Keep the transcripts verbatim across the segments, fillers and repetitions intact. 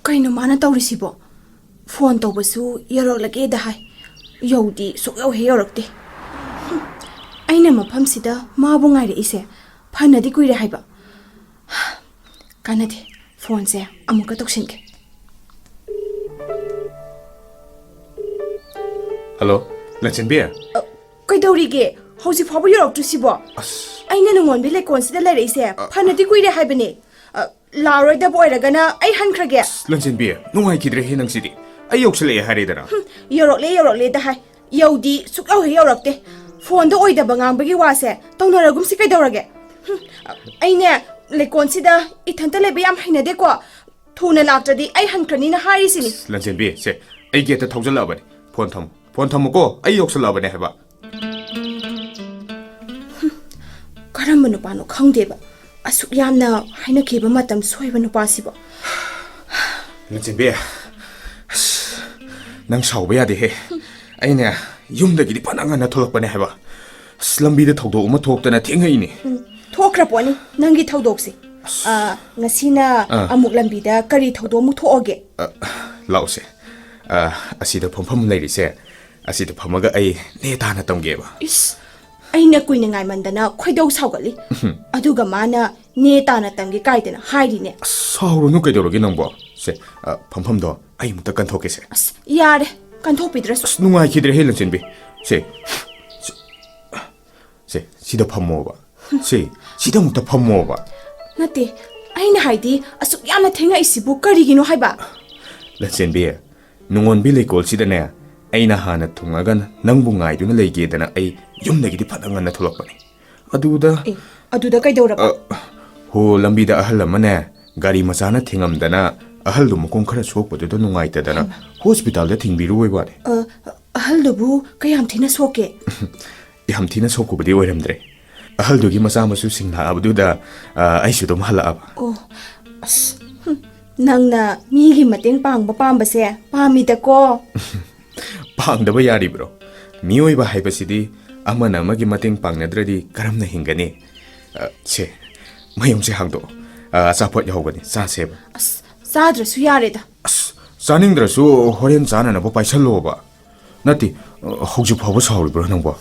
ꯀꯩꯅꯣ ꯃꯥꯅ ꯇꯧꯔꯤꯁꯤꯕꯣ? ꯐꯣꯟ ꯇꯧꯕꯁꯨ ꯌꯧꯔꯛꯂꯒꯦꯗ ꯍꯥꯏ, ꯌꯧꯗꯤ ꯁꯨꯛꯌꯧ ꯍꯦꯛ ꯌꯧꯔꯛꯇꯦ꯫ ꯍꯨꯝ, ꯑꯩꯅ ꯃꯐꯝꯁꯤꯗ ꯃꯥꯕꯨ ꯉꯥꯏꯔꯛꯏꯁꯦ ꯐꯅꯗꯤ ꯀꯨꯏꯔꯦ ꯍꯥꯏꯕ꯫ ꯀꯥꯟꯅꯗꯦ, ꯐꯣꯟꯁꯦ ꯑꯃꯨꯛꯀ ꯇꯧꯁꯤꯟꯒꯦ꯫ ꯍꯜꯂꯣ, ꯂꯟꯆꯦꯟꯕꯤ? ꯑ, ꯀꯩꯗꯧꯔꯤꯒꯦ? ꯍꯧꯖꯤꯛ ꯐꯥꯎꯕ ꯌꯧꯔꯛꯇ꯭ꯔꯤꯁꯤꯕꯣ? ꯑꯁ꯫ ꯑꯩꯅ ꯅꯉꯣꯟꯕꯤ ꯂꯩꯀꯣꯜꯁꯤꯗ ꯂꯩꯔꯛꯏꯁꯦ ꯐꯅꯗꯤ ꯀꯨꯏꯔꯦ ꯍꯥꯏꯕꯅꯦ꯫ ꯑ, ꯂꯥꯛꯑꯔꯣꯏꯗꯕ ꯑꯣꯏꯔꯒꯅ ꯑꯩ ꯍꯟꯈ꯭ꯔꯒꯦ꯫ ꯑꯁ, ꯂꯟꯆꯦꯟꯕꯤ, ꯅꯨꯡꯉꯥꯏꯈꯤꯗ꯭ꯔꯦꯍꯦ ꯅꯪꯁꯤꯗꯤ꯫ ꯑꯩ ꯌꯧꯁꯤꯜꯂꯛꯑꯦ ꯍꯥꯏꯔꯦꯗꯅ꯫ ꯍꯨꯝ, ꯌꯧꯔꯛꯂꯦ, ꯌꯧꯔꯛꯂꯦꯗ ꯍꯥꯏ, ꯌꯧꯗꯤ ꯁꯨꯛꯌꯧ ꯍꯦꯛ ꯌꯧꯔꯛꯇꯦ꯫ ꯐꯣꯟꯗ ꯑꯣꯏꯗꯕ ꯉꯥꯡꯕꯒꯤ ꯋꯥꯁꯦ ꯇꯧꯅꯔꯒꯨꯝꯁꯤ ꯀꯩꯗꯧꯔꯒꯦ? ꯍꯨꯝ, ꯑꯩꯅꯦ, ꯂꯩꯀꯣꯜꯁꯤꯗ ꯏꯊꯟꯇ ꯂꯩꯕ ꯌꯥꯝ ꯍꯩꯅꯗꯦꯀꯣ꯫ ꯊꯨꯅ ꯂꯥꯛꯇ꯭ꯔꯗꯤ ꯑꯩ ꯍꯟꯈ꯭ꯔꯅꯤꯅ ꯍꯥꯏꯔꯤꯁꯤꯅꯤ꯫ ꯂꯟꯆꯦꯟꯕꯤ, ꯁꯦ, ꯑꯩ ꯒꯦꯠꯇ ꯊꯧꯖꯜꯂꯛꯑꯕꯅꯤ꯫ ꯐꯣꯟ ꯊꯝꯃꯨ꯫ ꯐꯣꯟ ꯊꯝꯃꯨꯀꯣ, ꯑꯩ ꯌꯧꯁꯜꯂꯛꯑꯕꯅꯦ ꯍꯥꯏꯕ꯫ ꯀꯔꯝꯕ ꯅꯨꯄꯥꯅꯣ ꯈꯪꯗꯦꯕ, ꯑꯁꯨꯛ ꯌꯥꯝꯅ ꯍꯥꯏꯅꯈꯤꯕ ꯃꯇꯝ ꯁꯣꯏꯕ ꯅꯨꯄꯥꯁꯤꯕꯣ꯫ ꯂꯟꯆꯦꯟꯕꯤ, ꯑꯁ, ꯅꯪ ꯁꯥꯎꯕ ꯌꯥꯗꯦꯍꯦ꯫ ꯑꯩꯅꯦ, ꯌꯨꯝꯗꯒꯤꯗꯤ ꯐꯅ ꯉꯟꯅ ꯊꯣꯛꯂꯛꯄꯅꯦ ꯍꯥꯏꯕ꯫ ꯑꯁ, ꯂꯝꯕꯤꯗ ꯊꯧꯗꯣꯛ ꯑꯃ ꯊꯣꯛꯇꯅ ꯊꯦꯡꯉꯛꯏꯅꯦ꯫ ꯎꯝ, ꯊꯣꯛꯈ꯭ꯔ ꯄꯣꯠꯅꯤ ꯅꯪꯒꯤ ꯊꯧꯗꯣꯛꯁꯦ꯫ ꯑ, ꯉꯁꯤꯅ ꯑꯥ꯫ ꯑꯃꯨꯛ ꯂꯝꯕꯤꯗ ꯀꯔꯤ ꯊꯧꯗꯣꯛ ꯑꯃꯨꯛ ꯊꯣꯛꯑꯒꯦ? ꯑ, ꯂꯥꯛꯎꯁꯦ꯫ ꯑ, ꯑꯁꯤꯗ ꯐꯝꯐꯝ ꯂꯩꯔꯤꯁꯦ, ꯑꯁꯤꯗ ꯐꯝꯃꯒ ꯑꯩ ꯅꯦ ꯇꯥꯅ ꯇꯝꯒꯦꯕ꯫ ꯏꯁ, ꯑꯩꯅ ꯀꯨꯏꯅ ꯉꯥꯏꯃꯟꯗꯅ ꯈꯣꯏꯗꯧ ꯁꯥꯎꯒꯠꯂꯤ꯫ ꯎꯝ꯫ ꯑꯗꯨꯒ ꯃꯥꯅ ꯅꯦ ꯇꯥꯅ ꯇꯝꯒꯦ ꯀꯥꯏꯗꯅ ꯍꯥꯏꯔꯤꯅꯦ꯫ ꯑꯁ, ꯁꯥꯎꯔꯨꯅꯨ ꯀꯩꯗꯧꯔꯒꯦ ꯅꯪꯕꯣ? ꯁꯦ, ꯑ, ꯐꯝꯐꯝꯗꯣ ꯑꯩ ꯑꯃꯨꯛꯇ ꯀꯟꯊꯣꯛꯀꯦꯁꯦ꯫ ꯑꯁ, ꯌꯥꯔꯦ, ꯀꯟꯊꯣꯛꯄꯤꯗ꯭ꯔꯁꯨ꯫ ꯑꯁ, ꯅꯨꯡꯉꯥꯏꯈꯤꯗ꯭ꯔꯦꯍꯦ ꯂꯟꯆꯦꯟꯕꯤ꯫ ꯁꯦ, ꯁꯦ, ꯁꯦ, ꯁꯤꯗ ꯐꯝꯃꯣꯕ꯫ ꯁꯦ, ꯁꯤꯗ ꯑꯃꯨꯛꯇ ꯐꯝꯃꯣꯕ꯫ ꯅꯠꯇꯦ, ꯑꯩꯅ ꯍꯥꯏꯗꯤ ꯑꯁꯨꯛ ꯌꯥꯝꯅ ꯊꯦꯡꯉꯛꯏꯁꯤꯕꯨ ꯀꯔꯤꯒꯤꯅꯣ ꯍꯥꯏꯕ? ꯂꯟꯆꯦꯟꯕꯤ, ꯅꯨꯡꯉꯣꯟꯕꯤ ꯂꯩꯀꯣꯜꯁꯤꯗꯅꯦ, ꯑꯩꯅ ꯍꯥꯟꯅ ꯊꯨꯡꯉꯒ ꯅꯪꯕꯨ ꯉꯥꯏꯗꯨꯅ ꯂꯩꯒꯦꯗꯅ ꯑꯩ ꯌꯨꯝꯗꯒꯤꯗꯤ ꯐꯅ ꯉꯟꯅ ꯊꯣꯛꯂꯛꯄꯅꯤ꯫ ꯑꯗꯨꯗ ꯑꯦ, ꯑꯗꯨꯗ ꯀꯩꯗꯧꯔꯕ? ꯑ, ꯍꯣ, ꯂꯝꯕꯤꯗ ꯑꯍꯜ ꯑꯃꯅꯦ, ꯒꯥꯔꯤ ꯃꯆꯥꯅ ꯊꯦꯡꯉꯝꯗꯅ ꯑꯍꯜꯗꯨ ꯃꯈꯣꯡ ꯈꯔ ꯁꯣꯛꯄꯗꯨꯗ ꯅꯨꯡꯉꯥꯏꯇꯗꯅ ꯍꯩꯃꯥ꯫ ꯍꯣꯁꯄꯤꯇꯥꯜꯗ ꯊꯤꯟꯕꯤꯔꯨꯕꯩ ꯋꯥꯅꯤ꯫ ꯑ, ꯑꯍꯜꯗꯨꯕꯨ ꯀꯌꯥꯝ ꯊꯤꯅ ꯁꯣꯛꯀꯦ? ꯌꯥꯝ ꯊꯤꯅ ꯁꯣꯛꯄꯕꯨꯗꯤ ꯑꯣꯏꯔꯝꯗ꯭ꯔꯦ꯫ ꯑꯍꯜꯗꯨꯒꯤ ꯃꯆꯥ ꯃꯁꯨꯁꯤꯡ ꯂꯥꯛꯑꯕꯗꯨꯗ, ꯑ, ꯑꯩꯁꯨ ꯑꯗꯨꯝ ꯍꯜꯂꯛꯑꯕ꯫ ꯑꯣ, ꯑꯁ, ꯍꯨꯝ, ꯅꯪꯅ ꯃꯤꯒꯤ ꯃꯇꯦꯡ ꯄꯥꯡꯕ ꯄꯥꯝꯕꯁꯦ ꯄꯥꯝꯃꯤꯗꯀꯣ꯫ ꯄꯥꯡꯗꯕ ꯌꯥꯔꯤꯕ꯭ꯔꯣ? ꯃꯤꯑꯣꯏꯕ ꯍꯥꯏꯕꯁꯤꯗꯤ ꯑꯃꯅ ꯑꯃꯒꯤ ꯃꯇꯦꯡ ꯄꯥꯡꯅꯗ꯭ꯔꯗꯤ ꯀꯔꯝꯅ ꯍꯤꯡꯒꯅꯤ? ꯑ, ꯁꯦ, ꯃꯌꯨꯝꯁꯦ ꯍꯥꯡꯗꯣꯛꯑꯣ꯫ ꯑ, ꯑꯆꯥꯄꯣꯠ ꯌꯥꯎꯕꯅꯤ, ꯆꯥꯁꯦꯕ꯫ ꯑꯁ, ꯆꯥꯗ꯭ꯔꯁꯨ ꯌꯥꯔꯦꯗ꯫ ꯑꯁ, ꯆꯥꯅꯤꯡꯗ꯭ꯔꯁꯨ ꯍꯣꯔꯦꯟ ꯆꯥꯅꯅꯕ ꯄꯥꯏꯁꯜꯂꯣꯕ꯫ ꯅꯠꯇꯦ, ꯍꯧꯖꯤꯛ ꯐꯥꯎꯕ ꯁꯥꯎꯔꯤꯕ꯭ꯔꯣ ꯅꯪꯕꯣ?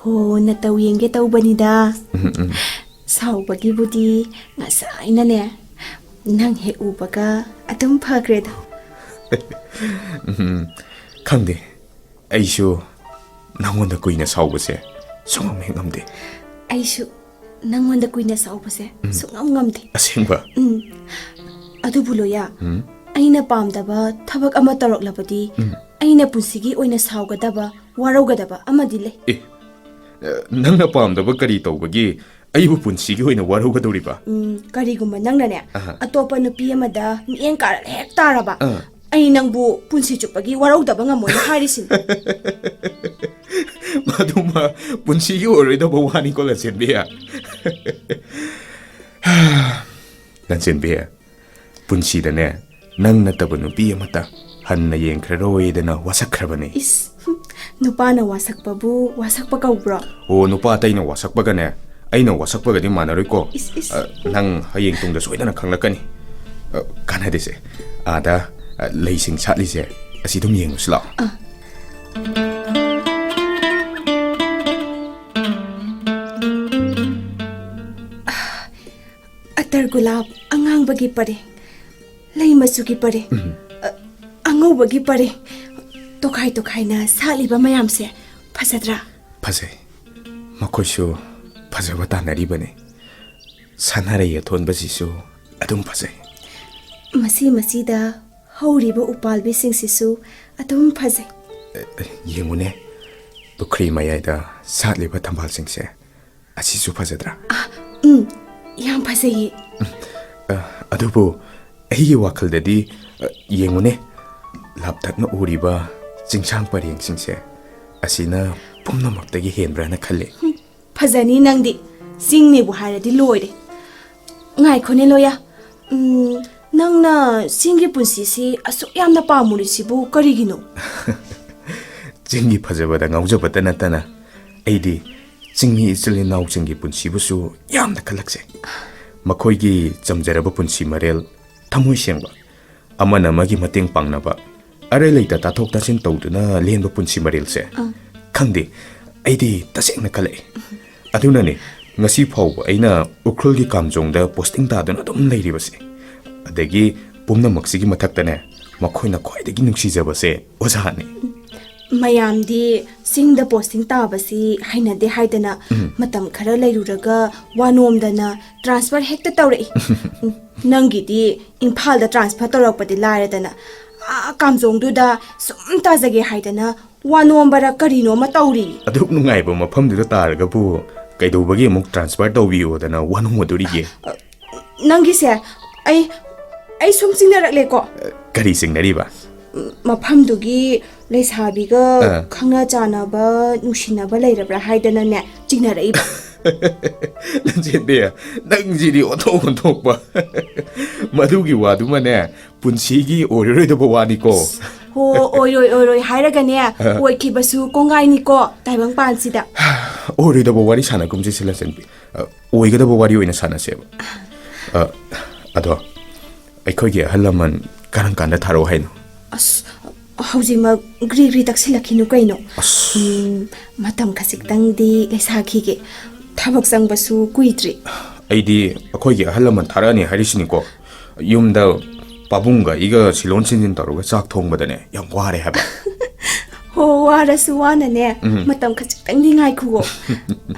ꯍꯣ, ꯅꯇꯧ ꯌꯦꯡꯒꯦ ꯇꯧꯕꯅꯤꯗ꯫ ꯎꯝ, ꯎꯝ꯫ ꯁꯥꯎꯕꯒꯤꯕꯨꯗꯤ ꯉꯁꯥꯏꯅꯅꯦ, ꯅꯪ ꯍꯦꯛ ꯎꯕꯒ ꯑꯗꯨꯝ ꯐꯈ꯭ꯔꯦꯗ꯫ ꯎꯝ, ꯈꯪꯗꯦ, ꯑꯩꯁꯨ ꯅꯪꯉꯣꯟꯗ ꯀꯨꯏꯅ ꯁꯥꯎꯕꯁꯦ ꯁꯨꯡꯉꯝ ꯍꯦꯛ ꯉꯝꯗꯦ꯫ ꯑꯩꯁꯨ ꯅꯪꯉꯣꯟꯗ ꯀꯨꯏꯅ ꯁꯥꯎꯕꯁꯦ ꯎꯝ꯫ ꯁꯨꯡꯉꯝ ꯉꯝꯗꯦ꯫ ꯑꯁꯦꯡꯕ? ꯎꯝ꯫ ꯑꯗꯨꯕꯨ ꯂꯣꯌꯥ, ꯎꯝ꯫ ꯑꯩꯅ ꯄꯥꯝꯗꯕ ꯊꯕꯛ ꯑꯃ ꯇꯧꯔꯛꯂꯕꯗꯤ ꯎꯝ꯫ ꯑꯩꯅ ꯄꯨꯟꯁꯤꯒꯤ ꯑꯣꯏꯅ ꯁꯥꯎꯒꯗꯕ, ꯋꯥꯔꯧꯒꯗꯕ ꯑꯃꯗꯤ ꯂꯩ꯫ ꯑꯦ, ꯅꯪꯅ ꯄꯥꯝꯗꯕ ꯀꯔꯤ ꯇꯧꯕꯒꯤ ꯑꯩꯕꯨ ꯄꯨꯟꯁꯤꯒꯤ ꯑꯣꯏꯅ ꯋꯥꯔꯧꯒꯗꯧꯔꯤꯕ? ꯎꯝ, ꯀꯔꯤꯒꯨꯝꯕ ꯅꯪꯅꯅꯦ, ꯑꯍꯥ꯫ ꯑꯇꯣꯞꯄ ꯅꯨꯄꯤ ꯑꯃꯗ ꯃꯤꯠꯌꯦꯡ ꯀꯥꯔꯒ ꯍꯦꯛ ꯇꯥꯔꯕ, ꯑꯥ꯫ ꯑꯩ ꯅꯪꯕꯨ ꯄꯨꯟꯁꯤ ꯆꯨꯞꯄꯒꯤ ꯋꯥꯔꯧꯗꯕ ꯉꯝꯃꯣꯏꯅ ꯍꯥꯏꯔꯤꯁꯤꯅꯤ꯫ ꯃꯗꯨꯃ ꯄꯨꯟꯁꯤꯒꯤ ꯑꯣꯏꯔꯣꯏꯗꯕ ꯋꯥꯅꯤꯀꯣ, ꯂꯟꯆꯦꯟꯕꯤ꯫ ꯂꯟꯆꯦꯟꯕꯤ, ꯄꯨꯟꯁꯤꯗꯅꯦ, ꯅꯪ ꯅꯠꯇꯕ ꯅꯨꯄꯤ ꯑꯃꯠꯇ ꯍꯟꯅ ꯌꯦꯡꯈ꯭ꯔꯔꯣꯏꯗꯅ ꯋꯥꯁꯛꯈ꯭ꯔꯕꯅꯤ꯫ ꯏꯁ, ꯍꯨꯝ, ꯅꯨꯄꯥꯅ ꯋꯥꯁꯛꯄꯕꯨ ꯋꯥꯁꯛꯄ ꯀꯧꯕ꯭ꯔꯣ? ꯑꯣ, ꯅꯨꯄꯥ ꯑꯇꯩꯅ ꯋꯥꯁꯛꯄꯒꯅꯦ, ꯑꯩꯅ ꯋꯥꯁꯛꯄꯒꯗꯤ ꯃꯥꯟꯅꯔꯣꯏꯀꯣ꯫ ꯏꯁ, ꯏꯁ꯫ ꯑ, ꯅꯪ ꯍꯌꯦꯡ ꯇꯨꯡꯗ ꯁꯣꯏꯗꯅ ꯈꯪꯂꯛꯀꯅꯤ꯫ ꯑ, ꯀꯥꯟꯅꯗꯦꯁꯦ, ꯑꯥꯗ, ꯑ, ꯂꯩꯁꯤꯡ ꯁꯥꯠꯂꯤꯁꯦ, ꯑꯁꯤ ꯑꯗꯨꯝ ꯌꯦꯡꯉꯨꯁꯤ ꯂꯥꯛꯑꯣ꯫ ꯑ꯫ ꯑꯇꯔ ꯒꯨꯂꯥꯞ ꯑꯉꯥꯡꯕꯒꯤ ꯄꯔꯦꯡ, ꯂꯩ ꯃꯆꯨꯒꯤ ꯄꯔꯦꯡ, ꯎꯝ꯫ ꯑ, ꯑꯉꯧꯕꯒꯤ ꯄꯔꯦꯡ, ꯇꯣꯈꯥꯏ ꯇꯣꯈꯥꯏꯅ ꯁꯥꯠꯂꯤꯕ ꯃꯌꯥꯝꯁꯦ ꯐꯖꯗ꯭ꯔꯥ? ꯐꯖꯩ꯫ ꯃꯈꯣꯏꯁꯨ ꯐꯖꯕ ꯇꯥꯟꯅꯔꯤꯕꯅꯤ꯫ ꯁꯅꯥꯔꯩ ꯑꯊꯣꯟꯕꯁꯤꯁꯨ ꯑꯗꯨꯝ ꯐꯖꯩ꯫ ꯃꯁꯤ ꯃꯁꯤꯗ ꯍꯧꯔꯤꯕ ꯎꯄꯥꯜꯕꯤꯁꯤꯡꯁꯤꯁꯨ ꯑꯗꯨꯝ ꯐꯖꯩ꯫ ꯑꯦ, ꯑꯦ, ꯌꯦꯡꯉꯨꯅꯦ, ꯄꯨꯈ꯭ꯔꯤ ꯃꯌꯥꯏꯗ ꯁꯥꯠꯂꯤꯕ ꯊꯝꯕꯥꯜꯁꯤꯡꯁꯦ꯫ ꯑꯁꯤꯁꯨ ꯐꯖꯗ꯭ꯔꯥ? ꯑ, ꯎꯝ, ꯌꯥꯝ ꯐꯖꯩꯌꯦ꯫ ꯑ, ꯑꯗꯨꯕꯨ ꯑꯩꯒꯤ ꯋꯥꯈꯜꯗꯗꯤ, ꯑ, ꯌꯦꯡꯉꯨꯅꯦ, ꯂꯥꯞꯇꯛꯅ ꯎꯔꯤꯕ ꯆꯤꯡꯁꯥꯡ ꯄꯔꯦꯡꯁꯤꯡꯁꯦ, ꯑꯁꯤꯅ ꯄꯨꯝꯅꯃꯛꯇꯒꯤ ꯍꯦꯟꯕ꯭ꯔꯥꯅ ꯈꯜꯂꯦ꯫ ꯍꯨꯝ, ꯐꯖꯅꯤ ꯅꯪꯗꯤ꯫ ꯆꯤꯡꯅꯦꯕꯨ ꯍꯥꯏꯔꯗꯤ ꯂꯣꯏꯔꯦ꯫ ꯉꯥꯏꯈꯣꯅꯦ ꯂꯣꯌꯥ, ꯎꯝ, ꯅꯪꯅ ꯆꯤꯡꯒꯤ ꯄꯨꯟꯁꯤꯁꯤ ꯑꯁꯨꯛ ꯌꯥꯝꯅ ꯄꯥꯝꯃꯨꯔꯤꯁꯤꯕꯨ ꯀꯔꯤꯒꯤꯅꯣ? ꯆꯤꯡꯒꯤ ꯐꯖꯕꯗ ꯉꯥꯎꯖꯕꯇ ꯅꯠꯇꯅ ꯑꯩꯗꯤ ꯆꯤꯡꯃꯤ ꯏꯆꯤꯜ ꯏꯅꯥꯎꯁꯤꯡꯒꯤ ꯄꯨꯟꯁꯤꯕꯨꯁꯨ ꯌꯥꯝꯅ ꯈꯜꯂꯛꯆꯩ꯫ ꯃꯈꯣꯏꯒꯤ ꯆꯝꯖꯔꯕ ꯄꯨꯟꯁꯤ ꯃꯔꯦꯜ, ꯊꯃꯣꯏ ꯁꯦꯡꯕ, ꯑꯃꯅ ꯑꯃꯒꯤ ꯃꯇꯦꯡ ꯄꯥꯡꯅꯕ, ꯑꯔꯩ ꯂꯩꯇ ꯇꯥꯊꯣꯛ ꯇꯥꯁꯤꯟ ꯇꯧꯗꯨꯅ ꯂꯦꯟꯕ ꯄꯨꯟꯁꯤ ꯃꯔꯦꯜꯁꯦ꯫ ꯑꯥ꯫ ꯈꯪꯗꯦ, ꯑꯩꯗꯤ ꯇꯁꯦꯡꯅ ꯈꯜꯂꯛꯏ꯫ ꯑꯗꯨꯅꯅꯦ ꯉꯁꯤ ꯐꯥꯎꯕ ꯑꯩꯅ ꯎꯈ꯭ꯔꯨꯜꯒꯤ ꯀꯥꯝꯖꯣꯡꯗ ꯄꯣꯁꯇꯤꯡ ꯇꯥꯗꯨꯅ ꯑꯗꯨꯝ ꯂꯩꯔꯤꯕꯁꯦ꯫ ꯑꯗꯒꯤ ꯄꯨꯝꯅꯃꯛꯁꯤꯒꯤ ꯃꯊꯛꯇꯅꯦ, ꯃꯈꯣꯏꯅ ꯈ꯭ꯋꯥꯏꯗꯒꯤ ꯅꯨꯡꯁꯤꯖꯕꯁꯦ ꯑꯣꯖꯥꯅꯤ꯫ ꯃꯌꯥꯝꯗꯤ ꯆꯤꯡꯗ ꯄꯣꯁꯇꯤꯡ ꯇꯥꯕꯁꯤ ꯍꯩꯅꯗꯦ ꯍꯥꯏꯗꯅ ꯎꯝ꯫ ꯃꯇꯝ ꯈꯔ ꯂꯩꯔꯨꯔꯒ ꯋꯥꯅꯣꯝꯗꯅ ꯇ꯭ꯔꯥꯟꯁꯐꯔ ꯍꯦꯛꯇ ꯇꯧꯔꯛꯏ꯫ ꯅꯪꯒꯤꯗꯤ ꯏꯝꯐꯥꯜꯗ ꯇ꯭ꯔꯥꯟꯁꯐꯔ ꯇꯧꯔꯛꯄꯗꯤ ꯂꯥꯏꯔꯗꯅ, ꯑꯥ ꯀꯥꯝꯖꯣꯡꯗꯨꯗ ꯁꯨꯝ ꯇꯥꯖꯒꯦ ꯍꯥꯏꯗꯅ ꯋꯥꯅꯣꯝꯕꯔ ꯀꯔꯤꯅꯣꯃ ꯇꯧꯔꯤ꯫ ꯑꯗꯨꯛ ꯅꯨꯡꯉꯥꯏꯕ ꯃꯐꯝꯗꯨꯗ ꯇꯥꯔꯒꯕꯨ ꯀꯩꯗꯧꯕꯒꯤ ꯑꯃꯨꯛ ꯇ꯭ꯔꯥꯟꯁꯐꯔ ꯇꯧꯕꯤꯌꯣꯗꯅ ꯋꯥꯅꯣꯝꯒꯗꯣꯔꯤꯒꯦ? ꯅꯪꯒꯤꯁꯦ ꯑꯩ, ꯑꯩ ꯁꯨꯝ ꯆꯤꯡꯅꯔꯛꯂꯦꯀꯣ꯫ ꯀꯔꯤ ꯆꯤꯡꯅꯔꯤꯕ? ꯃꯐꯝꯗꯨꯒꯤ ꯂꯩꯁꯥꯕꯤꯒ ꯑꯥ꯫ ꯈꯪꯅ ꯆꯥꯟꯅꯕ, ꯅꯨꯡꯁꯤꯅꯕ ꯂꯩꯔꯕ꯭ꯔꯥ ꯍꯥꯏꯗꯅꯅꯦ ꯆꯤꯡꯅꯔꯛꯏꯕ꯫ ꯂꯟꯆꯦꯟꯕꯤ, ꯅꯪꯁꯤꯗꯤ ꯑꯣꯟꯊꯣꯛ ꯑꯣꯟꯊꯣꯛꯄ꯫ ꯃꯗꯨꯒꯤ ꯋꯥꯗꯨꯃꯅꯦ, ꯄꯨꯟꯁꯤꯒꯤ ꯑꯣꯏꯔꯔꯣꯏꯗꯕ ꯋꯥꯅꯤꯀꯣ꯫ ꯍꯣ, ꯑꯣꯏꯔꯣꯏ, ꯑꯣꯏꯔꯣꯏ ꯍꯥꯏꯔꯒꯅꯦ, ꯑꯣꯏꯈꯤꯕꯁꯨ ꯀꯣꯡꯒꯥꯏꯅꯤꯀꯣ, ꯇꯥꯏꯕꯪꯄꯥꯟꯁꯤꯗ꯫ ꯑꯣꯏꯔꯣꯏꯗꯕ ꯋꯥꯔꯤ ꯁꯥꯟꯅꯒꯨꯝꯁꯤ ꯁꯤꯂꯟꯆꯦꯟꯕꯤ꯫ ꯑ, ꯑꯣꯏꯒꯗꯕ ꯋꯥꯔꯤ ꯑꯣꯏꯅ ꯁꯥꯟꯅꯁꯦꯕ꯫ ꯑ, ꯑꯗꯣ, ꯑꯩꯈꯣꯏꯒꯤ ꯑꯍꯜ ꯂꯃꯟ ꯀꯔꯝ ꯀꯥꯟꯗ ꯊꯥꯔꯛꯑꯣ ꯍꯥꯏꯅꯣ? ꯑꯁ, ꯍꯧꯖꯤꯛꯃꯛ ꯒ꯭ꯔꯤ ꯒ꯭ꯔꯤ ꯇꯛꯁꯤꯜꯂꯛꯈꯤꯅꯨ ꯀꯩꯅꯣ꯫ ꯑꯁ꯫ ꯎꯝ, ꯃꯇꯝ ꯈꯖꯤꯛꯇꯪꯗꯤ ꯂꯩꯁꯥꯈꯤꯒꯦ꯫ ꯊꯕꯛ ꯆꯪꯕꯁꯨ ꯀꯨꯏꯗ꯭ꯔꯤ꯫ ꯑꯩꯗꯤ ꯑꯩꯈꯣꯏꯒꯤ ꯑꯍꯜ ꯂꯃꯟ ꯊꯥꯔꯛꯑꯅꯤ ꯍꯥꯏꯔꯤꯁꯤꯅꯤꯀꯣ꯫ ꯌꯨꯝꯗ ꯄꯥꯕꯨꯡꯒ ꯑꯩꯒ ꯁꯤꯂꯣꯟ ꯁꯤꯟꯖꯤꯟ ꯇꯧꯔꯒ ꯆꯥꯛ ꯊꯣꯡꯕꯗꯅꯦ ꯌꯥꯝ ꯋꯥꯔꯦ ꯍꯥꯏꯕ꯫ ꯍꯣ, ꯋꯥꯔꯁꯨ ꯋꯥꯅꯅꯦ, ꯎꯝ꯫ ꯃꯇꯝ ꯈꯖꯤꯛꯇꯪꯗꯤ ꯉꯥꯏꯈꯨꯋꯣ꯫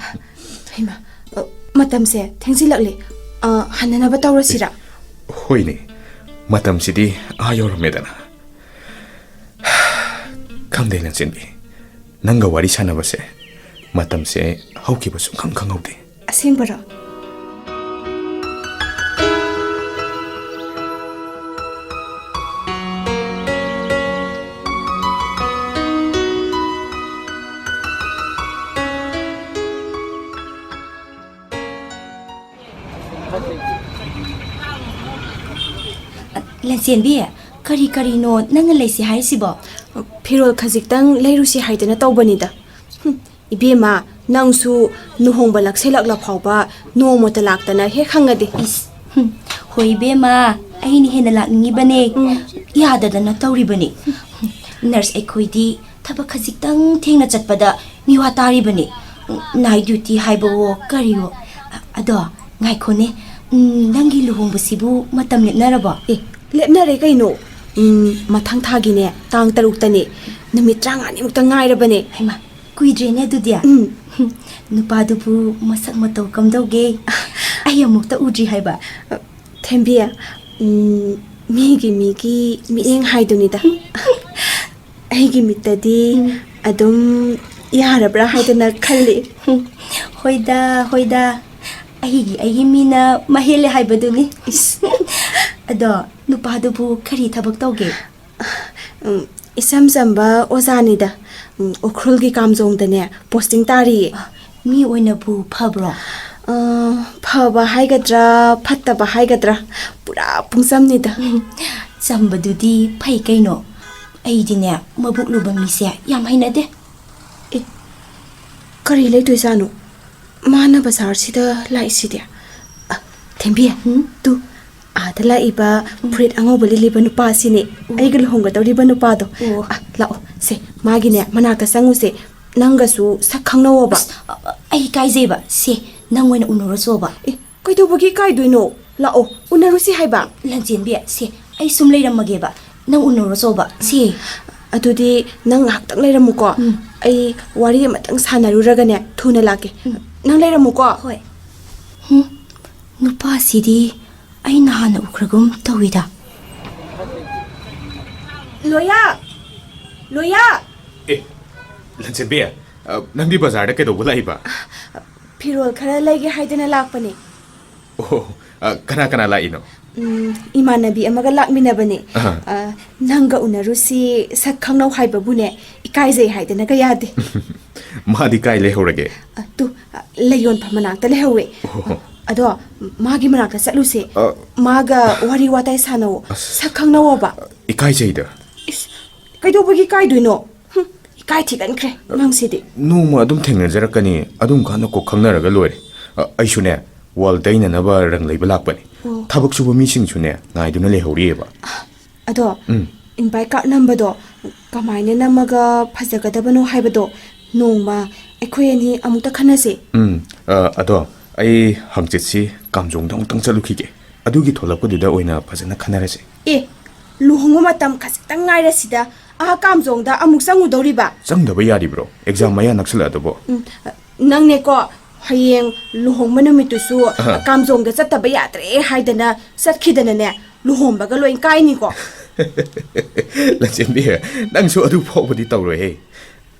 ꯍꯩꯃꯥ, ꯑ, ꯃꯇꯝꯁꯦ ꯊꯦꯡꯖꯤꯜꯂꯛꯂꯦ꯫ ꯑ, ꯍꯟꯅꯅꯕ ꯇꯧꯔꯁꯤꯔꯥ? ꯍꯣꯏꯅꯦ, ꯃꯇꯝꯁꯤꯗꯤ ꯑꯥ ꯌꯧꯔꯝꯃꯦꯗꯅ꯫ ꯈꯪꯗꯦ, ꯂꯟꯆꯦꯟꯕꯤ, ꯅꯪꯒ ꯋꯥꯔꯤ ꯁꯥꯟꯅꯕꯁꯦ ꯃꯇꯝꯁꯦ ꯍꯧꯈꯤꯕ ꯁꯨꯡꯈꯪ ꯈꯪꯍꯧꯗꯦ꯫ ꯑꯁꯦꯡꯕꯔꯣ? ꯂꯟꯆꯦꯟꯕꯤ, ꯀꯔꯤ ꯀꯔꯤꯅꯣ ꯅꯪꯅ ꯂꯩꯁꯤ ꯍꯥꯏꯔꯤꯁꯤꯕꯣ? ꯐꯤꯔꯣꯜ ꯈꯖꯤꯛꯇꯪ ꯂꯩꯔꯨꯁꯤ ꯍꯥꯏꯗꯅ ꯇꯧꯕꯅꯤꯗ꯫ ꯍꯨꯝ, ꯏꯕꯦꯝꯃ, ꯅꯪꯁꯨ ꯂꯨꯍꯣꯡꯕ ꯅꯛꯁꯤꯜꯂꯛꯂ ꯐꯥꯎꯕ ꯅꯣꯡꯃꯇ ꯂꯥꯛꯇꯅ ꯍꯦꯛ ꯍꯪꯉꯗꯤ꯫ ꯏꯁ, ꯍꯨꯝ, ꯍꯣꯏ ꯏꯕꯦꯝꯃ, ꯑꯩꯅ ꯍꯦꯟꯅ ꯂꯥꯛꯅꯤꯡꯉꯤꯕꯅꯦ꯫ ꯎꯝ꯫ ꯌꯥꯗꯗꯅ ꯇꯧꯔꯤꯕꯅꯤ꯫ ꯅꯔꯁ ꯑꯩꯈꯣꯏꯗꯤ ꯊꯕꯛ ꯈꯖꯤꯛꯇꯪ ꯊꯦꯡꯅ ꯆꯠꯄꯗ ꯃꯤꯋꯥ ꯇꯥꯔꯤꯕꯅꯤ꯫ Night duty ꯍꯥꯏꯕꯋꯣ ꯀꯔꯤꯋꯣ꯫ ꯑꯗꯣ ꯉꯥꯏꯈꯣꯅꯦ, ꯎꯝ, ꯅꯪꯒꯤ ꯂꯨꯍꯣꯡꯕꯁꯤꯕꯨ ꯃꯇꯝ ꯂꯦꯞꯅꯔꯕꯣ? ꯑꯦ, ꯂꯦꯞꯅꯔꯦ ꯀꯩꯅꯣ꯫ ꯎꯝ, ꯃꯊꯪ ꯊꯥꯒꯤꯅꯦ, ꯇꯥꯡ ꯇꯔꯨꯛꯇꯅꯦ꯫ ꯅꯨꯃꯤꯠ ꯇꯔꯥꯃꯉꯥꯅꯤꯃꯨꯛꯇ ꯉꯥꯏꯔꯕꯅꯦ꯫ ꯍꯩꯃꯥ, ꯀꯨꯏꯗ꯭ꯔꯦꯅꯦ ꯑꯗꯨꯗꯤ꯫ ꯎꯝ꯫ ꯅꯨꯄꯥꯗꯨꯕꯨ ꯃꯁꯛ ꯃꯇꯧ ꯀꯝꯗꯧꯒꯦ? ꯑꯩ ꯑꯃꯨꯛꯇ ꯎꯗ꯭ꯔꯤ ꯍꯥꯏꯕ꯫ ꯊꯦꯝꯕꯤ, ꯎꯝ, ꯃꯤꯒꯤ ꯃꯤꯒꯤ ꯃꯤꯠꯌꯦꯡ ꯍꯥꯏꯗꯨꯅꯤꯗ꯫ ꯑꯩꯒꯤ ꯃꯤꯠꯇꯗꯤ ꯎꯝ꯫ ꯑꯗꯨꯝ ꯌꯥꯔꯕ꯭ꯔꯥ ꯍꯥꯏꯗꯅ ꯈꯜꯂꯤ꯫ ꯍꯣꯏꯗ, ꯍꯣꯏꯗ꯫ ꯑꯩꯒꯤ, ꯑꯩꯒꯤ ꯃꯤꯅ ꯃꯍꯦꯜꯂꯦ ꯍꯥꯏꯕꯗꯨꯅꯤ꯫ ꯏꯁ꯫ ꯑꯗꯣ ꯅꯨꯄꯥꯗꯨꯕꯨ ꯀꯔꯤ ꯊꯕꯛ ꯇꯧꯒꯦ? ꯎꯝ, ꯏꯆꯝ ꯆꯝꯕ ꯑꯣꯖꯥꯅꯤꯗ꯫ ꯎꯝ, ꯎꯈ꯭ꯔꯨꯜꯒꯤ ꯀꯥꯝꯖꯣꯡꯗꯅꯦ ꯄꯣꯁꯇꯤꯡ ꯇꯥꯔꯤꯌꯦ꯫ ꯃꯤ ꯑꯣꯏꯅꯕꯨ ꯐꯕ꯭ꯔꯣ? ꯑ, ꯐꯕ ꯍꯥꯏꯒꯗ꯭ꯔꯥ, ꯐꯠꯇꯕ ꯍꯥꯏꯒꯗ꯭ꯔꯥ, ꯄꯨꯔꯥ ꯄꯨꯡꯆꯝꯅꯤꯗ꯫ ꯆꯝꯕꯗꯨꯗꯤ ꯐꯩ ꯀꯩꯅꯣ꯫ ꯑꯩꯗꯤꯅꯦ, ꯃꯕꯨꯛ ꯂꯨꯕ ꯃꯤꯁꯦ ꯌꯥꯝ ꯍꯩꯅꯗꯦ꯫ ꯑꯦ, ꯀꯔꯤ ꯂꯩꯗꯣꯏꯖꯥꯠꯅꯣ? ꯃꯥꯅ ꯕꯖꯥꯔꯁꯤꯗ ꯂꯥꯛꯏꯁꯤꯗꯤ꯫ ꯑ, ꯊꯦꯝꯕꯤ, ꯎꯝ? ꯇꯨ, ꯑꯥꯗ ꯂꯥꯛꯏꯕ ꯎꯝ꯫ ꯐꯨꯔꯤꯠ ꯑꯉꯧꯕ ꯂꯤꯠꯂꯤꯕ ꯅꯨꯄꯥꯁꯤꯅꯦ, ꯑꯣ꯫ ꯑꯩꯒ ꯂꯨꯍꯣꯡꯒꯗꯧꯔꯤꯕ ꯅꯨꯄꯥꯗꯣ꯫ ꯑꯣ꯫ ꯑ, ꯂꯥꯛꯑꯣ, ꯁꯦ, ꯃꯥꯒꯤꯅꯦ, ꯃꯅꯥꯛꯇ ꯆꯪꯉꯨꯁꯦ꯫ ꯅꯪꯒꯁꯨ ꯁꯛ ꯈꯪꯅꯧꯋꯣꯕ꯫ ꯑꯁ, ꯑ, ꯑ, ꯑꯩ ꯏꯀꯥꯏꯖꯩꯕ꯫ ꯁꯦ, ꯅꯪ ꯑꯣꯏꯅ ꯎꯅꯔꯨꯆꯣꯕ꯫ ꯑꯦ, ꯀꯩꯗꯧꯕꯒꯤ ꯏꯀꯥꯏꯗꯣꯏꯅꯣ? ꯂꯥꯛꯑꯣ, ꯎꯅꯔꯨꯁꯤ ꯍꯥꯏꯕ꯫ ꯂꯟꯆꯦꯟꯕꯤ, ꯁꯦ, ꯑꯩ ꯁꯨꯝ ꯂꯩꯔꯝꯃꯒꯦꯕ꯫ ꯅꯪ ꯎꯅꯔꯨꯆꯣꯕ꯫ ꯁꯦ꯫ ꯑꯗꯨꯗꯤ ꯅꯪ ꯉꯥꯏꯍꯥꯛꯇꯪ ꯂꯩꯔꯝꯃꯨꯀꯣ꯫ ꯎꯝ꯫ ꯑꯩ ꯋꯥꯔꯤ ꯑꯃꯇꯪ ꯁꯥꯟꯅꯔꯨꯔꯒꯅꯦ, ꯊꯨꯅ ꯂꯥꯛꯀꯦ꯫ ꯎꯝ꯫ ꯅꯪ ꯂꯩꯔꯝꯃꯨꯀꯣ꯫ ꯍꯣꯏ꯫ ꯍꯨꯝ, ꯅꯨꯄꯥꯁꯤꯗꯤ ꯑꯩ ꯅꯍꯥꯟꯅ ꯎꯈ꯭ꯔꯒꯨꯝ ꯇꯧꯏꯗ꯫ ꯂꯣꯌꯥ! ꯂꯣꯌꯥ! ꯑꯦ, ꯂꯟꯆꯦꯟꯕꯤ, ꯑ, ꯅꯪꯗꯤ ꯕꯖꯥꯔꯗ ꯀꯩꯗꯧꯕ ꯂꯥꯛꯏꯕ? ꯐꯤꯔꯣꯜ ꯈꯔ ꯂꯩꯒꯦ ꯍꯥꯏꯗꯅ ꯂꯥꯛꯄꯅꯦ꯫ ꯑꯣ, ꯑ, ꯀꯅꯥ ꯀꯅꯥ ꯂꯥꯛꯏꯅꯣ? ꯎꯝ, ꯏꯃꯥꯟꯅꯕꯤ ꯑꯃꯒ ꯂꯥꯛꯃꯤꯟꯅꯕꯅꯦ꯫ ꯑꯍ꯫ ꯑ, ꯅꯪꯒ ꯎꯅꯔꯨꯁꯤ, ꯁꯛ ꯈꯪꯅꯧ ꯍꯥꯏꯕꯕꯨꯅꯦ, ꯏꯀꯥꯏꯖꯩ ꯍꯥꯏꯗꯅꯒ ꯌꯥꯗꯦ꯫ ꯃꯥꯗꯤ ꯀꯥꯏ ꯂꯩꯍꯧꯔꯒꯦ? ꯑ, ꯇꯨ, ꯑ, ꯂꯩ ꯌꯣꯟꯐꯝ ꯃꯅꯥꯛꯇ ꯂꯩꯍꯧꯋꯦ꯫ ꯑꯣ꯫ ꯑꯗꯣ, ꯃꯥꯒꯤ ꯃꯅꯥꯛꯇ ꯆꯠꯂꯨꯁꯦ꯫ ꯑ꯫ ꯃꯥꯒ ꯋꯥꯔꯤ ꯋꯥꯇꯥꯏ ꯁꯥꯟꯅꯧ꯫ ꯑꯁ꯫ ꯁꯛ ꯈꯪꯅꯧꯑꯣꯕ꯫ ꯏꯀꯥꯏꯖꯩꯗ꯫ ꯏꯁ, ꯀꯩꯗꯧꯕꯒꯤ ꯏꯀꯥꯏꯗꯣꯏꯅꯣ? ꯍꯨꯝ, ꯏꯀꯥꯏ ꯊꯤꯒꯟꯈ꯭ꯔꯦ ꯅꯪꯁꯤꯗꯤ꯫ ꯅꯣꯡꯃ ꯑꯗꯨꯝ ꯊꯦꯡꯅꯖꯔꯛꯀꯅꯤ, ꯑꯗꯨꯝ ꯀꯥꯟꯗ ꯀꯣꯛ ꯈꯪꯅꯔꯒ ꯂꯣꯏꯔꯦ꯫ ꯑ, ꯑꯩꯁꯨꯅꯦ, ꯋꯥꯜ ꯇꯩꯅꯅꯕ ꯔꯪ ꯂꯩꯕ ꯂꯥꯛꯄꯅꯤ꯫ ꯑꯣ꯫ ꯊꯕꯛ ꯁꯨꯕ ꯃꯤꯁꯤꯡꯁꯨꯅꯦ ꯉꯥꯏꯗꯨꯅ ꯂꯩꯍꯧꯔꯤꯑꯕ꯫ ꯑꯗꯣ ꯎꯝ꯫ ꯏꯟꯚꯥꯏꯠ ꯀꯥꯔꯗ ꯅꯝꯕꯗꯣ ꯀꯃꯥꯏꯅ ꯅꯝꯃꯒ ꯐꯖꯒꯗꯕꯅꯣ ꯍꯥꯏꯕꯗꯣ ꯅꯣꯡꯃ ꯑꯩꯈꯣꯏ ꯑꯅꯤ ꯑꯃꯨꯛꯇ ꯈꯟꯅꯁꯦ꯫ ꯎꯝ꯫ ꯑ, ꯑꯗꯣ ꯑꯩ ꯍꯪꯆꯤꯠꯁꯤ ꯀꯥꯝꯖꯣꯡꯗ ꯑꯃꯨꯛꯇꯪ ꯆꯠꯂꯨꯈꯤꯒꯦ꯫ ꯑꯗꯨꯒꯤ ꯊꯣꯛꯂꯛꯄꯗꯨꯗ ꯑꯣꯏꯅ ꯐꯖꯅ ꯈꯟꯅꯔꯁꯦ꯫ ꯑꯦ, ꯂꯨꯍꯣꯡꯕ ꯃꯇꯝ ꯈꯖꯤꯛꯇꯪ ꯉꯥꯏꯔꯁꯤꯗ ꯑꯥ ꯀꯥꯝꯖꯣꯡꯗ ꯑꯃꯨꯛ ꯆꯪꯉꯨꯗꯧꯔꯤꯕ? ꯆꯪꯗꯕ ꯌꯥꯔꯤꯕ꯭ꯔꯣ? ꯑꯦꯛꯖꯥꯝ ꯃꯌꯥ ꯅꯛꯁꯜꯂꯛꯑꯗꯨꯕꯣ? ꯎꯝ, ꯅꯪꯅꯦꯀꯣ, ꯍꯌꯦꯡ ꯂꯨꯍꯣꯡꯕ ꯅꯨꯃꯤꯠꯇꯨꯁꯨ ꯑꯍ꯫ ꯀꯥꯝꯖꯣꯡꯗ ꯆꯠꯇꯕ ꯌꯥꯗ꯭ꯔꯦ ꯍꯥꯏꯗꯅ ꯆꯠꯈꯤꯗꯅꯅꯦ, ꯂꯨꯍꯣꯡꯕꯒ ꯂꯣꯏ ꯀꯥꯏꯅꯤꯀꯣ꯫ ꯂꯟꯆꯦꯟꯕꯤ, ꯅꯪꯁꯨ ꯑꯗꯨ ꯐꯥꯎꯕꯗꯤ ꯇꯧꯔꯣꯏꯍꯦ꯫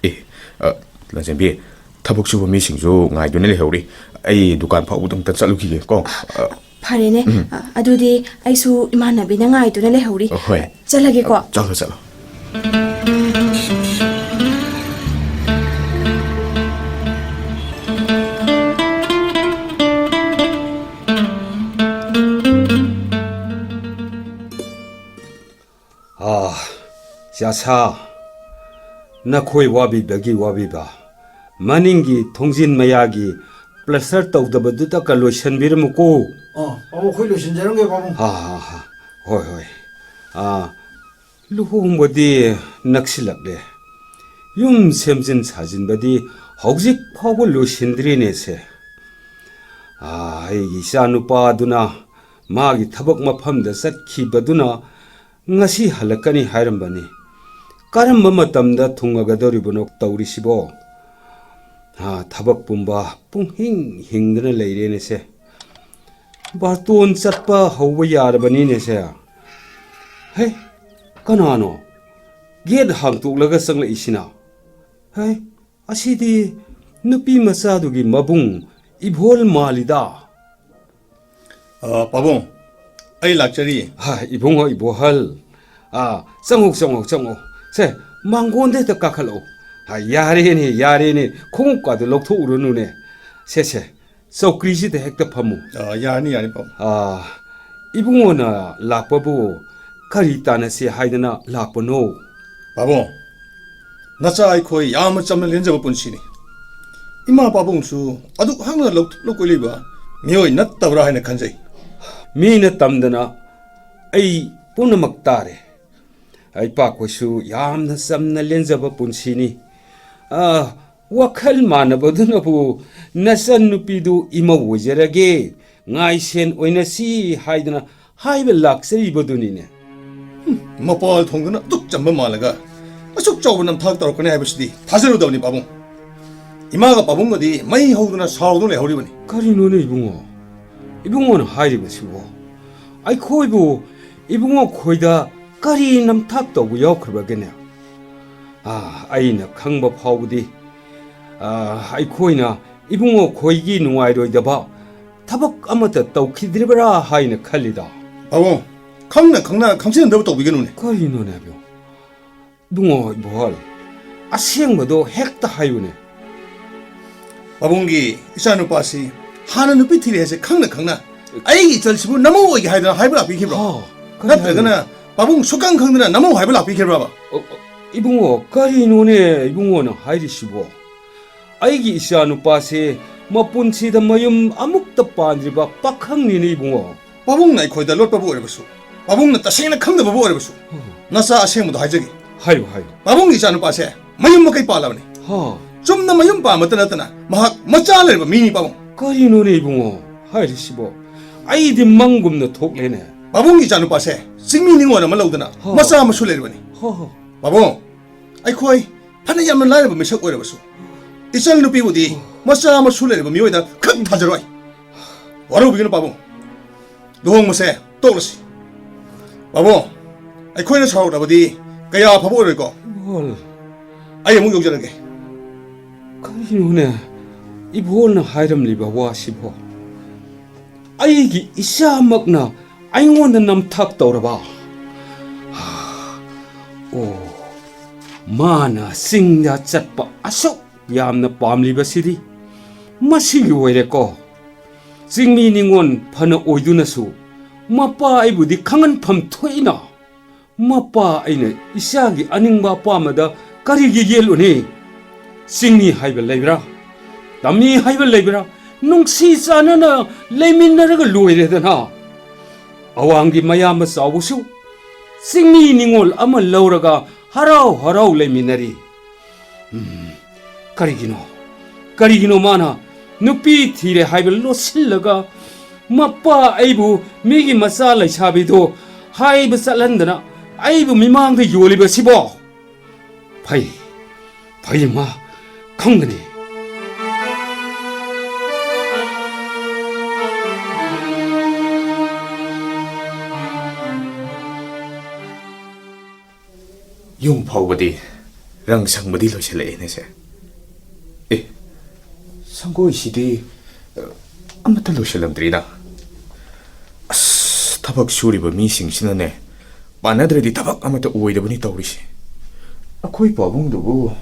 ꯑꯦ, ꯑ, ꯂꯟꯆꯦꯟꯕꯤ, ꯊꯕꯛ ꯁꯨꯕ ꯃꯤꯁꯤꯡꯁꯨ ꯉꯥꯏꯗꯨꯅ ꯂꯩꯍꯧꯔꯤ꯫ ꯑꯩ ꯗꯨꯀꯥꯟ ꯐꯥꯎꯕꯗ ꯑꯝꯇ ꯆꯠꯂꯨꯈꯤꯒꯦ ꯀꯣ꯫ ꯑ, ꯐꯔꯦꯅꯦ꯫ ꯎꯝ꯫ ꯑ, ꯑꯗꯨꯗꯤ ꯑꯩꯁꯨ ꯏꯃꯥꯟꯅꯕꯤꯅ ꯉꯥꯏꯗꯨꯅ ꯂꯩꯍꯧꯔꯤ꯫ ꯑ, ꯍꯣꯏ꯫ ꯆꯠꯂꯒꯦꯀꯣ꯫ ꯆꯠꯂꯣ, ꯆꯠꯂꯣ꯫ ꯑꯥ, ꯆꯥꯁꯥ, ꯅꯈꯣꯏ ꯋꯥꯕꯤꯕꯒꯤ ꯋꯥꯕꯤꯕ꯫ ꯃꯅꯤꯡꯒꯤ ꯊꯣꯡꯖꯤꯟ ꯃꯌꯥꯒꯤ ꯄ꯭ꯂꯥꯁꯇꯔ ꯇꯧꯗꯕꯗꯨꯗ ꯀ ꯂꯣꯏꯁꯟꯕꯤꯔꯝꯃꯨꯀꯣ꯫ ꯑꯣ, ꯑꯣ, ꯑꯩꯈꯣꯏ ꯂꯣꯏꯁꯤꯟꯖꯔꯝꯒꯦ, ꯄꯥꯕꯨꯡ꯫ ꯍꯥ, ꯍꯥ, ꯍꯥ꯫ ꯍꯣꯏ, ꯍꯣꯏ꯫ ꯑꯥ, ꯂꯨꯍꯣꯡꯕꯗꯤ ꯅꯛꯁꯤꯜꯂꯛꯂꯦ꯫ ꯌꯨꯝ ꯁꯦꯝꯖꯤꯟ ꯁꯥꯖꯤꯟꯕꯗꯤ ꯍꯧꯖꯤꯛ ꯐꯥꯎꯕ ꯂꯣꯏꯁꯤꯟꯗ꯭ꯔꯤꯅꯦꯁꯦ꯫ ꯑꯥ, ꯑꯩꯒꯤ ꯏꯆꯥ ꯅꯨꯄꯥꯗꯨꯅ ꯃꯥꯒꯤ ꯊꯕꯛ ꯃꯐꯝꯗ ꯆꯠꯈꯤꯕꯗꯨꯅ ꯉꯁꯤ ꯍꯜꯂꯛꯀꯅꯤ ꯍꯥꯏꯔꯝꯕꯅꯤ꯫ ꯀꯔꯝꯕ ꯃꯇꯝꯗ ꯊꯨꯡꯉꯒꯗꯧꯔꯤꯕꯅꯣ ꯇꯧꯔꯤꯁꯤꯕꯣ? ꯍꯥ, ꯊꯕꯛ ꯄꯨꯝꯕ ꯄꯨꯡꯍꯤꯡ ꯍꯤꯡꯗꯅ ꯂꯩꯔꯦꯅꯦꯁꯦ꯫ ꯕꯥꯔꯇꯣꯟ ꯆꯠꯄ ꯍꯧꯕ ꯌꯥꯔꯕꯅꯤꯅꯦꯁꯦ꯫ ꯍꯦ, ꯀꯅꯥꯅꯣ? ꯒꯦꯠ ꯍꯥꯡꯇꯣꯛꯂꯒ ꯆꯪꯂꯛꯏꯁꯤꯅ? ꯍꯦ, ꯑꯁꯤꯗꯤ ꯅꯨꯄꯤ ꯃꯆꯥꯗꯨꯒꯤ ꯃꯕꯨꯡ ꯏꯕꯣꯜ ꯃꯥꯜꯂꯤꯗ꯫ ꯑ, ꯄꯥꯕꯨꯡ, ꯑꯩ ꯂꯥꯛꯆꯔꯤ꯫ ꯍꯥ, ꯏꯕꯨꯡꯉꯣ ꯏꯕꯣꯍꯜ꯫ ꯑꯥ, ꯆꯪꯉꯣ, ꯆꯪꯉꯣ, ꯆꯪꯉꯣ꯫ ꯁꯦ, ꯃꯥꯡꯒꯣꯟꯗ ꯍꯦꯛꯇ ꯀꯥꯈꯠꯂꯛꯑꯣ꯫ ꯍꯥ, ꯌꯥꯔꯦꯅꯦ, ꯌꯥꯔꯦꯅꯦ꯫ ꯈꯣꯡꯎꯞꯀꯥꯗꯣ ꯂꯧꯊꯣꯛꯎꯔꯅꯨꯅꯦ꯫ ꯁꯦ, ꯁꯦ, ꯆꯧꯀ꯭ꯔꯤꯁꯤꯗ ꯍꯦꯛꯇ ꯐꯝꯃꯨ꯫ ꯑ, ꯌꯥꯔꯅꯤ, ꯌꯥꯔꯅꯤ, ꯄꯥꯕꯨꯡ꯫ ꯑꯥ, ꯏꯕꯨꯡꯉꯣꯅ ꯂꯥꯛꯄꯕꯨ ꯀꯔꯤ ꯇꯥꯟꯅꯁꯤ ꯍꯥꯏꯗꯅ ꯂꯥꯛꯄꯅꯣ? ꯄꯥꯕꯨꯡ, ꯅꯆꯥ ꯑꯩꯈꯣꯏ ꯌꯥꯝꯅ ꯆꯝꯅ ꯂꯦꯟꯖꯕ ꯄꯨꯟꯁꯤꯅꯤ꯫ ꯏꯃꯥ ꯄꯥꯕꯨꯡꯁꯨ ꯑꯗꯨꯛ ꯍꯛꯅ ꯂꯧ-, ꯂꯧꯀꯣꯏ ꯂꯩꯕ ꯃꯤꯑꯣꯏ ꯅꯠꯇꯕ꯭ꯔꯥ ꯍꯥꯏꯅ ꯈꯟꯖꯩ꯫ ꯃꯤꯅ ꯇꯝꯗꯅ ꯑꯩ ꯄꯨꯝꯅꯃꯛ ꯇꯥꯔꯦ꯫ ꯏꯄꯥꯈꯣꯏꯁꯨ ꯌꯥꯝꯅ ꯆꯝꯅ ꯂꯦꯟꯖꯕ ꯄꯨꯟꯁꯤꯅꯤ꯫ ꯑ, ꯋꯥꯈꯜ ꯃꯥꯟꯅꯕꯗꯨꯅꯕꯨ ꯅꯆꯟ ꯅꯨꯄꯤꯗꯨ ꯏꯃꯧ ꯑꯣꯏꯖꯔꯒꯦ, ꯉꯥꯏꯁꯦꯟ ꯑꯣꯏꯅꯁꯤ ꯍꯥꯏꯗꯅ ꯍꯥꯏꯕ ꯂꯥꯛꯆꯔꯤꯕꯗꯨꯅꯤꯅꯦ꯫ ꯃꯄꯥꯜ ꯊꯣꯡꯗꯨꯅ ꯑꯗꯨꯛ ꯆꯝꯕ ꯃꯥꯜꯂꯒ ꯑꯁꯨꯛ ꯆꯥꯎꯕ ꯅꯝꯊꯥꯛ ꯇꯧꯔꯛꯀꯅꯤ ꯍꯥꯏꯕꯁꯤꯗꯤ ꯊꯥꯖꯔꯨꯗꯕꯅꯤ ꯄꯥꯕꯨꯡ꯫ ꯏꯃꯥꯒ ꯄꯥꯕꯨꯡꯒꯗꯤ ꯃꯩ ꯍꯧꯗꯨꯅ ꯁꯥꯎꯗꯨꯅ ꯂꯩꯍꯧꯔꯤꯕꯅꯤ꯫ ꯀꯔꯤꯅꯣꯅꯦ ꯏꯕꯨꯡꯉꯣ? ꯏꯕꯨꯡꯉꯣꯅ ꯍꯥꯏꯔꯤꯕꯁꯤꯕꯣ? ꯑꯩꯈꯣꯏꯕꯨ ꯏꯕꯨꯡꯉꯣ ꯈꯣꯏꯗ ꯀꯔꯤ ꯅꯝꯊꯥꯛ ꯇꯧꯕ ꯌꯥꯎꯈ꯭ꯔꯕꯒꯦꯅꯦ? ꯑꯥ, ꯑꯩꯅ ꯈꯪꯕ ꯐꯥꯎꯕꯗꯤ, ꯑꯥ, ꯑꯩꯈꯣꯏꯅ ꯏꯕꯨꯡꯉꯣ ꯈꯣꯏꯒꯤ ꯅꯨꯡꯉꯥꯏꯔꯣꯏꯗꯕ ꯊꯕꯛ ꯑꯃꯠꯇ ꯇꯧꯈꯤꯗ꯭ꯔꯤꯕ꯭ꯔꯥ ꯍꯥꯏꯅ ꯈꯜꯂꯤꯗ꯫ ꯄꯥꯕꯨꯡ, ꯈꯪꯅ ꯈꯪꯅ ꯈꯪꯖꯤꯟꯅꯗꯕ ꯇꯧꯕꯤꯒꯅꯨꯅꯦ꯫ ꯀꯔꯤꯅꯣꯅꯦ ꯏꯕꯨꯡꯉꯣ? ꯏꯕꯨꯡꯉꯣ ꯏꯕꯣꯍꯜ, ꯑꯁꯦꯡꯕꯗꯣ ꯍꯦꯛꯇ ꯍꯥꯏꯌꯨꯅꯦ꯫ ꯄꯥꯕꯨꯡꯒꯤ ꯏꯆꯥꯅꯨꯄꯥꯁꯤ ꯍꯥꯟꯅ ꯅꯨꯄꯤ ꯊꯤꯔꯦ ꯍꯥꯏꯁꯦ ꯈꯪꯅ ꯈꯪꯅ ꯑꯩꯒꯤ ꯏꯆꯜꯁꯤꯕꯨ ꯅꯃꯧ ꯑꯣꯏꯒꯦ ꯍꯥꯏꯗꯅ ꯍꯥꯏꯕ ꯂꯥꯛꯄꯤꯈꯤꯕ꯭ꯔꯣ? ꯍꯥ, ꯀꯔꯤ ꯅꯠꯇ꯭ꯔꯒꯅ ꯍꯥꯏꯅꯣ? ꯄꯥꯕꯨꯡ ꯁꯨꯛꯈꯪ ꯈꯪꯗꯅ ꯅꯃꯧ ꯍꯥꯏꯕ ꯂꯥꯛꯄꯤꯈꯤꯕ꯭ꯔꯕ? ꯑꯣ, ꯑꯣ, ꯏꯕꯨꯡꯉꯣ, ꯀꯔꯤꯅꯣꯅꯦ ꯏꯕꯨꯡꯉꯣꯅ ꯍꯥꯏꯔꯤꯁꯤꯕꯣ? ꯑꯩꯒꯤ ꯏꯆꯥꯅꯨꯄꯥꯁꯦ ꯃꯄꯨꯟꯁꯤꯗ ꯃꯌꯨꯝ ꯑꯃꯨꯛꯇ ꯄꯥꯟꯗ꯭ꯔꯤꯕ ꯄꯥꯈꯪꯅꯤꯅꯦ ꯏꯕꯨꯡꯉꯣ꯫ ꯄꯥꯕꯨꯡꯅ ꯑꯩꯈꯣꯏꯗ ꯂꯣꯠꯄꯕꯨ ꯑꯣꯏꯔꯕꯁꯨ, ꯄꯥꯕꯨꯡꯅ ꯇꯁꯦꯡꯅ ꯈꯪꯗꯕꯕꯨ ꯑꯣꯏꯔꯕꯁꯨ, ꯎꯝ꯫ ꯅꯆꯥ ꯑꯁꯦꯡꯕꯗꯣ ꯍꯥꯏꯖꯒꯦ꯫ ꯍꯥꯏꯌꯨ, ꯍꯥꯏꯌꯨ꯫ ꯄꯥꯕꯨꯡꯒꯤ ꯏꯆꯥꯅꯨꯄꯥꯁꯦ ꯃꯌꯨꯝ ꯃꯀꯩ ꯄꯥꯜꯂꯕꯅꯤ꯫ ꯍꯥ꯫ ꯆꯨꯝꯅ ꯃꯌꯨꯝ ꯄꯥꯟꯕꯇ ꯅꯠꯇꯅ ꯃꯍꯥꯛ ꯃꯆꯥ ꯂꯩꯔꯕ ꯃꯤꯅꯤ ꯄꯥꯕꯨꯡ꯫ ꯀꯔꯤꯅꯣꯅꯦ ꯏꯕꯨꯡꯉꯣ ꯍꯥꯏꯔꯤꯁꯤꯕꯣ? ꯑꯩꯗꯤ ꯃꯪꯒꯨꯝꯅ ꯊꯣꯛꯂꯦꯅꯦ꯫ ꯄꯥꯕꯨꯡꯒꯤ ꯏꯆꯥꯅꯨꯄꯥꯁꯦ ꯆꯤꯡꯃꯤ ꯅꯤꯉꯣꯜ ꯑꯃ ꯂꯧꯗꯅ ꯍꯥ꯫ ꯃꯆꯥ ꯑꯃꯁꯨ ꯂꯩꯔꯕꯅꯤ꯫ ꯍꯥ, ꯍꯥ꯫ ꯄꯥꯕꯨꯡ, ꯑꯩꯈꯣꯏ ꯐꯅ ꯌꯥꯝꯅ ꯂꯥꯏꯔꯕ ꯃꯤꯁꯛ ꯑꯣꯏꯔꯕꯁꯨ, ꯏꯆꯜ ꯅꯨꯄꯤꯕꯨꯗꯤ ꯃꯆꯥ ꯃꯁꯨ ꯂꯩꯔꯕ ꯃꯤꯑꯣꯏꯗ ꯈꯛ ꯊꯥꯖꯔꯣꯏ꯫ ꯋꯥꯔꯧꯕꯤꯒꯅꯨ ꯄꯥꯕꯨꯡ, ꯂꯨꯍꯣꯡꯕꯁꯦ ꯇꯣꯛꯂꯁꯤ꯫ ꯄꯥꯕꯨꯡ, ꯑꯩꯈꯣꯏꯅ ꯁꯥꯎꯔꯛꯂꯕꯗꯤ ꯀꯌꯥ ꯐꯕ ꯑꯣꯏꯔꯣꯏꯀꯣ꯫ ꯏꯕꯣꯜ꯫ ꯑꯩ ꯑꯃꯨꯛ ꯌꯧꯖꯔꯒꯦ꯫ ꯀꯔꯤꯅꯣꯅꯦ ꯏꯕꯣꯜꯅ ꯍꯥꯏꯔꯝꯂꯤꯕ ꯋꯥꯁꯤꯕꯣ? ꯑꯩꯒꯤ ꯏꯆꯥꯃꯛꯅ ꯑꯩꯉꯣꯟꯗ ꯅꯝꯊꯥꯛ ꯇꯧꯔꯕ? ꯑꯣ, ꯃꯥꯅ ꯆꯤꯡꯗ ꯆꯠꯄ ꯑꯁꯨꯛ ꯌꯥꯝꯅ ꯄꯥꯝꯂꯤꯕꯁꯤꯗꯤ ꯃꯁꯤꯒꯤ ꯑꯣꯏꯔꯦꯀꯣ꯫ ꯆꯤꯡꯃꯤ ꯅꯤꯉꯣꯜ ꯐꯅ ꯑꯣꯏꯗꯨꯅꯁꯨ ꯃꯄꯥ ꯑꯩꯕꯨꯗꯤ ꯈꯪꯍꯟꯐꯝ ꯊꯣꯛꯏꯅ꯫ ꯃꯄꯥ ꯑꯩꯅ ꯏꯆꯥꯒꯤ ꯑꯅꯤꯡꯕ ꯑꯄꯥꯝꯕꯗ ꯀꯔꯤꯒꯤ ꯌꯦꯠꯂꯨꯅꯤ? ꯆꯤꯡꯃꯤ ꯍꯥꯏꯕ ꯂꯩꯕ꯭ꯔꯥ? ꯇꯝꯃꯤ ꯍꯥꯏꯕ ꯂꯩꯕ꯭ꯔꯥ? ꯅꯨꯡꯁꯤ ꯆꯥꯟꯅꯅ ꯂꯩꯃꯤꯟꯅꯔꯒ ꯂꯣꯏꯔꯦꯗꯅ꯫ ꯑꯋꯥꯡꯒꯤ ꯃꯌꯥꯝꯕ ꯆꯥꯎꯕꯁꯨ ꯆꯤꯡꯃꯤ ꯅꯤꯉꯣꯜ ꯑꯃ ꯂꯧꯔꯒ ꯍꯔꯥꯎ ꯍꯔꯥꯎ ꯂꯩꯃꯤꯟꯅꯔꯤ꯫ ꯎꯝ, ꯀꯔꯤꯒꯤꯅꯣ? ꯀꯔꯤꯒꯤꯅꯣ ꯃꯥꯅ ꯅꯨꯄꯤ ꯊꯤꯔꯦ ꯍꯥꯏꯕ ꯂꯣꯠꯁꯤꯜꯂꯒ ꯃꯄꯥ ꯑꯩꯕꯨ ꯃꯤꯒꯤ ꯃꯆꯥ ꯂꯩꯁꯥꯕꯤꯗꯣ ꯍꯥꯏꯕ ꯆꯠꯍꯟꯗꯅ ꯑꯩꯕꯨ ꯃꯤꯃꯥꯡꯗ ꯌꯣꯜꯂꯤꯕꯁꯤꯕꯣ? ꯐꯩ, ꯐꯩ, ꯃꯥ ꯈꯪꯒꯅꯤ꯫ ꯌꯨꯝ ꯐꯥꯎꯕꯗꯤ ꯔꯪ ꯁꯪꯕꯗꯤ ꯂꯣꯏꯁꯤꯜꯂꯛꯑꯦꯅꯦ ꯁꯦ꯫ ꯑꯦ, ꯁꯪꯒꯣꯏꯁꯤꯗꯤ, ꯑ, ꯑꯃꯠꯇ ꯂꯣꯏꯁꯤꯜꯂꯝꯗ꯭ꯔꯤꯗ꯫ ꯑꯁ, ꯊꯕꯛ ꯁꯨꯔꯤꯕ ꯃꯤꯁꯤꯡꯁꯤꯅꯅꯦ, ꯄꯥꯟꯅꯗ꯭ꯔꯗꯤ ꯊꯕꯛ ꯑꯃꯠꯇ ꯑꯣꯏꯗꯕꯅꯤ ꯇꯧꯔꯤꯁꯦ꯫ ꯑꯩꯈꯣꯏ ꯄꯥꯕꯨꯡꯗꯨꯕꯨ,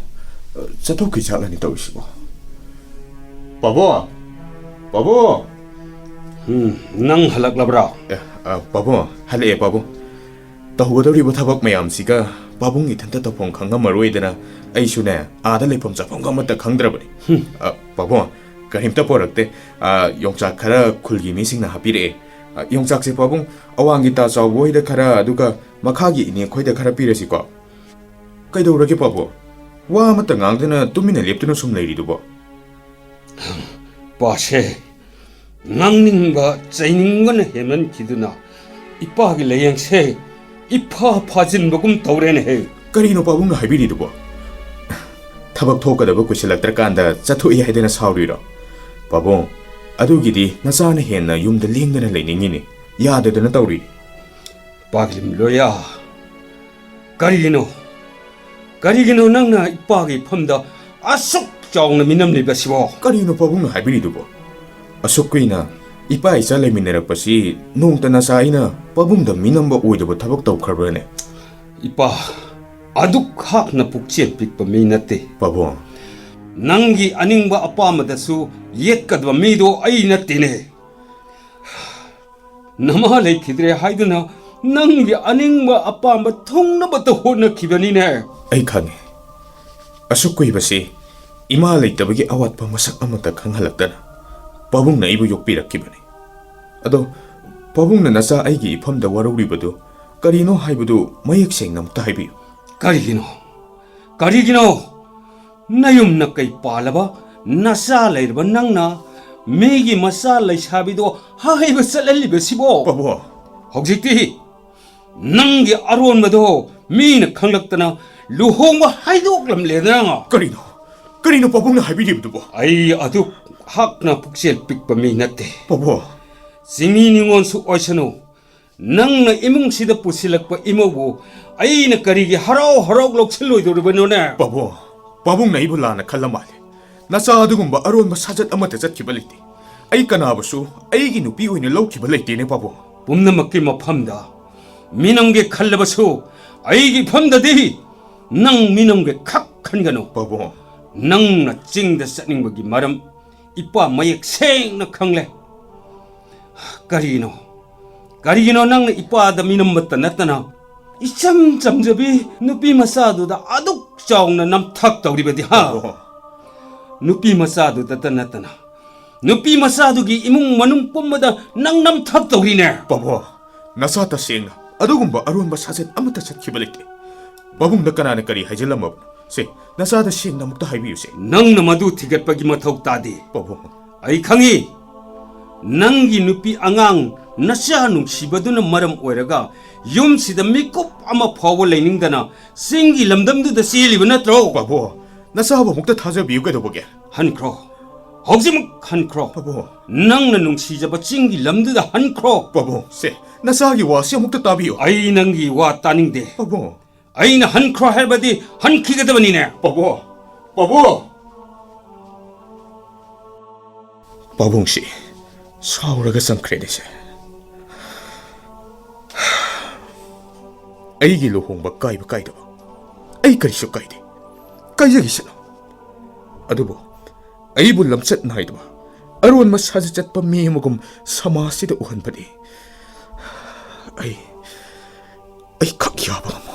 ꯑ, ꯆꯠꯊꯣꯛꯈꯤ ꯆꯠꯂꯅꯤ ꯇꯧꯔꯤꯁꯤꯕꯣ꯫ ꯄꯥꯕꯨꯡ! ꯄꯥꯕꯨꯡ! ꯎꯝ, ꯅꯪ ꯍꯜꯂꯛꯂꯕ꯭ꯔꯥ? ꯑꯦ, ꯑ, ꯄꯥꯕꯨꯡ, ꯍꯜꯂꯛꯑꯦ ꯄꯥꯕꯨꯡ꯫ ꯇꯧꯒꯗꯧꯔꯤꯕ ꯊꯕꯛ ꯃꯌꯥꯝꯁꯤꯒ ꯄꯥꯕꯨꯡ ꯏꯊꯟꯇ ꯇꯧꯐꯝ ꯈꯪꯉꯝꯃꯔꯣꯏꯗꯅ ꯑꯩꯁꯨꯅꯦ, ꯑꯥꯗ ꯂꯩꯐꯝ ꯆꯥꯐꯝꯒ ꯑꯃꯠꯇ ꯈꯪꯗ꯭ꯔꯕꯅꯤ꯫ ꯍꯨꯝ꯫ ꯑ, ꯄꯥꯕꯨꯡ, ꯀꯔꯤꯝꯇ ꯄꯣꯔꯛꯇꯦ꯫ ꯑ, ꯌꯣꯡꯆꯥꯛ ꯈꯔ ꯈꯨꯜꯒꯤ ꯃꯤꯁꯤꯡꯅ ꯍꯥꯞꯄꯤꯔꯛꯑꯦ꯫ ꯑ, ꯌꯣꯡꯆꯥꯛꯁꯦ ꯄꯥꯕꯨꯡ, ꯑꯋꯥꯡꯒꯤ ꯇꯥ ꯆꯥꯎꯕ ꯍꯣꯏꯗ ꯈꯔ, ꯑꯗꯨꯒ ꯃꯈꯥꯒꯤ ꯏꯅꯦ ꯈꯣꯏꯗ ꯈꯔ ꯄꯤꯔꯁꯤꯀꯣ꯫ ꯀꯩꯗꯧꯔꯒꯦ ꯄꯥꯕꯨꯡ? ꯋꯥ ꯑꯃꯠꯇ ꯉꯥꯡꯗꯅ ꯇꯨꯃꯤꯟꯅ ꯂꯦꯞꯇꯨꯅ ꯁꯨꯝ ꯂꯩꯔꯤꯗꯨꯕꯣ? ꯄꯥꯁꯦ, ꯉꯥꯡꯅꯤꯡꯕ ꯆꯩꯅꯤꯡꯕꯅ ꯍꯦꯟꯃꯟꯈꯤꯗꯨꯅ ꯏꯄꯥꯒꯤ ꯂꯥꯌꯦꯡꯁꯦ ꯏꯐꯥ ꯐꯥꯖꯤꯟꯕꯒꯨꯝ ꯇꯧꯔꯦꯅꯦꯍꯦ꯫ ꯀꯔꯤꯅꯣ ꯄꯥꯕꯨꯡꯅ ꯍꯥꯏꯕꯤꯔꯤꯗꯨꯕꯣ? ꯊꯕꯛ ꯊꯣꯛꯀꯗꯕ ꯀꯨꯏꯁꯤꯜꯂꯛꯇ꯭ꯔꯀꯥꯟꯗ ꯆꯠꯊꯣꯛꯏ ꯍꯥꯏꯗꯅ ꯁꯥꯎꯔꯤꯔꯣ? ꯄꯥꯕꯨꯡ, ꯑꯗꯨꯒꯤꯗꯤ ꯅꯆꯥꯅ ꯍꯦꯟꯅ ꯌꯨꯝꯗ ꯂꯦꯡꯗꯅ ꯂꯩꯅꯤꯡꯉꯤꯅꯤ, ꯌꯥꯗꯗꯅ ꯇꯧꯔꯤꯅꯤ꯫ ꯄꯥꯒꯂꯤꯝ ꯂꯣꯌꯥ, ꯀꯔꯤꯒꯤꯅꯣ? ꯀꯔꯤꯒꯤꯅꯣ ꯅꯪꯅ ꯏꯄꯥꯒꯤ ꯏꯐꯝꯗ ꯑꯁꯨꯛ ꯆꯥꯎꯅ ꯃꯤꯅꯝꯂꯤꯕꯁꯤꯕꯣ? ꯀꯔꯤꯅꯣ ꯄꯥꯕꯨꯡꯅ ꯍꯥꯏꯕꯤꯔꯤꯗꯨꯕꯣ? ꯑꯁꯨꯛ ꯀꯨꯏꯅ ꯏꯄꯥ ꯏꯆꯥ ꯂꯩꯃꯤꯟꯅꯔꯛꯄꯁꯤ ꯅꯣꯡꯃꯇ ꯅꯆꯥ ꯑꯩꯅ ꯄꯥꯕꯨꯡꯗ ꯃꯤꯅꯝꯕ ꯑꯣꯏꯗꯕ ꯊꯕꯛ ꯇꯧꯈ꯭ꯔꯕ꯭ꯔꯅꯦ? ꯏꯄꯥ, ꯑꯗꯨꯛ ꯍꯥꯛꯅ ꯄꯨꯛꯆꯦꯜ ꯄꯤꯛꯄ ꯃꯤ ꯅꯠꯇꯦ꯫ ꯄꯥꯕꯨꯡ꯫ ꯅꯪꯒꯤ ꯑꯅꯤꯡꯕ ꯑꯄꯥꯝꯕꯗꯁꯨ ꯌꯦꯠꯀꯗꯕ ꯃꯤꯗꯣ ꯑꯩ ꯅꯠꯇꯦꯅꯦ꯫ ꯅꯃꯥ ꯂꯩꯈꯤꯗ꯭ꯔꯦ ꯍꯥꯏꯗꯨꯅ ꯅꯪꯒꯤ ꯑꯅꯤꯡꯕ ꯑꯄꯥꯝꯕ ꯊꯨꯡꯅꯕꯇ ꯍꯣꯠꯅꯈꯤꯕꯅꯤꯅꯦ꯫ ꯑꯩ ꯈꯪꯉꯤ꯫ ꯑꯁꯨꯛ ꯀꯨꯏꯕꯁꯤ ꯏꯃꯥ ꯂꯩꯇꯕꯒꯤ ꯑꯋꯥꯠꯄ ꯃꯁꯛ ꯑꯃꯠꯇ ꯈꯪꯍꯜꯂꯛꯇꯅ ꯄꯥꯕꯨꯡꯅ ꯑꯩꯕꯨ ꯌꯣꯛꯄꯤꯔꯛꯈꯤꯕꯅꯤ꯫ ꯑꯗꯣ ꯄꯥꯕꯨꯡꯅ ꯅꯆꯥ ꯑꯩꯒꯤ ꯏꯐꯝꯗ ꯋꯥꯔꯧꯔꯤꯕꯗꯨ ꯀꯔꯤꯅꯣ ꯍꯥꯏꯕꯗꯨ ꯃꯌꯦꯛ ꯁꯦꯡꯅ ꯑꯃꯨꯛꯇ ꯍꯥꯏꯕꯤꯌꯨ꯫ ꯀꯔꯤꯒꯤꯅꯣ? ꯀꯔꯤꯒꯤꯅꯣ? ꯅꯌꯨꯝ ꯅꯀꯩ ꯄꯥꯜꯂꯕ ꯅꯆꯥ ꯂꯩꯔꯕ ꯅꯪꯅ ꯃꯤꯒꯤ ꯃꯆꯥ ꯂꯩꯁꯥꯕꯤꯗꯣ ꯍꯥꯏꯕ ꯆꯠꯍꯜꯂꯤꯕꯁꯤꯕꯣ? ꯄꯥꯕꯨꯡ꯫ ꯍꯧꯖꯤꯛꯇꯤ ꯅꯪꯒꯤ ꯑꯔꯣꯟꯕꯗꯣ ꯃꯤꯅ ꯈꯪꯂꯛꯇꯅ ꯂꯨꯍꯣꯡꯕ ꯍꯥꯏꯗꯣꯛꯂꯝꯂꯦꯗꯅ꯫ ꯀꯔꯤꯅꯣ? ꯀꯔꯤꯅꯣ ꯄꯥꯕꯨꯡꯅ ꯍꯥꯏꯕꯤꯔꯤꯕꯗꯨꯕꯣ? ꯑꯩ ꯑꯗꯨꯛ ꯍꯥꯛꯅ ꯄꯨꯛꯆꯦꯜ ꯄꯤꯛꯄ ꯃꯤ ꯅꯠꯇꯦ꯫ ꯄꯥꯕꯨꯡ꯫ ꯆꯤꯡꯃꯤ ꯅꯤꯉꯣꯜꯁꯨ ꯑꯣꯏꯁꯅꯨ, ꯅꯪꯅ ꯏꯃꯨꯡꯁꯤꯗ ꯄꯨꯁꯤꯜꯂꯛꯄ ꯏꯃꯧꯕꯨ ꯑꯩꯅ ꯀꯔꯤꯒꯤ ꯍꯔꯥꯎ ꯍꯔꯥꯎ ꯂꯧꯁꯤꯜꯂꯣꯏꯗꯧꯔꯤꯕꯅꯣꯅꯦ? ꯄꯥꯕꯨꯡ, ꯄꯥꯕꯨꯡꯅ ꯑꯩꯕꯨ ꯂꯥꯟꯅ ꯈꯜꯂ ꯃꯥꯜꯂꯦ꯫ ꯅꯆꯥ ꯑꯗꯨꯒꯨꯝꯕ ꯑꯔꯣꯟꯕ ꯁꯥꯖꯠ ꯑꯃꯠꯇ ꯆꯠꯈꯤꯕ ꯂꯩꯇꯦ꯫ ꯑꯩ ꯀꯅꯥꯕꯨꯁꯨ ꯑꯩꯒꯤ ꯅꯨꯄꯤ ꯑꯣꯏꯅ ꯂꯧꯈꯤꯕ ꯂꯩꯇꯦꯅꯦ ꯄꯥꯕꯨꯡ꯫ ꯄꯨꯝꯅꯃꯛꯀꯤ ꯃꯐꯝꯗ ꯃꯤꯅꯝꯒꯦ ꯈꯜꯂꯕꯁꯨ ꯑꯩꯒꯤ ꯏꯐꯝꯗꯗꯤ ꯅꯪ ꯃꯤꯅꯝꯒꯦ ꯈꯛ ꯈꯟꯒꯅꯨ꯫ ꯄꯥꯕꯨꯡ꯫ ꯅꯪꯅ ꯆꯤꯡꯗ ꯆꯠꯅꯤꯡꯕꯒꯤ ꯃꯔꯝ ꯏꯄꯥ ꯃꯌꯦꯛ ꯁꯦꯡꯅ ꯈꯪꯂꯦ꯫ ꯀꯔꯤꯅꯣ? ꯀꯔꯤꯒꯤꯅꯣ ꯅꯪꯅ ꯏꯄꯥꯗ ꯃꯤꯅꯝꯕꯇ ꯅꯠꯇꯅ ꯏꯆꯝ ꯆꯝꯖꯕꯤ ꯅꯨꯄꯤ ꯃꯆꯥꯗꯨꯗ ꯑꯗꯨꯛ ꯆꯥꯎꯅ ꯅꯝꯊꯥꯛ ꯇꯧꯔꯤꯕꯗꯤ, ꯍꯥ? ꯄꯥꯕꯨꯡ꯫ ꯅꯨꯄꯤ ꯃꯆꯥꯗꯨꯗꯇ ꯅꯠꯇꯅ ꯅꯨꯄꯤ ꯃꯆꯥꯗꯨꯒꯤ ꯏꯃꯨꯡ ꯃꯅꯨꯡ ꯄꯨꯝꯕꯗ ꯅꯪ ꯅꯝꯊꯥꯛ ꯇꯧꯔꯤꯅꯦ꯫ ꯄꯥꯕꯨꯡ, ꯅꯆꯥ ꯇꯁꯦꯡꯅ ꯑꯗꯨꯒꯨꯝꯕ ꯑꯔꯣꯟꯕ ꯁꯥꯖꯠ ꯑꯃꯠꯇ ꯆꯠꯈꯤꯕ ꯂꯩꯇꯦ꯫ ꯄꯥꯕꯨꯡꯗ ꯀꯅꯥꯅ ꯀꯔꯤ ꯍꯥꯏꯖꯤꯜꯂꯝꯃꯕꯅꯣ? ꯁꯦ, ꯅꯆꯥꯗ ꯁꯦꯡꯅ ꯑꯃꯨꯛꯇ ꯍꯥꯏꯕꯤꯌꯨꯁꯦ꯫ ꯅꯪꯅ ꯃꯗꯨ ꯊꯤꯒꯠꯄꯒꯤ ꯃꯊꯧ ꯇꯥꯗꯦ꯫ ꯄꯥꯕꯨꯡ꯫ ꯑꯩ ꯈꯪꯏ, ꯅꯪꯒꯤ ꯅꯨꯄꯤ ꯑꯉꯥꯡ ꯅꯆꯥ ꯅꯨꯡꯁꯤꯕꯗꯨꯅ ꯃꯔꯝ ꯑꯣꯏꯔꯒ ꯌꯨꯝꯁꯤꯗ ꯃꯤꯀꯨꯞ ꯑꯃ ꯐꯥꯎꯕ ꯂꯩꯅꯤꯡꯗꯅ ꯆꯤꯡꯒꯤ ꯂꯝꯗꯝꯗꯨꯗ ꯆꯦꯜꯂꯤꯕ ꯅꯠꯇ꯭ꯔꯣ? ꯄꯥꯕꯨꯡ, ꯅꯆꯥꯕꯨ ꯑꯃꯨꯛꯇ ꯊꯥꯖꯕꯤꯌꯨ ꯀꯩꯗꯧꯕꯒꯦ? ꯍꯟꯈ꯭ꯔꯣ꯫ ꯍꯧꯖꯤꯛꯃꯛ ꯍꯟꯈ꯭ꯔꯣ꯫ ꯄꯥꯕꯨꯡ꯫ ꯅꯪꯅ ꯅꯨꯡꯁꯤꯖꯕ ꯆꯤꯡꯒꯤ ꯂꯝꯗꯨꯗ ꯍꯟꯈ꯭ꯔꯣ꯫ ꯄꯥꯕꯨꯡ, ꯁꯦ, ꯅꯆꯥꯒꯤ ꯋꯥꯁꯤ ꯑꯃꯨꯛꯇ ꯇꯥꯕꯤꯌꯨ꯫ ꯑꯩ ꯅꯪꯒꯤ ꯋꯥ ꯇꯥꯅꯤꯡꯗꯦ꯫ ꯄꯥꯕꯨꯡ꯫ ꯑꯩꯅ ꯍꯟꯈ꯭ꯔꯣ ꯍꯥꯏꯔꯕꯗꯤ ꯍꯟꯈꯤꯒꯗꯕꯅꯤꯅꯦ꯫ ꯄꯥꯕꯨꯡ! ꯄꯥꯕꯨꯡ! ꯄꯥꯕꯨꯡꯁꯤ ꯁꯥꯎꯔꯒ ꯆꯪꯈ꯭ꯔꯦꯅꯦ ꯁꯦ꯫ ꯑꯩꯒꯤ ꯂꯨꯍꯣꯡꯕ ꯀꯥꯏꯕ ꯀꯥꯏꯗꯕ ꯑꯩ ꯀꯔꯤꯁꯨ ꯀꯥꯏꯗꯦ, ꯀꯥꯏꯖꯈꯤꯁꯅꯨ꯫ ꯑꯗꯨꯕꯨ ꯑꯩꯕꯨ ꯂꯝꯆꯠ ꯅꯥꯏꯗꯕ ꯑꯔꯣꯟꯕ ꯁꯥꯖꯠ ꯆꯠꯄ ꯃꯤ ꯑꯃꯒꯨꯝ ꯁꯃꯥꯖꯁꯤꯗ ꯎꯍꯟꯕꯗꯤ ꯑꯩ ꯑꯩ ꯈꯛ ꯌꯥꯕ ꯉꯝꯃꯣꯏ꯫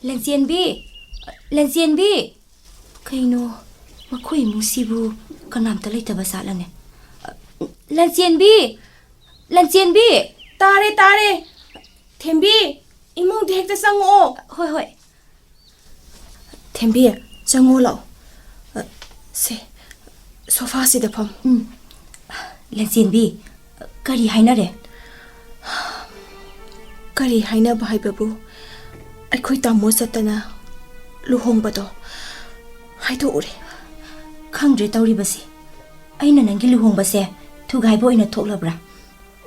ꯂꯟꯆꯦꯟꯕꯤ! ꯂꯟꯆꯦꯟꯕꯤ! ꯀꯩꯅꯣ, ꯃꯈꯣꯏ ꯏꯃꯨꯡꯁꯤꯕꯨ ꯀꯅꯥꯝꯇ ꯂꯩꯇꯕ ꯖꯥꯠꯂꯅꯦ? ꯂꯟꯆꯦꯟꯕꯤ! ꯂꯟꯆꯦꯟꯕꯤ! ꯇꯥꯔꯦ, ꯇꯥꯔꯦ꯫ ꯊꯦꯝꯕꯤ, ꯏꯃꯨꯡꯗ ꯍꯦꯛꯇ ꯆꯪꯉꯛꯑꯣ꯫ ꯍꯣꯏ, ꯍꯣꯏ꯫ ꯊꯦꯝꯕꯤ, ꯆꯪꯉꯣ ꯂꯥꯛꯑꯣ꯫ ꯑ, ꯁꯦ, ꯁꯣꯐꯥꯁꯤꯗ ꯐꯝ꯫ ꯎꯝ꯫ ꯂꯟꯆꯦꯟꯕꯤ, ꯀꯔꯤ ꯍꯥꯏꯅꯔꯦ? ꯀꯔꯤ ꯍꯥꯏꯅꯕ ꯍꯥꯏꯕꯕꯨ, ꯑꯩꯈꯣꯏ ꯇꯥꯃꯣ ꯆꯠꯇꯅ ꯂꯨꯍꯣꯡꯕꯗꯣ ꯍꯥꯏꯗꯣꯛꯎꯔꯦ꯫ ꯈꯪꯗ꯭ꯔꯦ ꯇꯧꯔꯤꯕꯁꯦ꯫ ꯑꯩꯅ ꯅꯪꯒꯤ ꯂꯨꯍꯣꯡꯕꯁꯦ ꯊꯨꯒꯥꯏꯕ ꯑꯣꯏꯅ ꯊꯣꯛꯂꯕ꯭ꯔꯥ?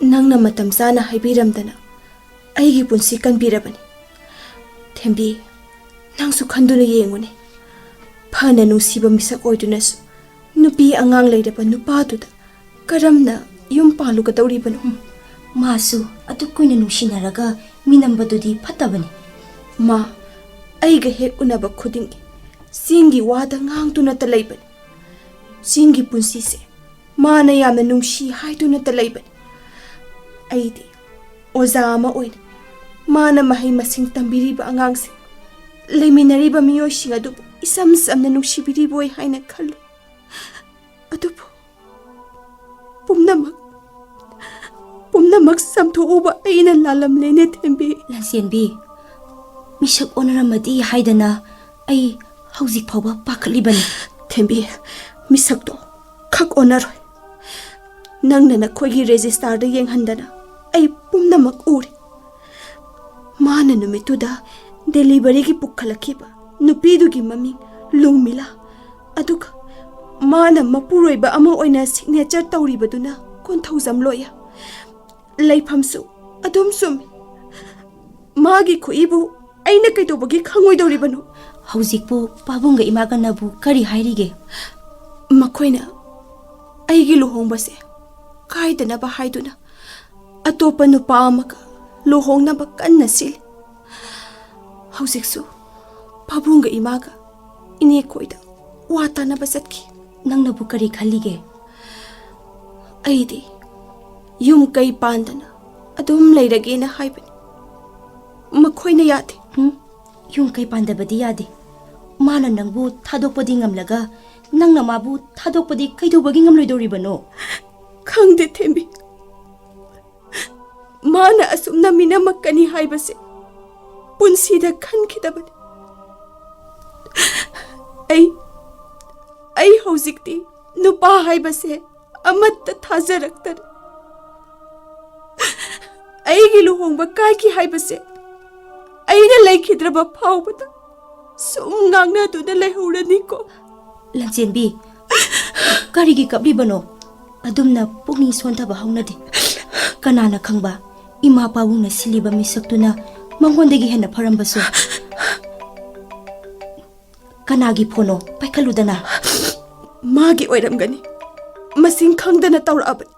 ꯅꯪꯅ ꯃꯇꯝ ꯆꯥꯅ ꯍꯥꯏꯕꯤꯔꯝꯗꯅ ꯑꯩꯒꯤ ꯄꯨꯟꯁꯤ ꯀꯟꯕꯤꯔꯕꯅꯤ꯫ ꯊꯦꯝꯕꯤ, ꯅꯪꯁꯨ ꯈꯟꯗꯨꯅ ꯌꯦꯡꯉꯨꯅꯦ꯫ ꯐꯅ ꯅꯨꯡꯁꯤꯕ ꯃꯤꯁꯛ ꯑꯣꯏꯗꯨꯅꯁꯨ ꯅꯨꯄꯤ ꯑꯉꯥꯡ ꯂꯩꯔꯕ ꯅꯨꯄꯥꯗꯨꯗ ꯀꯔꯝꯅ ꯌꯨꯝ ꯄꯥꯜꯂꯨꯒꯗꯧꯔꯤꯕꯅꯣ? ꯎꯝ, ꯃꯥꯁꯨ ꯑꯗꯨꯛ ꯀꯨꯏꯅ ꯅꯨꯡꯁꯤꯅꯔꯒ ꯃꯤꯅꯝꯕꯗꯨꯗꯤ ꯐꯠꯇꯕꯅꯤ꯫ ꯃꯥ ꯑꯩꯒ ꯍꯦꯛ ꯎꯅꯕ ꯈꯨꯗꯤꯡꯒꯤ ꯆꯤꯡꯒꯤ ꯋꯥꯗ ꯉꯥꯡꯗꯨꯅꯇ ꯂꯩꯕꯅꯤ꯫ ꯆꯤꯡꯒꯤ ꯄꯨꯟꯁꯤꯁꯦ ꯃꯥꯅ ꯌꯥꯝꯅ ꯅꯨꯡꯁꯤ ꯍꯥꯏꯗꯨꯅꯇ ꯂꯩꯕꯅꯤ꯫ ꯑꯩꯗꯤ ꯑꯣꯖꯥ ꯑꯃ ꯑꯣꯏꯅ ꯃꯥꯅ ꯃꯍꯩ ꯃꯁꯤꯡ ꯇꯝꯕꯤꯔꯤꯕ ꯑꯉꯥꯡꯁꯤꯡ, ꯂꯩꯃꯤꯟꯅꯔꯤꯕ ꯃꯤꯑꯣꯏꯁꯤꯡ ꯑꯗꯨꯕꯨ ꯏꯆꯝ ꯆꯝꯅ ꯅꯨꯡꯁꯤꯕꯤꯔꯤꯕꯣꯏ ꯍꯥꯏꯅ ꯈꯜꯂꯨ꯫ ꯑꯗꯨꯕꯨ ꯄꯨꯝꯅꯃꯛ, ꯄꯨꯝꯅꯃꯛ ꯆꯥꯝꯊꯣꯛꯎꯕ ꯑꯩꯅ ꯂꯥꯜꯂꯝꯂꯦꯅꯦ, ꯊꯦꯝꯕꯤ꯫ ꯂꯟꯆꯦꯟꯕꯤ, ꯃꯤꯁꯛ ꯑꯣꯟꯅꯔꯝꯃꯗꯤ ꯍꯥꯏꯗꯅ ꯑꯩ ꯍꯧꯖꯤꯛ ꯐꯥꯎꯕ ꯄꯥꯈꯠꯂꯤꯕꯅꯤ꯫ ꯊꯦꯝꯕꯤ, ꯃꯤꯁꯛꯇꯣ ꯈꯛ ꯑꯣꯟꯅꯔꯣꯏ꯫ ꯅꯪꯅ ꯅꯈꯣꯏꯒꯤ ꯔꯦꯖꯤꯁꯇꯥꯔꯗ ꯌꯦꯡꯍꯟꯗꯅ ꯑꯩ ꯄꯨꯝꯅꯃꯛ ꯎꯔꯦ꯫ ꯃꯥꯅ ꯅꯨꯃꯤꯠꯇꯨꯗ ꯗꯦꯂꯤꯚꯔꯤꯒꯤ ꯄꯨꯈꯠꯂꯛꯈꯤꯕ ꯅꯨꯄꯤꯗꯨꯒꯤ ꯃꯃꯤꯡ ꯂꯨꯡꯃꯤꯂꯥ, ꯑꯗꯨꯒ ꯃꯥꯅ ꯃꯄꯨꯔꯣꯏꯕ ꯑꯃ ꯑꯣꯏꯅ ꯁꯤꯒꯅꯦꯆꯔ ꯇꯧꯔꯤꯕꯗꯨꯅ ꯀꯣꯟꯊꯧꯖꯝ ꯂꯣꯌꯔ꯫ ꯂꯩꯐꯝꯁꯨ ꯑꯗꯨꯝ ꯆꯨꯝꯃꯤ꯫ ꯃꯥꯒꯤ ꯈꯨꯏꯕꯨ ꯑꯩꯅ ꯀꯩꯗꯧꯕꯒꯤ ꯈꯪꯉꯣꯏꯗꯧꯔꯤꯕꯅꯣ? ꯍꯧꯖꯤꯛꯄꯨ ꯄꯥꯕꯨꯡꯒ ꯏꯃꯥꯒꯅꯕꯨ ꯀꯔꯤ ꯍꯥꯏꯔꯤꯒꯦ? ꯃꯈꯣꯏꯅ ꯑꯩꯒꯤ ꯂꯨꯍꯣꯡꯕꯁꯦ ꯀꯥꯏꯗꯅꯕ ꯍꯥꯏꯗꯨꯅ ꯑꯇꯣꯞꯄ ꯅꯨꯄꯥ ꯑꯃꯒ ꯂꯨꯍꯣꯡꯅꯕ ꯀꯟꯅ ꯁꯤꯜꯂꯤ꯫ ꯍꯧꯖꯤꯛꯁꯨ ꯄꯥꯕꯨꯡꯒ ꯏꯃꯥꯒ ꯏꯅꯦꯈꯣꯏꯗ ꯋꯥ ꯇꯥꯅꯕ ꯆꯠꯈꯤ꯫ ꯅꯪꯅꯕꯨ ꯀꯔꯤ ꯈꯜꯂꯤꯒꯦ? ꯑꯩꯗꯤ ꯌꯨꯝ ꯀꯩ ꯄꯥꯟꯗꯅ ꯑꯗꯨꯝ ꯂꯩꯔꯒꯦꯅ ꯍꯥꯏꯕꯅꯤ꯫ ꯃꯈꯣꯏꯅ ꯌꯥꯗꯦ꯫ ꯎꯝ? ꯌꯨꯝ ꯀꯩ ꯄꯥꯟꯗꯕꯗꯤ ꯌꯥꯗꯦ꯫ ꯃꯥꯅ ꯅꯪꯕꯨ ꯊꯥꯗꯣꯛꯄꯗꯤ ꯉꯝꯂꯒ ꯅꯪꯅ ꯃꯥꯕꯨ ꯊꯥꯗꯣꯛꯄꯗꯤ ꯀꯩꯗꯧꯕꯒꯤ ꯉꯝꯂꯣꯏꯗꯧꯔꯤꯕꯅꯣ? ꯈꯪꯗꯦ, ꯊꯦꯝꯕꯤ꯫ ꯃꯥꯅ ꯑꯁꯨꯝꯅ ꯃꯤꯅꯝꯃꯛꯀꯅꯤ ꯍꯥꯏꯕꯁꯦ ꯄꯨꯟꯁꯤꯗ ꯈꯟꯈꯤꯗꯕꯅꯤ꯫ ꯑꯩ, ꯑꯩ ꯍꯧꯖꯤꯛꯇꯤ ꯅꯨꯄꯥ ꯍꯥꯏꯕꯁꯦ ꯑꯃꯠꯇ ꯊꯥꯖꯔꯛꯇꯔꯦ꯫ ꯑꯩꯒꯤ ꯂꯨꯍꯣꯡꯕ ꯀꯥꯏꯈꯤ ꯍꯥꯏꯕꯁꯦ ꯑꯩꯅ ꯂꯩꯈꯤꯗ꯭ꯔꯕ ꯐꯥꯎꯕꯗ ꯁꯨꯝ ꯉꯥꯡꯅꯗꯨꯅ ꯂꯩꯍꯧꯔꯅꯤꯀꯣ꯫ ꯂꯟꯆꯦꯟꯕꯤ, ꯀꯔꯤꯒꯤ ꯀꯞꯂꯤꯕꯅꯣ? ꯑꯗꯨꯝꯅ ꯄꯨꯛꯅꯤꯡ ꯁꯣꯟꯊꯕ ꯍꯧꯅꯗꯦ꯫ ꯀꯅꯥꯅ ꯈꯪꯕ, ꯏꯃꯥ ꯄꯥꯕꯨꯡꯅ ꯁꯤꯜꯂꯤꯕ ꯃꯤꯁꯛꯇꯨꯅ ꯃꯉꯣꯟꯗꯒꯤ ꯍꯦꯟꯅ ꯐꯔꯝꯕꯁꯨ꯫ ꯀꯅꯥꯒꯤ ꯐꯣꯟꯅꯣ? ꯄꯥꯏꯈꯠꯂꯨꯗꯅ꯫ ꯃꯥꯒꯤ ꯑꯣꯏꯔꯝꯒꯅꯤ꯫ ꯃꯁꯤꯡ ꯈꯪꯗꯅ ꯇꯧꯔꯛꯑꯕꯅꯤ꯫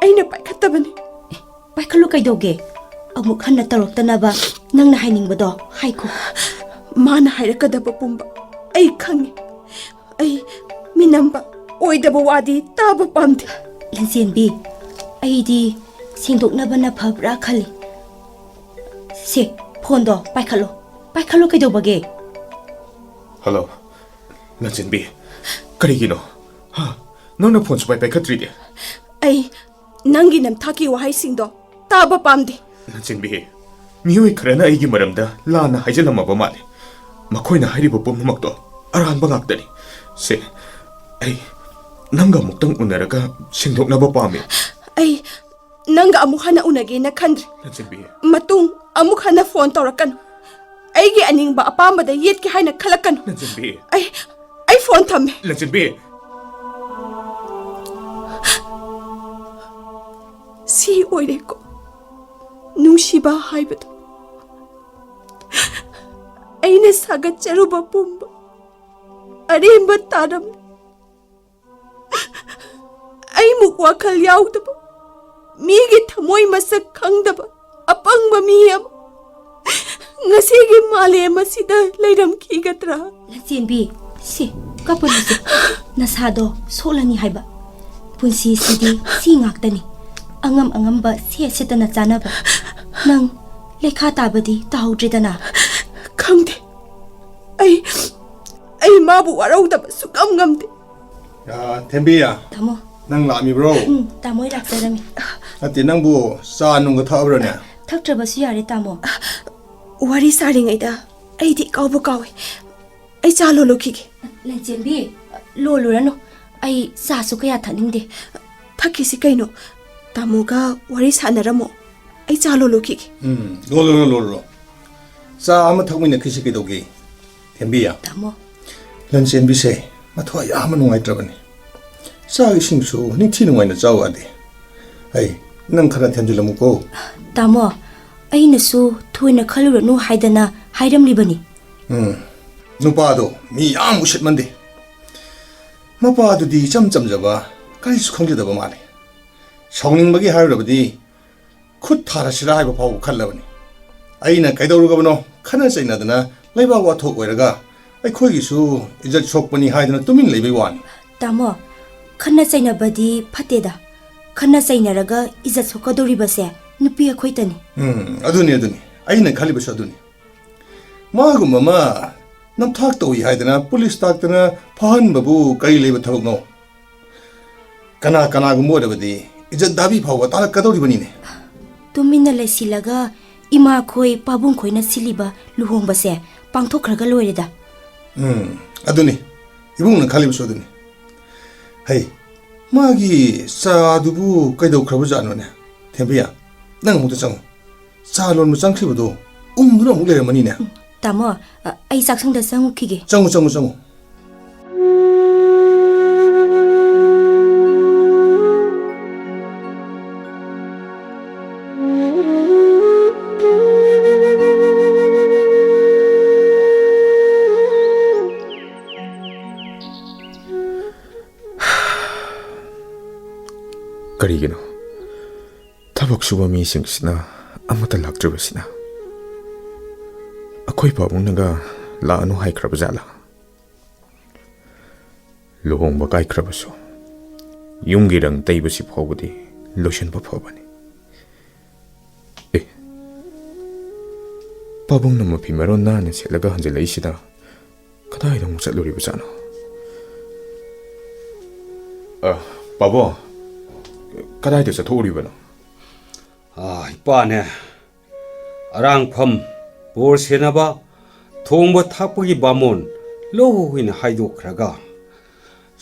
ꯑꯩꯅ ꯄꯥꯏꯈꯠꯇꯕꯅꯤ꯫ ꯑꯦ, ꯄꯥꯏꯈꯠꯂꯨ ꯀꯩꯗꯧꯒꯦ? ꯑꯃꯨꯛ ꯍꯟꯅ ꯇꯧꯔꯛꯇꯅꯕ ꯅꯪꯅ ꯍꯥꯏꯅꯤꯡꯕꯗꯣ ꯍꯥꯏꯈꯣ꯫ ꯃꯥꯅ ꯍꯥꯏꯔꯛꯀꯗꯕ ꯄꯨꯝꯕ ꯑꯩ ꯈꯪꯉꯤ꯫ ꯑꯩ ꯃꯤꯅꯝꯕ ꯑꯣꯏꯗꯕ ꯋꯥꯗꯤ ꯇꯥꯕ ꯄꯥꯝꯗꯦ꯫ ꯂꯟꯆꯦꯟꯕꯤ, ꯑꯩꯗꯤ ꯁꯦꯡꯗꯣꯛꯅꯕꯅ ꯐꯕ꯭ꯔꯥ ꯈꯜꯂꯤ꯫ ꯁꯦ, ꯐꯣꯟꯗꯣ ꯄꯥꯏꯈꯠꯂꯣ꯫ ꯄꯥꯏꯈꯠꯂꯣ ꯀꯩꯗꯧꯕꯒꯦ? ꯍꯜꯂꯣ, ꯂꯟꯆꯦꯟꯕꯤ, ꯀꯔꯤꯒꯤꯅꯣ? ꯍꯥ? ꯅꯪꯅ ꯐꯣꯟ ꯁꯨꯄꯥꯏ ꯄꯥꯏꯈꯠꯇ꯭ꯔꯤꯗꯤ? ꯑꯩ ꯅꯪꯒꯤ ꯅꯝꯊꯥꯛꯀꯤ ꯋꯥꯍꯩꯁꯤꯡꯗꯣ ꯇꯥꯕ ꯄꯥꯝꯗꯦ꯫ ꯂꯟꯆꯦꯟꯕꯤ, ꯃꯤꯑꯣꯏ ꯈꯔꯅ ꯑꯩꯒꯤ ꯃꯔꯝꯗ ꯂꯥꯟꯅ ꯍꯥꯏꯖꯤꯜꯂꯝꯃꯕ ꯃꯥꯜꯂꯤ꯫ ꯃꯈꯣꯏꯅ ꯍꯥꯏꯔꯤꯕ ꯄꯨꯝꯅꯃꯛꯇꯣ ꯑꯔꯥꯟꯕ ꯉꯥꯛꯇꯅꯤ꯫ ꯁꯦ, ꯑꯩ ꯅꯪꯒ ꯑꯃꯨꯛꯇꯪ ꯎꯅꯔꯒ ꯁꯦꯡꯗꯣꯛꯅꯕ ꯄꯥꯝꯃꯤ꯫ ꯑꯩ ꯅꯪꯒ ꯑꯃꯨꯛ ꯍꯟꯅ ꯎꯅꯒꯦꯅ ꯈꯟꯗ꯭ꯔꯦ꯫ ꯂꯟꯆꯦꯟꯕꯤ꯫ ꯃꯇꯨꯡ ꯑꯃꯨꯛ ꯍꯟꯅ ꯐꯣꯟ ꯇꯧꯔꯛꯀꯅꯨ꯫ ꯑꯩꯒꯤ ꯑꯅꯤꯡꯕ ꯑꯄꯥꯝꯕꯗ ꯌꯦꯠꯀꯦ ꯍꯥꯏꯅ ꯈꯜꯂꯛꯀꯅꯨ꯫ ꯂꯟꯆꯦꯟꯕꯤ꯫ ꯑꯩ, ꯑꯩ ꯐꯣꯟ ꯊꯝꯃꯦ꯫ ꯂꯟꯆꯦꯟꯕꯤ꯫ ꯁꯤ ꯑꯣꯏꯔꯦꯀꯣ ꯅꯨꯡꯁꯤꯕ ꯍꯥꯏꯕꯗꯣ꯫ ꯑꯩꯅ ꯁꯥꯒꯠꯆꯔꯨꯕ ꯄꯨꯝꯕ ꯑꯔꯦꯝꯕ ꯇꯥꯔꯝꯃꯤ꯫ ꯑꯩꯃꯨꯛ ꯋꯥꯈꯜ ꯌꯥꯎꯗꯕ, ꯃꯤꯒꯤ ꯊꯃꯣꯏ ꯃꯁꯛ ꯈꯪꯗꯕ ꯑꯄꯪꯕ ꯃꯤ ꯑꯃ ꯉꯁꯤꯒꯤ ꯃꯥꯂꯦꯝ ꯑꯁꯤꯗ ꯂꯩꯔꯝꯈꯤꯒꯗ꯭ꯔꯥ? ꯂꯟꯆꯦꯟꯕꯤ, ꯁꯤ, ꯀꯞꯄꯅꯨꯁꯦ꯫ ꯅꯁꯥꯗꯣ ꯁꯣꯛꯂꯅꯤ ꯍꯥꯏꯕ꯫ ꯄꯨꯟꯁꯤꯁꯤꯗꯤ ꯁꯤ ꯉꯥꯛꯇꯅꯤ꯫ ꯑꯉꯝ ꯑꯉꯝꯕ ꯁꯦꯠ ꯁꯦꯠꯇꯅ ꯆꯥꯅꯕ꯫ ꯅꯪ ꯂꯩꯈꯥ ꯇꯥꯕꯗꯤ ꯇꯥꯍꯧꯗ꯭ꯔꯦꯗꯅ꯫ ꯉꯝꯗꯦ꯫ ꯑꯩ ꯑꯩ ꯃꯥꯕꯨ ꯋꯥꯔꯧꯗꯕ ꯁꯨꯛꯉꯝ ꯉꯝꯗꯦ꯫ ꯌꯥ, ꯊꯦꯝꯕꯤ, ꯇꯥꯃꯣ꯫ ꯅꯪ ꯂꯥꯛꯑꯝꯃꯤꯕ꯭ꯔꯣ? ꯎꯝ, ꯇꯥꯃꯣ, ꯑꯩ ꯂꯥꯛꯆꯔꯝꯃꯤ꯫ ꯅꯠꯇꯦ, ꯅꯪꯕꯨ ꯆꯥ ꯅꯨꯡꯒ ꯊꯛꯑꯕ꯭ꯔꯅꯦ? ꯊꯛꯇ꯭ꯔꯕꯁꯨ ꯌꯥꯔꯦ, ꯇꯥꯃꯣ꯫ ꯋꯥꯔꯤ ꯁꯥꯔꯤꯉꯩꯗ ꯑꯩꯗꯤ ꯀꯥꯎꯕꯨ ꯀꯥꯎꯏ꯫ ꯑꯩ ꯆꯥ ꯂꯣꯜꯂꯨꯈꯤꯒꯦ꯫ ꯂꯟꯆꯦꯟꯕꯤ, ꯂꯣꯜꯂꯨꯔꯅꯨ꯫ ꯑꯩ ꯆꯥꯁꯨ ꯀꯌꯥ ꯊꯛꯅꯤꯡꯗꯦ꯫ ꯊꯛꯈꯤꯁꯤ ꯀꯩꯅꯣ꯫ ꯇꯥꯃꯣꯒ ꯋꯥꯔꯤ ꯁꯥꯟꯅꯔꯝꯃꯣ꯫ ꯑꯩ ꯆꯥ ꯂꯣꯜꯂꯨꯈꯤꯒꯦ꯫ ꯎꯝ, ꯂꯣꯜꯂꯨꯔꯣ, ꯂꯣꯜꯂꯨꯔꯣ꯫ ꯆꯥ ꯑꯃ ꯊꯛꯃꯤꯟꯅꯈꯤꯁꯤ ꯀꯩꯗꯧꯒꯦ? ꯊꯦꯝꯕꯤ꯫ ꯇꯥꯃꯣ꯫ ꯂꯟꯆꯦꯟꯕꯤꯁꯦ ꯃꯊ꯭ꯋꯥꯏ ꯌꯥꯝꯅ ꯅꯨꯡꯉꯥꯏꯇ꯭ꯔꯕꯅꯤ꯫ ꯆꯥꯛ ꯏꯁꯤꯡꯁꯨ ꯅꯤꯡꯊꯤ ꯅꯨꯡꯉꯥꯏꯅ ꯆꯥꯎ ꯌꯥꯗꯦ꯫ ꯑꯩ ꯅꯪ ꯈꯔ ꯊꯦꯝꯖꯤꯜꯂꯝꯃꯨꯀꯣ꯫ ꯇꯥꯃꯣ, ꯑꯩꯅꯁꯨ ꯊꯣꯏꯅ ꯈꯜꯂꯨꯔꯅꯨ ꯍꯥꯏꯗꯅ ꯍꯥꯏꯔꯝꯂꯤꯕꯅꯤ꯫ ꯎꯝ, ꯅꯨꯄꯥꯗꯣ ꯃꯤ ꯌꯥꯝ ꯎꯁꯤꯠꯃꯟꯗꯦ꯫ ꯃꯄꯥꯗꯨꯗꯤ ꯏꯆꯝ ꯆꯝꯖꯕ, ꯀꯔꯤꯁꯨ ꯈꯪꯖꯗꯕ ꯃꯥꯜꯂꯤ꯫ ꯁꯥꯎꯅꯤꯡꯕꯒꯤ ꯍꯥꯏꯔꯨꯔꯕꯗꯤ ꯈꯨꯠ ꯊꯥꯔꯁꯤꯔꯥ ꯍꯥꯏꯕ ꯐꯥꯎꯕ ꯈꯜꯂꯕꯅꯤ꯫ ꯑꯩꯅ ꯀꯩꯗꯧꯔꯨꯒꯕꯅꯣ? ꯈꯠꯅ ꯆꯩꯅꯗꯅ ꯂꯩꯕꯥꯛ ꯋꯥꯊꯣꯛ ꯑꯣꯏꯔꯒ ꯑꯩꯈꯣꯏꯒꯤꯁꯨ ꯏꯖꯠ ꯁꯣꯛꯄꯅꯤ ꯍꯥꯏꯗꯅ ꯇꯨꯃꯤꯟ ꯂꯩꯕꯩ ꯋꯥꯅꯤ꯫ ꯇꯥꯃꯣ, ꯈꯠꯅ ꯆꯩꯅꯕꯗꯤ ꯐꯠꯇꯦꯗ꯫ ꯈꯠꯅ ꯆꯩꯅꯔꯒ ꯏꯖꯠ ꯁꯣꯛꯀꯗꯧꯔꯤꯕꯁꯦ ꯅꯨꯄꯤ ꯑꯩꯈꯣꯏꯇꯅꯤ꯫ ꯎꯝ, ꯑꯗꯨꯅꯤ, ꯑꯗꯨꯅꯤ꯫ ꯑꯩꯅ ꯈꯜꯂꯤꯕꯁꯨ ꯑꯗꯨꯅꯤ꯫ ꯃꯥꯒꯨꯝꯕ ꯑꯃ ꯅꯝꯊꯥꯛ ꯇꯧꯏ ꯍꯥꯏꯗꯅ ꯄꯨꯂꯤꯁ ꯇꯥꯛꯇꯅ ꯐꯥꯍꯟꯕꯕꯨ ꯀꯔꯤ ꯂꯩꯕ ꯊꯕꯛꯅꯣ? ꯀꯅꯥ ꯀꯅꯥꯒꯨꯝꯕ ꯑꯣꯏꯔꯕꯗꯤ ꯏꯖꯠ ꯗꯥꯕꯤ ꯐꯥꯎꯕ ꯇꯥꯔꯛꯀꯗꯧꯔꯤꯕꯅꯤꯅꯦ꯫ ꯇꯨꯃꯤꯟꯅ ꯂꯩꯁꯤꯜꯂꯒ ꯏꯃꯥꯈꯣꯏ ꯄꯥꯕꯨꯡꯈꯣꯏꯅ ꯁꯤꯜꯂꯤꯕ ꯂꯨꯍꯣꯡꯕꯁꯦ ꯄꯥꯡꯊꯣꯛꯈ꯭ꯔꯒ ꯂꯣꯏꯔꯦꯗ꯫ ꯎꯝ, ꯑꯗꯨꯅꯤ꯫ ꯏꯕꯨꯡꯅ ꯈꯜꯂꯤꯕꯁꯨ ꯑꯗꯨꯅꯤ꯫ ꯍꯩ, ꯃꯥꯒꯤ ꯆꯥꯗꯨꯕꯨ ꯀꯩꯗꯧꯈ꯭ꯔꯕꯖꯥꯠꯅꯣꯅꯦ? ꯊꯦꯝꯕꯤꯌꯥ, ꯅꯪ ꯑꯃꯨꯛꯇ ꯆꯪꯉꯨ꯫ ꯆꯥ ꯂꯣꯟꯕ ꯆꯪꯈꯤꯕꯗꯣ ꯎꯪꯗꯨꯅ ꯑꯃꯨꯛ ꯂꯩꯔꯝꯃꯅꯤꯅꯦ꯫ ꯎꯝ, ꯇꯥꯃꯣ, ꯑ, ꯑꯩ ꯆꯥꯛꯁꯪꯗ ꯆꯪꯉꯨꯈꯤꯒꯦ꯫ ꯆꯪꯉꯨ, ꯆꯪꯉꯨ, ꯆꯪꯉꯨ꯫ ꯀꯔꯤꯒꯤꯅꯣ? ꯊꯕꯛ ꯁꯨꯕ ꯃꯤꯁꯤꯡꯁꯤꯅ ꯑꯃꯠꯇ ꯂꯥꯛꯇ꯭ꯔꯤꯕꯁꯤꯅ꯫ ꯑꯩꯈꯣꯏ ꯄꯥꯕꯨꯡꯅꯒ ꯂꯥꯛꯑꯅꯨ ꯍꯥꯏꯈ꯭ꯔꯕ ꯖꯥꯠꯂꯥ? ꯂꯨꯍꯣꯡꯕ ꯀꯥꯏꯈ꯭ꯔꯕꯁꯨ ꯌꯨꯝꯒꯤ ꯔꯪ ꯇꯩꯕꯁꯤ ꯐꯥꯎꯕꯗꯤ ꯂꯣꯏꯁꯤꯟꯕ ꯐꯕꯅꯤ꯫ ꯑꯦ, ꯄꯥꯕꯨꯡꯅ ꯃꯐꯤ ꯃꯔꯣꯟ ꯅꯥꯟꯅ ꯁꯦꯠꯂꯒ ꯍꯟꯖꯤꯜꯂꯛꯏꯁꯤꯗ ꯀꯗꯥꯏꯗ ꯑꯃꯨꯛ ꯆꯠꯂꯨꯔꯤꯕꯖꯥꯠꯅꯣ? ꯑ, ꯄꯥꯕꯨꯡ, ꯀꯗꯥꯏꯗ ꯆꯠꯊꯣꯛꯎꯔꯤꯕꯅꯣ? ꯑꯥ, ꯏꯄꯥꯅꯦ, ꯑꯔꯥꯡꯐꯝ, ꯕꯣꯔ ꯁꯦꯟꯅꯕ, ꯊꯣꯡꯕ ꯊꯥꯛꯄꯒꯤ ꯕꯥꯃꯣꯟ ꯂꯣꯏꯅ ꯍꯥꯏꯗꯣꯛꯈ꯭ꯔꯒ,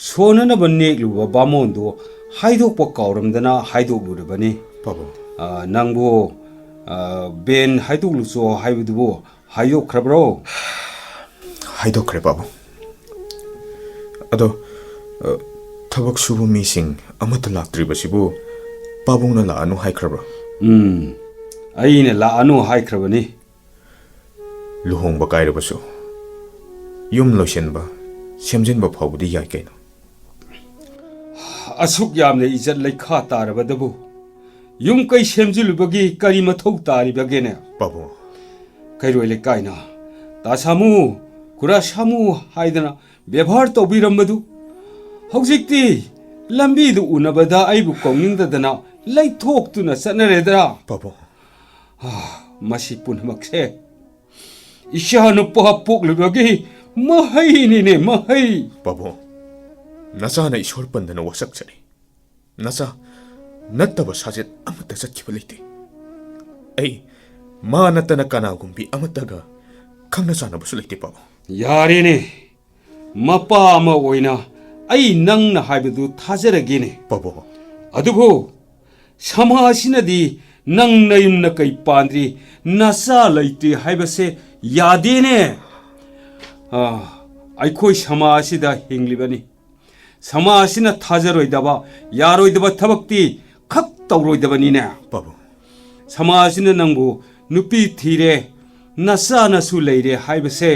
ꯁꯣꯟꯅꯅꯕ ꯅꯦꯛꯂꯨꯕ ꯕꯥꯃꯣꯟꯗꯨ ꯍꯥꯏꯗꯣꯛꯄ ꯀꯥꯎꯔꯝꯗꯅ ꯍꯥꯏꯗꯣꯛꯂꯨꯔꯕꯅꯤ꯫ ꯄꯥꯕꯨꯡ꯫ ꯑꯥ, ꯅꯪꯕꯨ, ꯑꯥ, ꯕꯦꯟ ꯍꯥꯏꯗꯣꯛꯂꯨꯆꯣ ꯍꯥꯏꯕꯗꯨꯕꯨ ꯍꯥꯏꯗꯣꯛꯈ꯭ꯔꯕ꯭ꯔꯣ? ꯍꯥꯏꯗꯣꯛꯈ꯭ꯔꯦ, ꯄꯥꯕꯨꯡ꯫ ꯑꯗꯣ, ꯑ, ꯊꯕꯛ ꯁꯨꯕ ꯃꯤꯁꯤꯡ ꯑꯃꯠꯇ ꯂꯥꯛꯇ꯭ꯔꯤꯕꯁꯤꯕꯨ ꯄꯥꯕꯨꯡꯅ ꯂꯥꯛꯑꯅꯨ ꯍꯥꯏꯈ꯭ꯔꯕ꯭ꯔꯣ? ꯎꯝ, ꯑꯩꯅ ꯂꯥꯛꯑꯅꯨ ꯍꯥꯏꯈ꯭ꯔꯕꯅꯤ꯫ ꯂꯨꯍꯣꯡꯕ ꯀꯥꯏꯔꯕꯁꯨ ꯌꯨꯝ ꯂꯣꯏꯁꯤꯟꯕ, ꯁꯦꯝꯖꯤꯟꯕ ꯐꯥꯎꯕꯗꯤ ꯌꯥꯏ ꯀꯩꯅꯣ꯫ ꯑꯁꯨꯛ ꯌꯥꯝꯅ ꯏꯖꯠ ꯂꯩꯈꯥ ꯇꯥꯔꯕꯗꯕꯨ ꯌꯨꯝ ꯀꯩ ꯁꯦꯝꯖꯤꯜꯂꯨꯕꯒꯤ ꯀꯔꯤ ꯃꯊꯧ ꯇꯥꯔꯤꯕꯒꯦꯅꯦ? ꯄꯥꯕꯨꯡ꯫ ꯀꯩꯔꯣꯏ ꯂꯩꯀꯥꯏꯅ ꯇꯥ ꯁꯥꯃꯨ, ꯈꯨꯔꯥ ꯁꯥꯃꯨ ꯍꯥꯏꯗꯅ ꯕꯦꯕꯥꯔ ꯇꯧꯕꯤꯔꯝꯕꯗꯨ ꯍꯧꯖꯤꯛꯇꯤ ꯂꯝꯕꯤꯗ ꯎꯅꯕꯗ ꯑꯩꯕꯨ ꯀꯧꯅꯤꯡꯗꯗꯅ ꯂꯩꯊꯣꯛꯇꯨꯅ ꯆꯠꯅꯔꯦꯗ꯭ꯔꯥ? ꯄꯥꯕꯨꯡ꯫ ꯑꯥ, ꯃꯁꯤ ꯄꯨꯝꯅꯃꯛꯁꯦ ꯏꯆꯥ ꯅꯨꯄꯥ ꯄꯣꯛꯂꯤꯕꯒꯤ ꯃꯍꯩꯅꯤꯅꯦ, ꯃꯍꯩ꯫ ꯄꯥꯕꯨꯡ, ꯅꯆꯥꯅ ꯏꯁꯣꯔ ꯄꯟꯗꯅ ꯋꯥꯁꯛꯆꯔꯤ꯫ ꯅꯆꯥ ꯅꯠꯇꯕ ꯁꯥꯖꯦꯠ ꯑꯃꯠꯇ ꯆꯠꯈꯤꯕ ꯂꯩꯇꯦ꯫ ꯑꯩ ꯃꯥ ꯅꯠꯇꯅ ꯀꯅꯥꯒꯨꯝꯕꯤ ꯑꯃꯠꯇꯒ ꯈꯪꯅ ꯆꯥꯟꯅꯕꯁꯨ ꯂꯩꯇꯦ, ꯄꯥꯕꯨꯡ꯫ ꯌꯥꯔꯦꯅꯦ, ꯃꯄꯥ ꯑꯃ ꯑꯣꯏꯅ ꯑꯩ ꯅꯪꯅ ꯍꯥꯏꯕꯗꯨ ꯊꯥꯖꯔꯒꯦꯅꯦ꯫ ꯄꯥꯕꯨꯡ꯫ ꯑꯗꯨꯕꯨ ꯁꯃꯥꯖꯁꯤꯅꯗꯤ ꯅꯪ ꯅꯌꯨꯝ ꯅꯀꯩ ꯄꯥꯟꯗ꯭ꯔꯤ, ꯅꯆꯥ ꯂꯩꯇ꯭ꯔꯤ ꯍꯥꯏꯕꯁꯦ ꯌꯥꯗꯦꯅꯦ꯫ ꯑꯥ, ꯑꯩꯈꯣꯏ ꯁꯃꯥꯖꯁꯤꯗ ꯍꯤꯡꯂꯤꯕꯅꯤ꯫ ꯁꯃꯥꯖꯁꯤꯅ ꯊꯥꯖꯔꯣꯏꯗꯕ, ꯌꯥꯔꯣꯏꯗꯕ ꯊꯕꯛꯇꯤ ꯈꯛ ꯇꯧꯔꯣꯏꯗꯕꯅꯤꯅꯦ꯫ ꯄꯥꯕꯨꯡ꯫ ꯁꯃꯥꯖꯁꯤꯅ ꯅꯪꯕꯨ ꯅꯨꯄꯤ ꯊꯤꯔꯦ, ꯅꯆꯥ ꯅꯁꯨ ꯂꯩꯔꯦ ꯍꯥꯏꯕꯁꯦ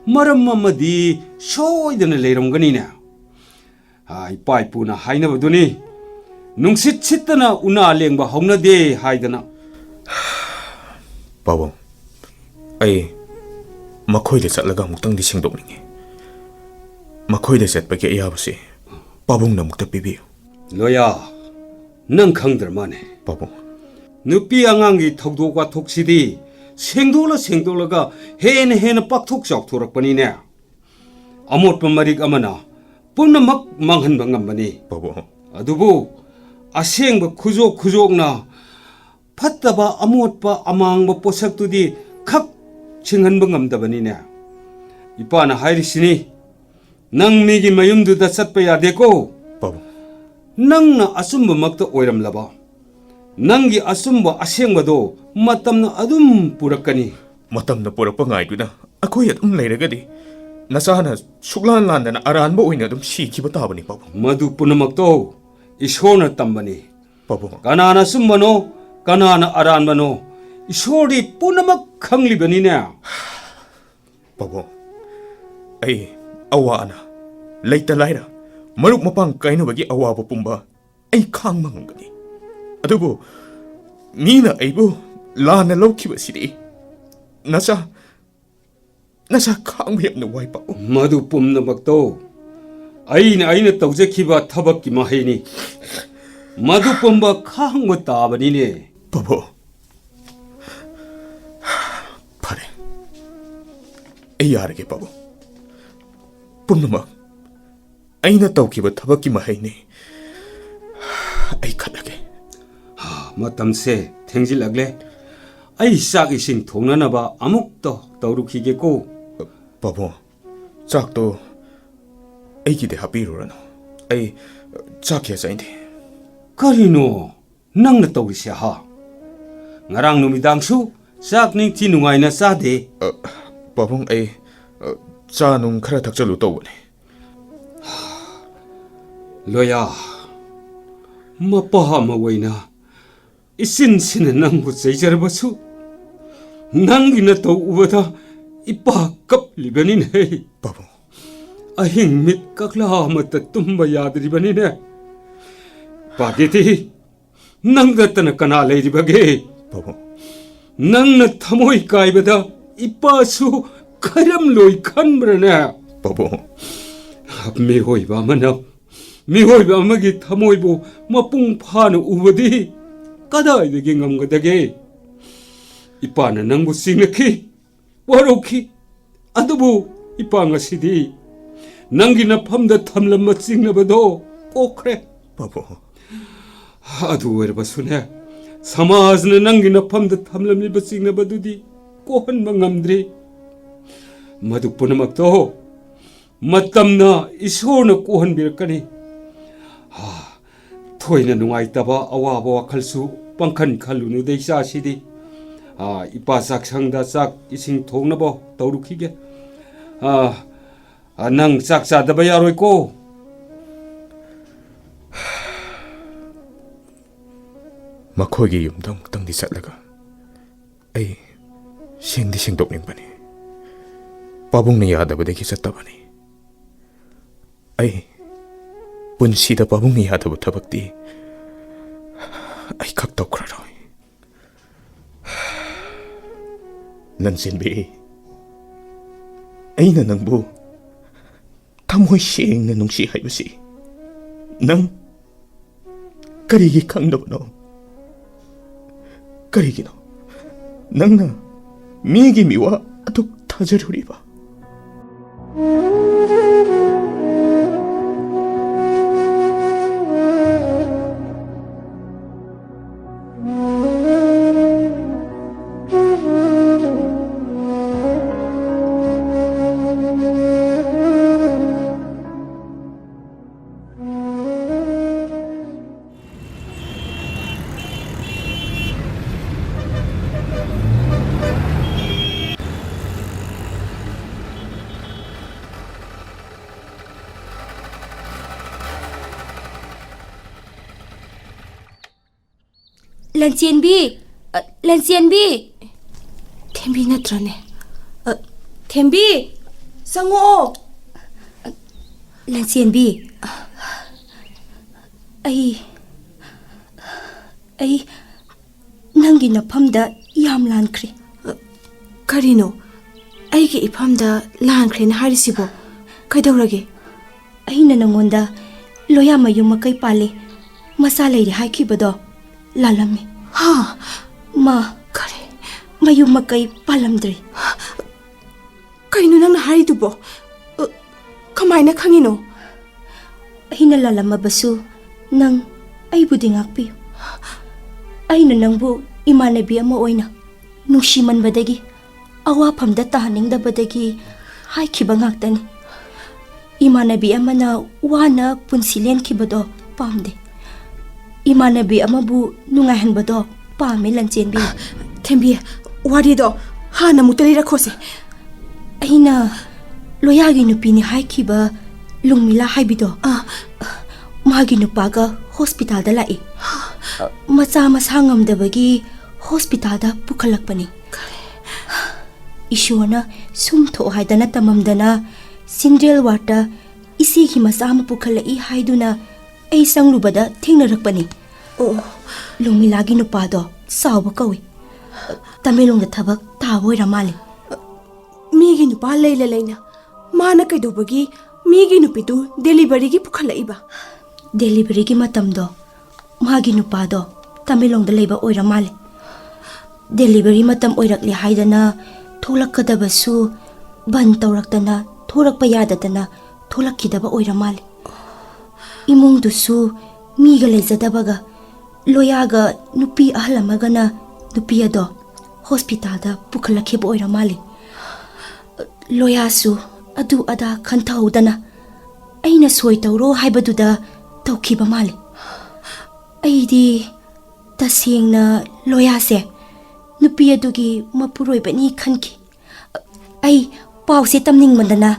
ꯃꯔꯝ ꯑꯃꯗꯤ ꯁꯣꯏꯗꯅ ꯂꯩꯔꯝꯒꯅꯤꯅꯦ꯫ ꯑꯥ, ꯏꯄꯥ ꯏꯄꯨꯅ ꯍꯥꯏꯅꯕꯗꯨꯅꯤ, "ꯅꯨꯡꯁꯤꯠ ꯁꯤꯠꯇꯅ ꯎꯅꯥ ꯂꯦꯡꯕ ꯍꯧꯅꯗꯦ" ꯍꯥꯏꯗꯅ꯫ ꯄꯥꯕꯨꯡ, ꯑꯩ ꯃꯈꯣꯏꯗ ꯆꯠꯂꯒ ꯑꯃꯨꯛꯇꯪꯗꯤ ꯁꯦꯡꯗꯣꯛꯅꯤꯡꯉꯤ꯫ ꯃꯈꯣꯏꯗ ꯆꯠꯄꯒꯤ ꯑꯌꯥꯕꯁꯤ ꯄꯥꯕꯨꯡꯅ ꯑꯃꯨꯛꯇ ꯄꯤꯕꯤꯌꯨ꯫ ꯂꯣꯌꯥ, ꯅꯪ ꯈꯪꯗ꯭ꯔ ꯃꯥꯅꯦ꯫ ꯄꯥꯕꯨꯡ꯫ ꯅꯨꯄꯤ ꯑꯉꯥꯡꯒꯤ ꯊꯧꯗꯣꯛ ꯋꯥꯊꯣꯛꯁꯤꯗꯤ ꯁꯦꯡꯗꯣꯛꯂ ꯁꯦꯡꯗꯣꯛꯂꯒ ꯍꯦꯟꯅ ꯍꯦꯟꯅ ꯄꯥꯛꯊꯣꯛ ꯆꯥꯎꯊꯣꯔꯛꯄꯅꯤꯅꯦ꯫ ꯑꯃꯣꯠꯄ ꯃꯔꯤꯛ ꯑꯃꯅ ꯄꯨꯝꯅꯃꯛ ꯃꯥꯡꯍꯟꯕ ꯉꯝꯕꯅꯤ꯫ ꯄꯥꯕꯨꯡ꯫ ꯑꯗꯨꯕꯨ ꯑꯁꯦꯡꯕ ꯈꯨꯖꯣꯛ ꯈꯨꯖꯣꯛꯅ ꯐꯠꯇꯕ ꯑꯃꯣꯠꯄ ꯑꯃꯥꯡꯕ ꯄꯣꯠꯁꯛꯇꯨꯗꯤ ꯈꯛ ꯁꯤꯡꯍꯟꯕ ꯉꯝꯗꯕꯅꯤꯅꯦ꯫ ꯏꯄꯥꯅ ꯍꯥꯏꯔꯤꯁꯤꯅꯤ, ꯅꯪ ꯃꯤꯒꯤ ꯃꯌꯨꯝꯗꯨꯗ ꯆꯠꯄ ꯌꯥꯗꯦꯀꯣ꯫ ꯄꯥꯕꯨꯡ꯫ ꯅꯪꯅ ꯑꯆꯨꯝꯕꯃꯛꯇ ꯑꯣꯏꯔꯝꯂꯕ, ꯅꯪꯒꯤ ꯑꯆꯨꯝꯕ ꯑꯁꯦꯡꯕꯗꯣ ꯃꯇꯝꯅ ꯑꯗꯨꯝ ꯄꯨꯔꯛꯀꯅꯤ꯫ ꯃꯇꯝꯅ ꯄꯨꯔꯛꯄ ꯉꯥꯏꯗꯨꯅ ꯑꯩꯈꯣꯏ ꯑꯗꯨꯝ ꯂꯩꯔꯒꯗꯤ ꯅꯆꯥꯅ ꯁꯨꯛꯂꯥꯟ ꯂꯥꯟꯗꯅ ꯑꯔꯥꯟꯕ ꯑꯣꯏꯅ ꯑꯗꯨꯝ ꯁꯤꯈꯤꯕ ꯇꯥꯕꯅꯤ, ꯄꯥꯕꯨꯡ꯫ ꯃꯗꯨ ꯄꯨꯝꯅꯃꯛꯇꯣ ꯏꯁꯣꯔꯅ ꯇꯝꯕꯅꯤ꯫ ꯄꯥꯕꯨꯡ꯫ ꯀꯅꯥꯅ ꯑꯆꯨꯝꯕꯅꯣ, ꯀꯅꯥꯅ ꯑꯔꯥꯟꯕꯅꯣ, ꯏꯁꯣꯔꯗꯤ ꯄꯨꯝꯅꯃꯛ ꯈꯪꯂꯤꯕꯅꯤꯅꯦ꯫ ꯄꯥꯕꯨꯡ, ꯑꯩ ꯑꯋꯥ ꯑꯅꯥ, ꯂꯩꯇ ꯂꯥꯏꯔ, ꯃꯔꯨꯞ ꯃꯄꯥꯡ ꯀꯥꯏꯅꯕꯒꯤ ꯑꯋꯥꯕ ꯄꯨꯝꯕ ꯑꯩ ꯈꯥꯡꯕ ꯉꯝꯒꯅꯤ꯫ ꯑꯗꯨꯕꯨ ꯃꯤꯅ ꯑꯩꯕꯨ ꯂꯥꯟꯅ ꯂꯧꯈꯤꯕꯁꯤꯗꯤ ꯅꯆꯥ, ꯅꯆꯥ ꯈꯥꯡꯕ ꯌꯥꯝꯅ ꯋꯥꯏ, ꯄꯥꯕꯨꯡ꯫ ꯃꯗꯨ ꯄꯨꯝꯅꯃꯛꯇꯣ ꯑꯩꯅ, ꯑꯩꯅ ꯇꯧꯖꯈꯤꯕ ꯊꯕꯛꯀꯤ ꯃꯍꯩꯅꯤ꯫ ꯃꯗꯨ ꯄꯨꯝꯕ ꯈꯥꯡꯕ ꯇꯥꯕꯅꯤꯅꯦ꯫ ꯄꯥꯕꯨꯡ, ꯐꯔꯦ, ꯑꯩ ꯌꯥꯔꯒꯦ, ꯄꯥꯕꯨꯡ꯫ ꯄꯨꯝꯅꯃꯛ ꯑꯩꯅ ꯇꯧꯈꯤꯕ ꯊꯕꯛꯀꯤ ꯃꯍꯩꯅꯤ꯫ ꯑꯩ ꯈꯠꯂꯒꯦ꯫ ꯃꯇꯝꯁꯦ ꯊꯦꯡꯖꯤꯜꯂꯛꯂꯦ꯫ ꯑꯩ ꯆꯥꯛ ꯏꯁꯤꯡ ꯊꯣꯡꯅꯅꯕ ꯑꯃꯨꯛꯇ ꯇꯧꯔꯨꯈꯤꯒꯦꯀꯣ꯫ ꯄꯥꯕꯨꯡ, ꯆꯥꯛꯇꯣ ꯑꯩꯒꯤꯗꯤ ꯍꯥꯞꯄꯤꯔꯨꯔꯅꯨ꯫ ꯑꯩ ꯆꯥꯛ ꯀꯌꯥ ꯆꯥꯅꯤꯡꯗꯦ꯫ ꯀꯔꯤꯅꯣ ꯅꯪꯅ ꯇꯧꯔꯤꯁꯦ, ꯍꯥ? ꯉꯔꯥꯡ ꯅꯨꯃꯤꯗꯥꯡꯁꯨ ꯆꯥꯛ ꯅꯤꯡꯊꯤ ꯅꯨꯡꯉꯥꯏꯅ ꯆꯥꯗꯦ꯫ ꯑ, ꯄꯥꯕꯨꯡ, ꯑꯩ, ꯑ, ꯆꯥ ꯅꯨꯡ ꯈꯔ ꯊꯛꯆꯜꯂꯨ ꯇꯧꯕꯅꯦ꯫ ꯂꯣꯌꯥ, ꯃꯄꯥ ꯑꯃ ꯑꯣꯏꯅ ꯏꯆꯤꯟꯁꯤꯅ ꯅꯪꯕꯨ ꯆꯩꯖꯔꯕꯁꯨ, ꯅꯪꯒꯤ ꯅꯇꯧ ꯎꯕꯗ ꯏꯄꯥ ꯀꯞꯂꯤꯕꯅꯤꯅꯦ꯫ ꯄꯥꯕꯨꯡ꯫ ꯑꯍꯤꯡ ꯃꯤꯠ ꯀꯛꯂꯥ ꯑꯃꯠꯇ ꯇꯨꯝꯕ ꯌꯥꯗ꯭ꯔꯤꯕꯅꯤꯅꯦ꯫ ꯄꯥꯒꯦꯇꯤ, ꯅꯪ ꯅꯠꯇꯅ ꯀꯅꯥ ꯂꯩꯔꯤꯕꯒꯦ? ꯄꯥꯕꯨꯡ꯫ ꯅꯪꯅ ꯊꯃꯣꯏ ꯀꯥꯏꯕꯗ ꯏꯄꯥꯁꯨ ꯈꯔꯝꯂꯣꯏ ꯈꯟꯕ꯭ꯔꯅꯦ? ꯄꯥꯕꯨꯡ꯫ ꯃꯤꯑꯣꯏꯕ ꯑꯃꯅ ꯃꯤꯑꯣꯏꯕ ꯑꯃꯒꯤ ꯊꯃꯣꯏꯕꯨ ꯃꯄꯨꯡ ꯐꯥꯅ ꯎꯕꯗꯤ ꯀꯗꯥꯏꯗꯒꯤ ꯉꯝꯒꯗꯒꯦ? ꯏꯄꯥꯅ ꯅꯪꯕꯨ ꯆꯤꯡꯅꯈꯤ, ꯋꯥꯔꯧꯈꯤ꯫ ꯑꯗꯨꯕꯨ ꯏꯄꯥ ꯉꯁꯤꯗꯤ ꯅꯪꯒꯤ ꯅꯐꯝꯗ ꯊꯝꯂꯝꯕ ꯆꯤꯡꯅꯕꯗꯣ ꯀꯣꯛꯈ꯭ꯔꯦ꯫ ꯄꯥꯕꯨꯡ꯫ ꯑꯗꯨ ꯑꯣꯏꯔꯕꯁꯨꯅꯦ, ꯁꯃꯥꯖꯅ ꯅꯪꯒꯤ ꯅꯐꯝꯗ ꯊꯝꯂꯝꯂꯤꯕ ꯆꯤꯡꯅꯕꯗꯨꯗꯤ ꯀꯣꯛꯍꯟꯕ ꯉꯝꯗ꯭ꯔꯤ꯫ ꯃꯗꯨ ꯄꯨꯝꯅꯃꯛꯇꯣ ꯃꯇꯝꯅ ꯏꯁꯣꯔꯅ ꯀꯣꯛꯍꯟꯕꯤꯔꯛꯀꯅꯤ꯫ ꯍꯥ, ꯊꯣꯏꯅ ꯅꯨꯡꯉꯥꯏꯇꯕ ꯑꯋꯥꯕ ꯋꯥꯈꯜꯁꯨ ꯄꯪꯈꯟ ꯈꯜꯂꯨꯅꯨꯗ ꯏꯆꯥꯁꯤꯗꯤ꯫ ꯑꯥ, ꯏꯄꯥ ꯆꯥꯛꯁꯪꯗ ꯆꯥꯛ ꯏꯁꯤꯡ ꯊꯣꯡꯅꯕ ꯇꯧꯔꯨꯈꯤꯒꯦ꯫ ꯑꯥ, ꯑꯥ, ꯅꯪ ꯆꯥꯛ ꯆꯥꯗꯕ ꯌꯥꯔꯣꯏꯀꯣ꯫ ꯃꯈꯣꯏꯒꯤ ꯌꯨꯝꯗ ꯑꯃꯨꯛꯇꯪꯗꯤ ꯆꯠꯂꯒ ꯑꯩ ꯁꯦꯡꯗꯤ ꯁꯦꯡꯗꯣꯛꯅꯤꯡꯕꯅꯤ꯫ ꯄꯥꯕꯨꯡꯅ ꯌꯥꯗꯕꯗꯒꯤ ꯆꯠꯇꯕꯅꯤ꯫ ꯑꯩ ꯄꯨꯟꯁꯤꯗ ꯄꯥꯕꯨꯡꯅ ꯌꯥꯗꯕ ꯊꯕꯛꯇꯤ ꯑꯩ ꯈꯛ ꯇꯧꯈ꯭ꯔꯔꯣꯏ꯫ ꯂꯟꯆꯦꯟꯕꯤ, ꯑꯩꯅ ꯅꯪꯕꯨ ꯊꯃꯣꯏ ꯁꯦꯡꯅ ꯅꯨꯡꯁꯤ ꯍꯥꯏꯕꯁꯤ ꯅꯪ ꯀꯔꯤꯒꯤ ꯈꯪꯗꯕꯅꯣ? ꯀꯔꯤꯒꯤꯅꯣ ꯅꯪꯅ ꯃꯤꯒꯤ ꯃꯤꯋꯥ ꯑꯗꯨꯛ ꯊꯥꯖꯔꯨꯔꯤꯕ? ꯂꯟꯆꯦꯟꯕꯤ! ꯑ, ꯂꯟꯆꯦꯟꯕꯤ! ꯊꯦꯝꯕꯤ ꯅꯠꯇ꯭ꯔꯅꯦ? ꯑ, ꯊꯦꯝꯕꯤ! ꯆꯪꯉꯛꯑꯣ! ꯂꯟꯆꯦꯟꯕꯤ! ꯑꯩ, ꯑꯩ ꯅꯪꯒꯤ ꯅꯐꯝꯗ ꯌꯥꯝ ꯂꯥꯟꯈ꯭ꯔꯦ꯫ ꯑ, ꯀꯔꯤꯅꯣ? ꯑꯩꯒꯤ ꯏꯐꯝꯗ ꯂꯥꯟꯈ꯭ꯔꯦꯅ ꯍꯥꯏꯔꯤꯁꯤꯕꯣ? ꯀꯩꯗꯧꯔꯒꯦ? ꯑꯩꯅ ꯅꯪꯉꯣꯟꯗ ꯂꯣꯌꯥꯃꯌꯨꯝ ꯃꯀꯩ ꯄꯥꯜꯂꯦ, ꯃꯆꯥ ꯂꯩꯔꯦ ꯍꯥꯏꯈꯤꯕꯗꯣ ꯂꯥꯜꯂꯝꯃꯤ꯫ ꯍꯥ? ꯃꯥ꯫ ꯀꯔꯤ? ꯃꯌꯨꯝ ꯃꯀꯩ ꯄꯥꯜꯂꯝꯗ꯭ꯔꯦ꯫ ꯀꯩꯅꯣ ꯅꯪꯅ ꯍꯥꯏꯔꯤꯗꯨꯕꯣ? ꯑ, ꯀꯃꯥꯏꯅ ꯈꯪꯉꯤꯅꯣ? ꯑꯩꯅ ꯂꯥꯜꯂꯝꯃꯕꯁꯨ ꯅꯪ ꯑꯩꯕꯨꯗꯤ ꯉꯥꯛꯄꯤꯌꯨ꯫ ꯑꯩꯅ ꯅꯪꯕꯨ ꯏꯃꯥꯟꯅꯕꯤ ꯑꯃ ꯑꯣꯏꯅ ꯅꯨꯡꯁꯤꯃꯟꯕꯗꯒꯤ, ꯑꯋꯥꯐꯝꯗ ꯇꯥꯍꯟꯅꯤꯡꯗꯕꯗꯒꯤ ꯍꯥꯏꯈꯤꯕ ꯉꯥꯛꯇꯅꯤ꯫ ꯏꯃꯥꯟꯅꯕꯤ ꯑꯃꯅ ꯋꯥꯅ ꯄꯨꯟꯁꯤ ꯂꯦꯟꯈꯤꯕꯗꯣ ꯄꯥꯝꯗꯦ꯫ ꯏꯃꯥꯟꯅꯕꯤ ꯑꯃꯕꯨ ꯅꯨꯡꯉꯥꯏꯍꯟꯕꯗꯣ ꯄꯥꯝꯃꯦ, ꯂꯟꯆꯦꯟꯕꯤ꯫ ꯊꯦꯝꯕꯤ, ꯋꯥꯔꯤꯗꯣ ꯍꯥꯟꯅ ꯑꯃꯨꯛꯇ ꯂꯤꯔꯛꯈꯣꯁꯦ꯫ ꯑꯩꯅ ꯂꯣꯌꯥꯒꯤ ꯅꯨꯄꯤꯅꯤ ꯍꯥꯏꯈꯤꯕ ꯂꯨꯡꯃꯤꯂꯥ ꯍꯥꯏꯕꯤꯗꯣ, ꯑꯥ꯫ ꯃꯥꯒꯤ ꯅꯨꯄꯥꯒ ꯍꯣꯁꯄꯤꯇꯥꯜꯗ ꯂꯥꯛꯏ꯫ ꯃꯆꯥ ꯃꯁꯥ ꯉꯝꯗꯕꯒꯤ ꯍꯣꯁꯄꯤꯇꯥꯜꯗ ꯄꯨꯈꯠꯂꯛꯄꯅꯤ꯫ ꯏꯁꯣꯔꯅ ꯁꯨꯝ ꯊꯣꯛ ꯍꯥꯏꯗꯅ ꯇꯝꯃꯝꯗꯅ ꯁꯤꯟꯗ꯭ꯔꯦꯜ ꯋꯥꯔꯗꯇ ꯏꯆꯦꯒꯤ ꯃꯆꯥ ꯑꯃ ꯄꯨꯈꯠꯂꯛꯏ ꯍꯥꯏꯗꯨꯅ ꯑꯩ ꯆꯪꯂꯨꯕꯗ ꯊꯦꯡꯅꯔꯛꯄꯅꯤ꯫ ꯑꯣ꯫ ꯂꯨꯡꯃꯤꯂꯥꯒꯤ ꯅꯨꯄꯥꯗꯣ ꯆꯥꯎꯕ ꯀꯧꯏ꯫ ꯇꯃꯦꯡꯂꯣꯡꯗ ꯊꯕꯛ ꯇꯥꯕ ꯑꯣꯏꯔ ꯃꯥꯜꯂꯦ꯫ ꯃꯤꯒꯤ ꯅꯨꯄꯥ ꯂꯩꯅ ꯂꯩꯅ ꯃꯥꯅ ꯀꯩꯗꯧꯕꯒꯤ ꯃꯤꯒꯤ ꯅꯨꯄꯤꯗꯨ ꯗꯦꯂꯤꯚꯔꯤꯒꯤ ꯄꯨꯈꯠꯂꯛꯏꯕ? ꯗꯦꯂꯤꯚꯔꯤꯒꯤ ꯃꯇꯝꯗꯣ ꯃꯥꯒꯤ ꯅꯨꯄꯥꯗꯣ ꯇꯃꯦꯡꯂꯣꯡꯗ ꯂꯩꯕ ꯑꯣꯏꯔ ꯃꯥꯜꯂꯦ꯫ ꯗꯦꯂꯤꯚꯔꯤ ꯃꯇꯝ ꯑꯣꯏꯔꯛꯂꯦ ꯍꯥꯏꯗꯅ ꯊꯣꯛꯂꯛꯀꯗꯕꯁꯨ ꯕꯟ ꯇꯧꯔꯛꯇꯅ ꯊꯣꯔꯛꯄ ꯌꯥꯗꯗꯅ ꯊꯣꯛꯂꯛꯈꯤꯗꯕ ꯑꯣꯏꯔ ꯃꯥꯜꯂꯦ꯫ ꯏꯃꯨꯡꯗꯨꯁꯨ ꯃꯤꯒ ꯂꯩꯖꯗꯕꯒ, ꯂꯣꯌꯥꯒ ꯅꯨꯄꯤ ꯑꯍꯜ ꯑꯃꯒꯅ ꯅꯨꯄꯤ ꯑꯗꯣ ꯍꯣꯁꯄꯤꯇꯥꯜꯗ ꯄꯨꯈꯠꯂꯛꯈꯤꯕ ꯑꯣꯏꯔ ꯃꯥꯜꯂꯦ꯫ ꯂꯣꯌꯥꯁꯨ ꯑꯗꯨ ꯑꯗꯥ ꯈꯟꯊꯍꯧꯗꯅ ꯑꯩꯅ ꯁꯣꯏ ꯇꯧꯔꯣ ꯍꯥꯏꯕꯗꯨꯗ ꯇꯧꯈꯤꯕ ꯃꯥꯜꯂꯦ꯫ ꯑꯩꯗꯤ ꯇꯁꯦꯡꯅ ꯂꯣꯌꯥꯁꯦ ꯅꯨꯄꯤ ꯑꯗꯨꯒꯤ ꯃꯄꯨꯔꯣꯏꯕꯅꯤ ꯈꯟꯈꯤ꯫ ꯑꯩ ꯄꯥꯎꯁꯦ ꯇꯝꯅꯤꯡꯃꯟꯗꯅ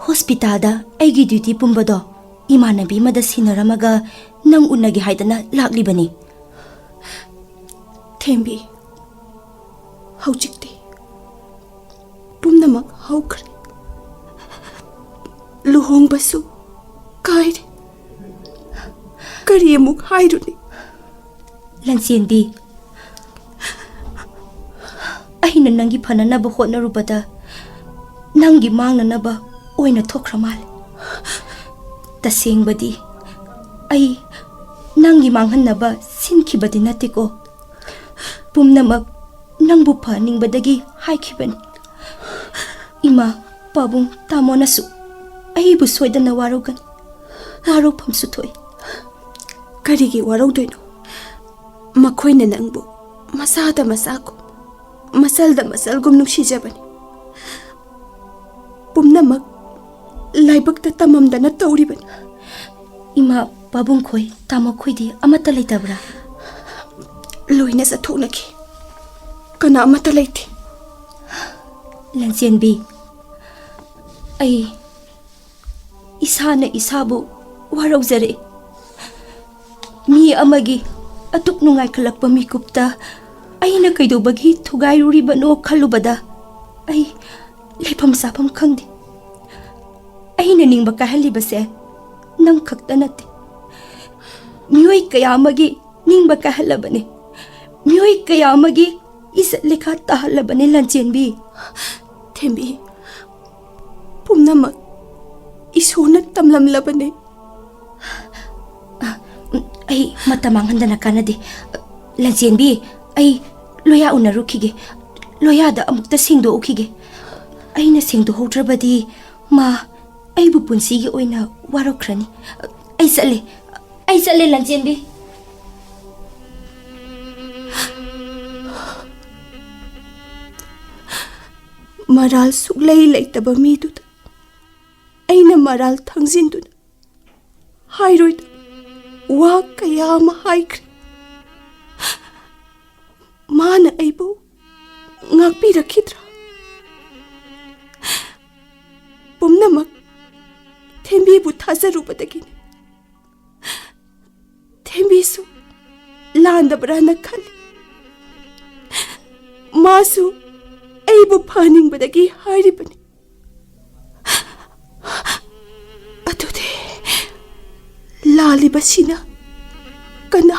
ꯍꯣꯁꯄꯤꯇꯥꯜꯗ ꯑꯩꯒꯤ ꯗ꯭ꯌꯨꯇꯤ ꯄꯨꯝꯕꯗꯣ ꯏꯃꯥꯟꯅꯕꯤ ꯑꯃꯗ ꯁꯤꯟꯅꯔꯝꯃꯒ ꯅꯪ ꯎꯅꯒꯦ ꯍꯥꯏꯗꯅ ꯂꯥꯛꯂꯤꯕꯅꯤ꯫ ꯊꯦꯝꯕꯤ, ꯍꯧꯖꯤꯛꯇꯤ ꯄꯨꯝꯅꯃꯛ ꯍꯧꯈ꯭ꯔꯦ꯫ ꯂꯨꯍꯣꯡꯕꯁꯨ ꯀꯥꯏꯔꯦ꯫ ꯀꯔꯤ ꯑꯃꯨꯛ ꯍꯥꯏꯔꯨꯅꯤ? ꯂꯟꯆꯦꯟꯕꯤ, ꯑꯩꯅ ꯅꯪꯒꯤ ꯐꯅꯅꯕ ꯍꯣꯠꯅꯔꯨꯕꯗ ꯅꯪꯒꯤ ꯃꯥꯡꯅꯅꯕ ꯑꯣꯏꯅ ꯊꯣꯛꯈ꯭ꯔ ꯃꯥꯜꯂꯦ꯫ ꯇꯁꯦꯡꯕꯗꯤ ꯑꯩ ꯅꯪꯒꯤ ꯃꯥꯡꯍꯟꯅꯕ ꯁꯤꯟꯈꯤꯕꯗꯤ ꯅꯠꯇꯦꯀꯣ꯫ ꯄꯨꯝꯅꯃꯛ ꯅꯪꯕꯨ ꯐꯍꯟꯅꯤꯡꯕꯗꯒꯤ ꯍꯥꯏꯈꯤꯕꯅꯤ꯫ ꯏꯃꯥ, ꯄꯥꯕꯨꯡ, ꯇꯥꯃꯣꯅꯁꯨ ꯑꯩꯕꯨ ꯁꯣꯏꯗꯅ ꯋꯥꯔꯧꯒꯅꯤ꯫ ꯋꯥꯔꯧꯐꯝꯁꯨ ꯊꯣꯛꯏ꯫ ꯀꯔꯤꯒꯤ ꯋꯥꯔꯧꯗꯣꯏꯅꯣ? ꯃꯈꯣꯏꯅ ꯅꯪꯕꯨ ꯃꯁꯥꯗ ꯃꯁꯥꯒꯨꯝ, ꯃꯆꯜꯗ ꯃꯆꯜꯒꯨꯝ ꯅꯨꯡꯁꯤꯖꯕꯅꯤ꯫ ꯄꯨꯝꯅꯃꯛ ꯂꯥꯏꯕꯛꯇ ꯇꯝꯃꯝꯗꯅ ꯇꯧꯔꯤꯕꯅꯤ꯫ ꯏꯃꯥ, ꯄꯥꯕꯨꯡ ꯈꯣꯏ, ꯇꯥꯃꯣ ꯈꯣꯏꯗꯤ ꯑꯃꯠꯇ ꯂꯩꯇꯕ꯭ꯔꯥ? ꯂꯣꯏꯅ ꯆꯠꯊꯣꯛꯅꯈꯤ꯫ ꯀꯅꯥ ꯑꯃꯠꯇ ꯂꯩꯇꯦ꯫ ꯂꯟꯆꯦꯟꯕꯤ, ꯑꯩ ꯏꯁꯥꯅ ꯏꯁꯥꯕꯨ ꯋꯥꯔꯧꯖꯔꯛꯏ꯫ ꯃꯤ ꯑꯃꯒꯤ ꯑꯗꯨꯛ ꯅꯨꯡꯉꯥꯏꯈꯠꯂꯛꯄ ꯃꯤꯀꯨꯞꯇ ꯑꯩꯅ ꯀꯩꯗꯧꯕꯒꯤ ꯊꯨꯒꯥꯏꯔꯨꯔꯤꯕꯅꯣ ꯈꯜꯂꯨꯕꯗ ꯑꯩ ꯂꯩꯐꯝ ꯆꯥꯐꯝ ꯈꯪꯗꯦ꯫ ꯑꯩꯅ ꯅꯤꯡꯕ ꯀꯥꯏꯍꯜꯂꯤꯕꯁꯦ ꯅꯪ ꯈꯛꯇ ꯅꯠꯇꯦ꯫ ꯃꯤꯑꯣꯏ ꯀꯌꯥ ꯑꯃꯒꯤ ꯅꯤꯡꯕ ꯀꯥꯏꯍꯜꯂꯕꯅꯤ꯫ ꯃꯤꯑꯣꯏ ꯀꯌꯥ ꯑꯃꯒꯤ ꯏꯖꯠ ꯂꯩꯈꯥ ꯇꯥꯍꯜꯂꯕꯅꯤ, ꯂꯟꯆꯦꯟꯕꯤ꯫ ꯊꯦꯝꯕꯤ, ꯄꯨꯝꯅꯃꯛ ꯏꯁꯣꯔꯅ ꯇꯝꯂꯝꯂꯕꯅꯤ꯫ ꯑꯩ ꯃꯇꯝ ꯃꯥꯡꯍꯟꯗꯅ ꯀꯥꯟꯅꯗꯦ꯫ ꯂꯟꯆꯦꯟꯕꯤ, ꯑꯩ ꯂꯣꯌꯥ ꯎꯅꯔꯨꯈꯤꯒꯦ꯫ ꯂꯣꯌꯥꯗ ꯑꯃꯨꯛꯇ ꯁꯦꯡꯗꯣꯛꯎꯈꯤꯒꯦ꯫ ꯑꯩꯅ ꯁꯦꯡꯗꯣꯛꯍꯧꯗ꯭ꯔꯕꯗꯤ ꯃꯥ ꯑꯩꯕꯨ ꯄꯨꯟꯁꯤꯒꯤ ꯑꯣꯏꯅ ꯋꯥꯔꯧꯈ꯭ꯔꯅꯤ꯫ ꯑꯩ ꯆꯠꯂꯦ꯫ ꯑꯩ ꯆꯠꯂꯦ, ꯂꯟꯆꯦꯟꯕꯤ꯫ ꯃꯔꯥꯜ ꯁꯨꯛꯂꯩ ꯂꯩꯇꯕ ꯃꯤꯗꯨꯗ ꯑꯩꯅ ꯃꯔꯥꯜ ꯊꯥꯡꯖꯤꯟꯗꯨꯅ ꯍꯥꯏꯔꯣꯏꯗꯕ ꯋꯥ ꯀꯌꯥ ꯑꯃ ꯍꯥꯏꯈ꯭ꯔꯦ꯫ ꯃꯥꯅ ꯑꯩꯕꯨ ꯉꯥꯛꯄꯤꯔꯛꯈꯤꯗ꯭ꯔꯥ? ꯄꯨꯝꯅꯃꯛ ꯊꯦꯝꯕꯤꯕꯨ ꯊꯥꯖꯔꯨꯕꯗꯒꯤꯅꯤ꯫ ꯊꯦꯝꯕꯤꯁꯨ ꯂꯥꯟꯗꯕ꯭ꯔꯥꯅ ꯈꯜꯂꯤ꯫ ꯃꯥꯁꯨ ꯑꯩꯕꯨ ꯐꯍꯟꯅꯤꯡꯕꯗꯒꯤ ꯍꯥꯏꯔꯤꯕꯅꯤ꯫ ꯑꯗꯨꯗꯤ ꯂꯥꯜꯂꯤꯕꯁꯤꯅ ꯀꯅꯥ?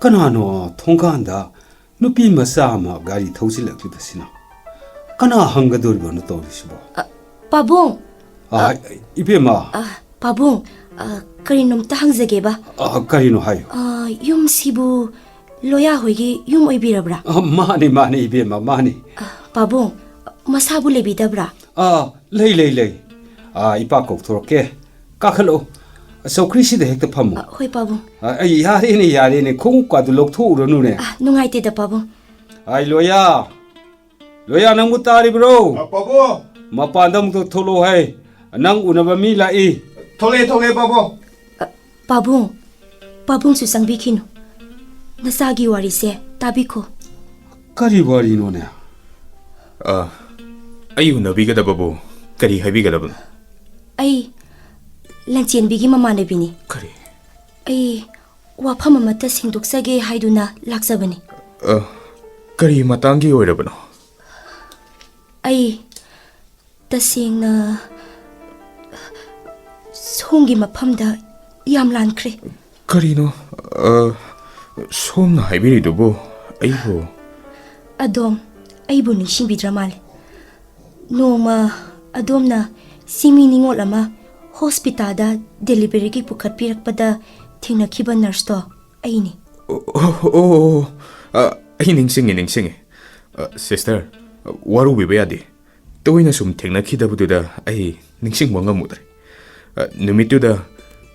ꯀꯅꯥꯅꯣ ꯊꯣꯡꯒꯥꯟꯗ ꯅꯨꯄꯤ ꯃꯆꯥ ꯑꯃ ꯒꯥꯔꯤ ꯊꯧꯖꯤꯜꯂꯛꯂꯤꯕꯁꯤꯅ? ꯀꯅꯥ ꯍꯪꯒꯗꯧꯔꯤꯕꯅꯣ ꯇꯧꯔꯤꯁꯤꯕꯣ? ꯑ, ꯄꯥꯕꯨꯡ! ꯑ, ꯑ, ꯏꯕꯦꯝꯃ! ꯑ, ꯄꯥꯕꯨꯡ, ꯑ, ꯀꯔꯤꯅꯣꯝꯇ ꯍꯪꯖꯒꯦꯕ꯫ ꯑ, ꯀꯔꯤꯅꯣ ꯍꯥꯏꯌꯨ꯫ ꯑ, ꯌꯨꯝꯁꯤꯕꯨ ꯂꯣꯌꯥ ꯍꯣꯏꯒꯤ ꯌꯨꯝ ꯑꯣꯏꯕꯤꯔꯕ꯭ꯔꯥ? ꯑ, ꯃꯥꯅꯤ, ꯃꯥꯅꯤ, ꯏꯕꯦꯝꯃ, ꯃꯥꯅꯤ꯫ ꯑ, ꯄꯥꯕꯨꯡ, ꯃꯁꯥꯕꯨ ꯂꯩꯕꯤꯗꯕ꯭ꯔꯥ? ꯑ, ꯂꯩ, ꯂꯩ, ꯂꯩ꯫ ꯑ, ꯏꯄꯥ ꯀꯧꯊꯣꯔꯛꯀꯦ꯫ ꯀꯥꯈꯠꯂꯛꯑꯣ꯫ ꯆꯧꯀ꯭ꯔꯤꯁꯤꯗ ꯍꯦꯛꯇ ꯐꯝꯃꯨ꯫ ꯑ, ꯍꯣꯏ, ꯄꯥꯕꯨꯡ꯫ ꯑ, ꯑꯩ ꯌꯥꯔꯦꯅꯦ, ꯌꯥꯔꯦꯅꯦ, ꯈꯣꯡꯎꯞꯀꯥꯗꯨ ꯂꯧꯊꯣꯛꯎꯔꯅꯨꯅꯦ꯫ ꯑ, ꯅꯨꯡꯉꯥꯏꯇꯦꯗ, ꯄꯥꯕꯨꯡ꯫ ꯑꯥꯏ, ꯂꯣꯌꯥ꯫ ꯂꯣꯌꯥ, ꯅꯪꯕꯨ ꯇꯥꯔꯤꯕ꯭ꯔꯣ? ꯑ, ꯄꯥꯕꯨꯡ꯫ ꯃꯄꯥꯟꯗ ꯑꯃꯨꯛꯇ ꯊꯣꯛꯂꯛꯑꯣ ꯍꯥꯏ꯫ ꯅꯪ ꯎꯅꯕ ꯃꯤ ꯂꯥꯛꯏ꯫ ꯊꯣꯛꯂꯛꯑꯦ, ꯊꯣꯛꯂꯛꯑꯦ, ꯄꯥꯕꯨꯡ꯫ ꯑ, ꯄꯥꯕꯨꯡ, ꯄꯥꯕꯨꯡꯁꯨ ꯆꯪꯕꯤꯈꯤꯅꯨ꯫ ꯅꯆꯥꯒꯤ ꯋꯥꯔꯤꯁꯦ ꯇꯥꯕꯤꯈꯣ꯫ ꯀꯔꯤ ꯋꯥꯔꯤꯅꯣꯅꯦ? ꯑ, ꯑꯩ ꯎꯅꯕꯤꯒꯗꯕꯕꯨ ꯀꯔꯤ ꯍꯥꯏꯕꯤꯒꯗꯕꯅꯣ? ꯑꯩ ꯂꯟꯆꯦꯟꯕꯤꯒꯤ ꯃꯃꯥꯟꯅꯕꯤꯅꯤ꯫ ꯀꯔꯤ? ꯑꯩ ꯋꯥꯐꯝ ꯑꯃꯠꯇ ꯁꯦꯡꯗꯣꯛꯆꯒꯦ ꯍꯥꯏꯗꯨꯅ ꯂꯥꯛꯆꯕꯅꯤ꯫ ꯑ, ꯀꯔꯤ ꯃꯇꯥꯡꯒꯤ ꯑꯣꯏꯔꯕꯅꯣ? ꯑꯩ ꯇꯁꯦꯡꯅ ꯁꯣꯝꯒꯤ ꯃꯐꯝꯗ ꯌꯥꯝ ꯂꯥꯟꯈ꯭ꯔꯦ꯫ ꯀꯔꯤꯅꯣ, ꯑ, ꯁꯣꯝꯅ ꯍꯥꯏꯕꯤꯔꯤꯗꯨꯕꯨ ꯑꯩꯕꯨ? ꯑꯗꯣꯝ ꯑꯩꯕꯨ ꯅꯤꯡꯁꯤꯡꯕꯤꯗ꯭ꯔ ꯃꯥꯜꯂꯦ꯫ ꯅꯣꯡꯃ ꯑꯗꯣꯝꯅ ꯆꯤꯡꯃꯤ ꯅꯤꯉꯣꯜ ꯑꯃ ꯍꯣꯁꯄꯤꯇꯥꯜꯗ ꯗꯦꯂꯤꯚꯔꯤꯒꯤ ꯄꯨꯈꯠꯄꯤꯔꯛꯄꯗ ꯊꯦꯡꯅꯈꯤꯕ ꯅꯔꯁꯇꯣ ꯑꯩꯅꯤ꯫ ꯑꯣ, ꯑꯣ, ꯑꯣ, ꯑꯣ, ꯑ, ꯑꯩ ꯅꯤꯡꯁꯤꯡꯉꯦ, ꯅꯤꯡꯁꯤꯡꯉꯦ꯫ ꯑ, ꯁꯤꯁꯇꯔ, ꯋꯥꯔꯧꯕꯤꯕ ꯌꯥꯗꯦ꯫ ꯇꯣꯏꯅ ꯁꯨꯝ ꯊꯦꯡꯅꯈꯤꯗꯕꯗꯨꯗ ꯑꯩ ꯅꯤꯡꯁꯤꯡꯕ ꯉꯝꯃꯨꯗ꯭ꯔꯦ꯫ ꯑ, ꯅꯨꯃꯤꯠꯇꯨꯗ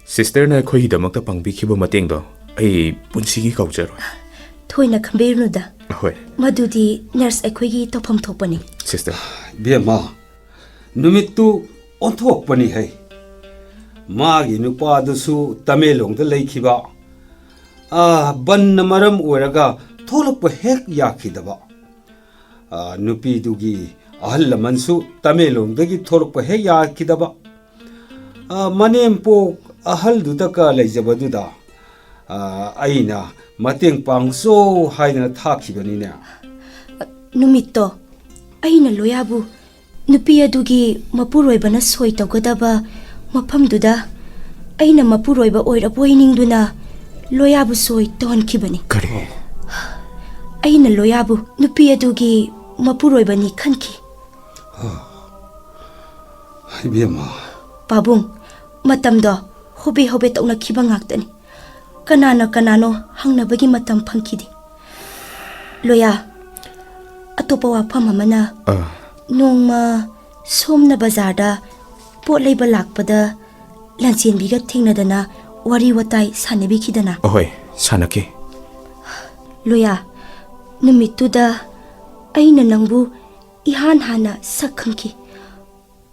ꯁꯤꯁꯇꯔꯅ ꯑꯩꯈꯣꯏꯒꯤꯗꯃꯛꯇ ꯄꯥꯡꯕꯤꯈꯤꯕ ꯃꯇꯦꯡꯗꯣ ꯑꯩ ꯄꯨꯟꯁꯤꯒꯤ ꯀꯥꯎꯖꯔꯣꯏ꯫ ꯊꯣꯏꯅ ꯈꯟꯕꯤꯔꯨꯅꯨꯗ꯫ ꯍꯣꯏ꯫ ꯃꯗꯨꯗꯤ ꯅꯔꯁ ꯑꯩꯈꯣꯏꯒꯤ ꯇꯧꯐꯝ ꯊꯣꯛꯄꯅꯤ꯫ ꯁꯤꯁꯇꯔ꯫ ꯏꯕꯦꯝꯃ, ꯅꯨꯃꯤꯠꯇꯨ ꯑꯣꯟꯊꯣꯛꯄꯅꯤ ꯍꯩ꯫ ꯃꯥꯒꯤ ꯅꯨꯄꯥꯗꯨꯁꯨ ꯇꯃꯦꯡꯂꯣꯡꯗ ꯂꯩꯈꯤꯕ꯫ ꯑꯥ, ꯕꯟꯅ ꯃꯔꯝ ꯑꯣꯏꯔꯒ ꯊꯣꯛꯂꯛꯄ ꯍꯦꯛ ꯌꯥꯈꯤꯗꯕ꯫ ꯑꯥ, ꯅꯨꯄꯤꯗꯨꯒꯤ ꯑꯍꯜ ꯂꯃꯟꯁꯨ ꯇꯃꯦꯡꯂꯣꯡꯗꯒꯤ ꯊꯣꯛꯂꯛꯄ ꯍꯦꯛ ꯌꯥꯈꯤꯗꯕ꯫ ꯑꯥ, ꯃꯅꯦꯝꯄꯣꯛ ꯑꯍꯜꯗꯨꯗꯒ ꯂꯩꯖꯕꯗꯨꯗ, ꯑꯥ, ꯑꯩꯅ ꯃꯇꯦꯡ ꯄꯥꯡꯁꯣ ꯍꯥꯏꯗꯅ ꯊꯥꯈꯤꯕꯅꯤꯅꯦ꯫ ꯅꯨꯃꯤꯠꯇꯣ ꯑꯩꯅ ꯂꯣꯌꯥꯕꯨ ꯅꯨꯄꯤ ꯑꯗꯨꯒꯤ ꯃꯄꯨꯔꯣꯏꯕꯅ ꯁꯣꯏ ꯇꯧꯒꯗꯕ ꯃꯐꯝꯗꯨꯗ ꯑꯩꯅ ꯃꯄꯨꯔꯣꯏꯕ ꯑꯣꯏꯔꯕꯣꯏ ꯅꯤꯡꯗꯨꯅ ꯂꯣꯌꯥꯕꯨ ꯁꯣꯏ ꯇꯧꯍꯟꯈꯤꯕꯅꯤ꯫ ꯀꯔꯤ? ꯑꯩꯅ ꯂꯣꯌꯥꯕꯨ ꯅꯨꯄꯤ ꯑꯗꯨꯒꯤ ꯃꯄꯨꯔꯣꯏꯕꯅꯤ ꯈꯟꯈꯤ꯫ ꯏꯕꯦꯝꯃ꯫ ꯄꯥꯕꯨꯡ, ꯃꯇꯝꯗꯣ ꯍꯣꯕꯦ ꯍꯣꯕꯦ ꯇꯧꯅꯈꯤꯕ ꯉꯥꯛꯇꯅꯤ꯫ ꯀꯅꯥꯅ ꯀꯅꯥꯅꯣ ꯍꯪꯅꯕꯒꯤ ꯃꯇꯝ ꯐꯪꯈꯤꯗꯦ꯫ ꯂꯣꯌꯥ, ꯑꯇꯣꯞꯄ ꯋꯥꯐꯝ ꯑꯃꯅ, ꯑꯥ꯫ ꯅꯣꯡꯃ ꯁꯣꯝꯅ ꯕꯖꯥꯔꯗ ꯄꯣꯠ ꯂꯩꯕ ꯂꯥꯛꯄꯗ ꯂꯟꯆꯦꯟꯕꯤꯒ ꯊꯦꯡꯅꯗꯅ ꯋꯥꯔꯤ ꯋꯥꯇꯥꯏ ꯁꯥꯟꯅꯕꯤꯈꯤꯗꯅ? ꯑꯍꯣꯏ, ꯁꯥꯟꯅꯈꯤ꯫ ꯂꯣꯌꯥ, ꯅꯨꯃꯤꯠꯇꯨꯗ ꯑꯩꯅ ꯅꯪꯕꯨ ꯏꯍꯥꯟ ꯍꯥꯟꯅ ꯁꯛ ꯈꯪꯈꯤ꯫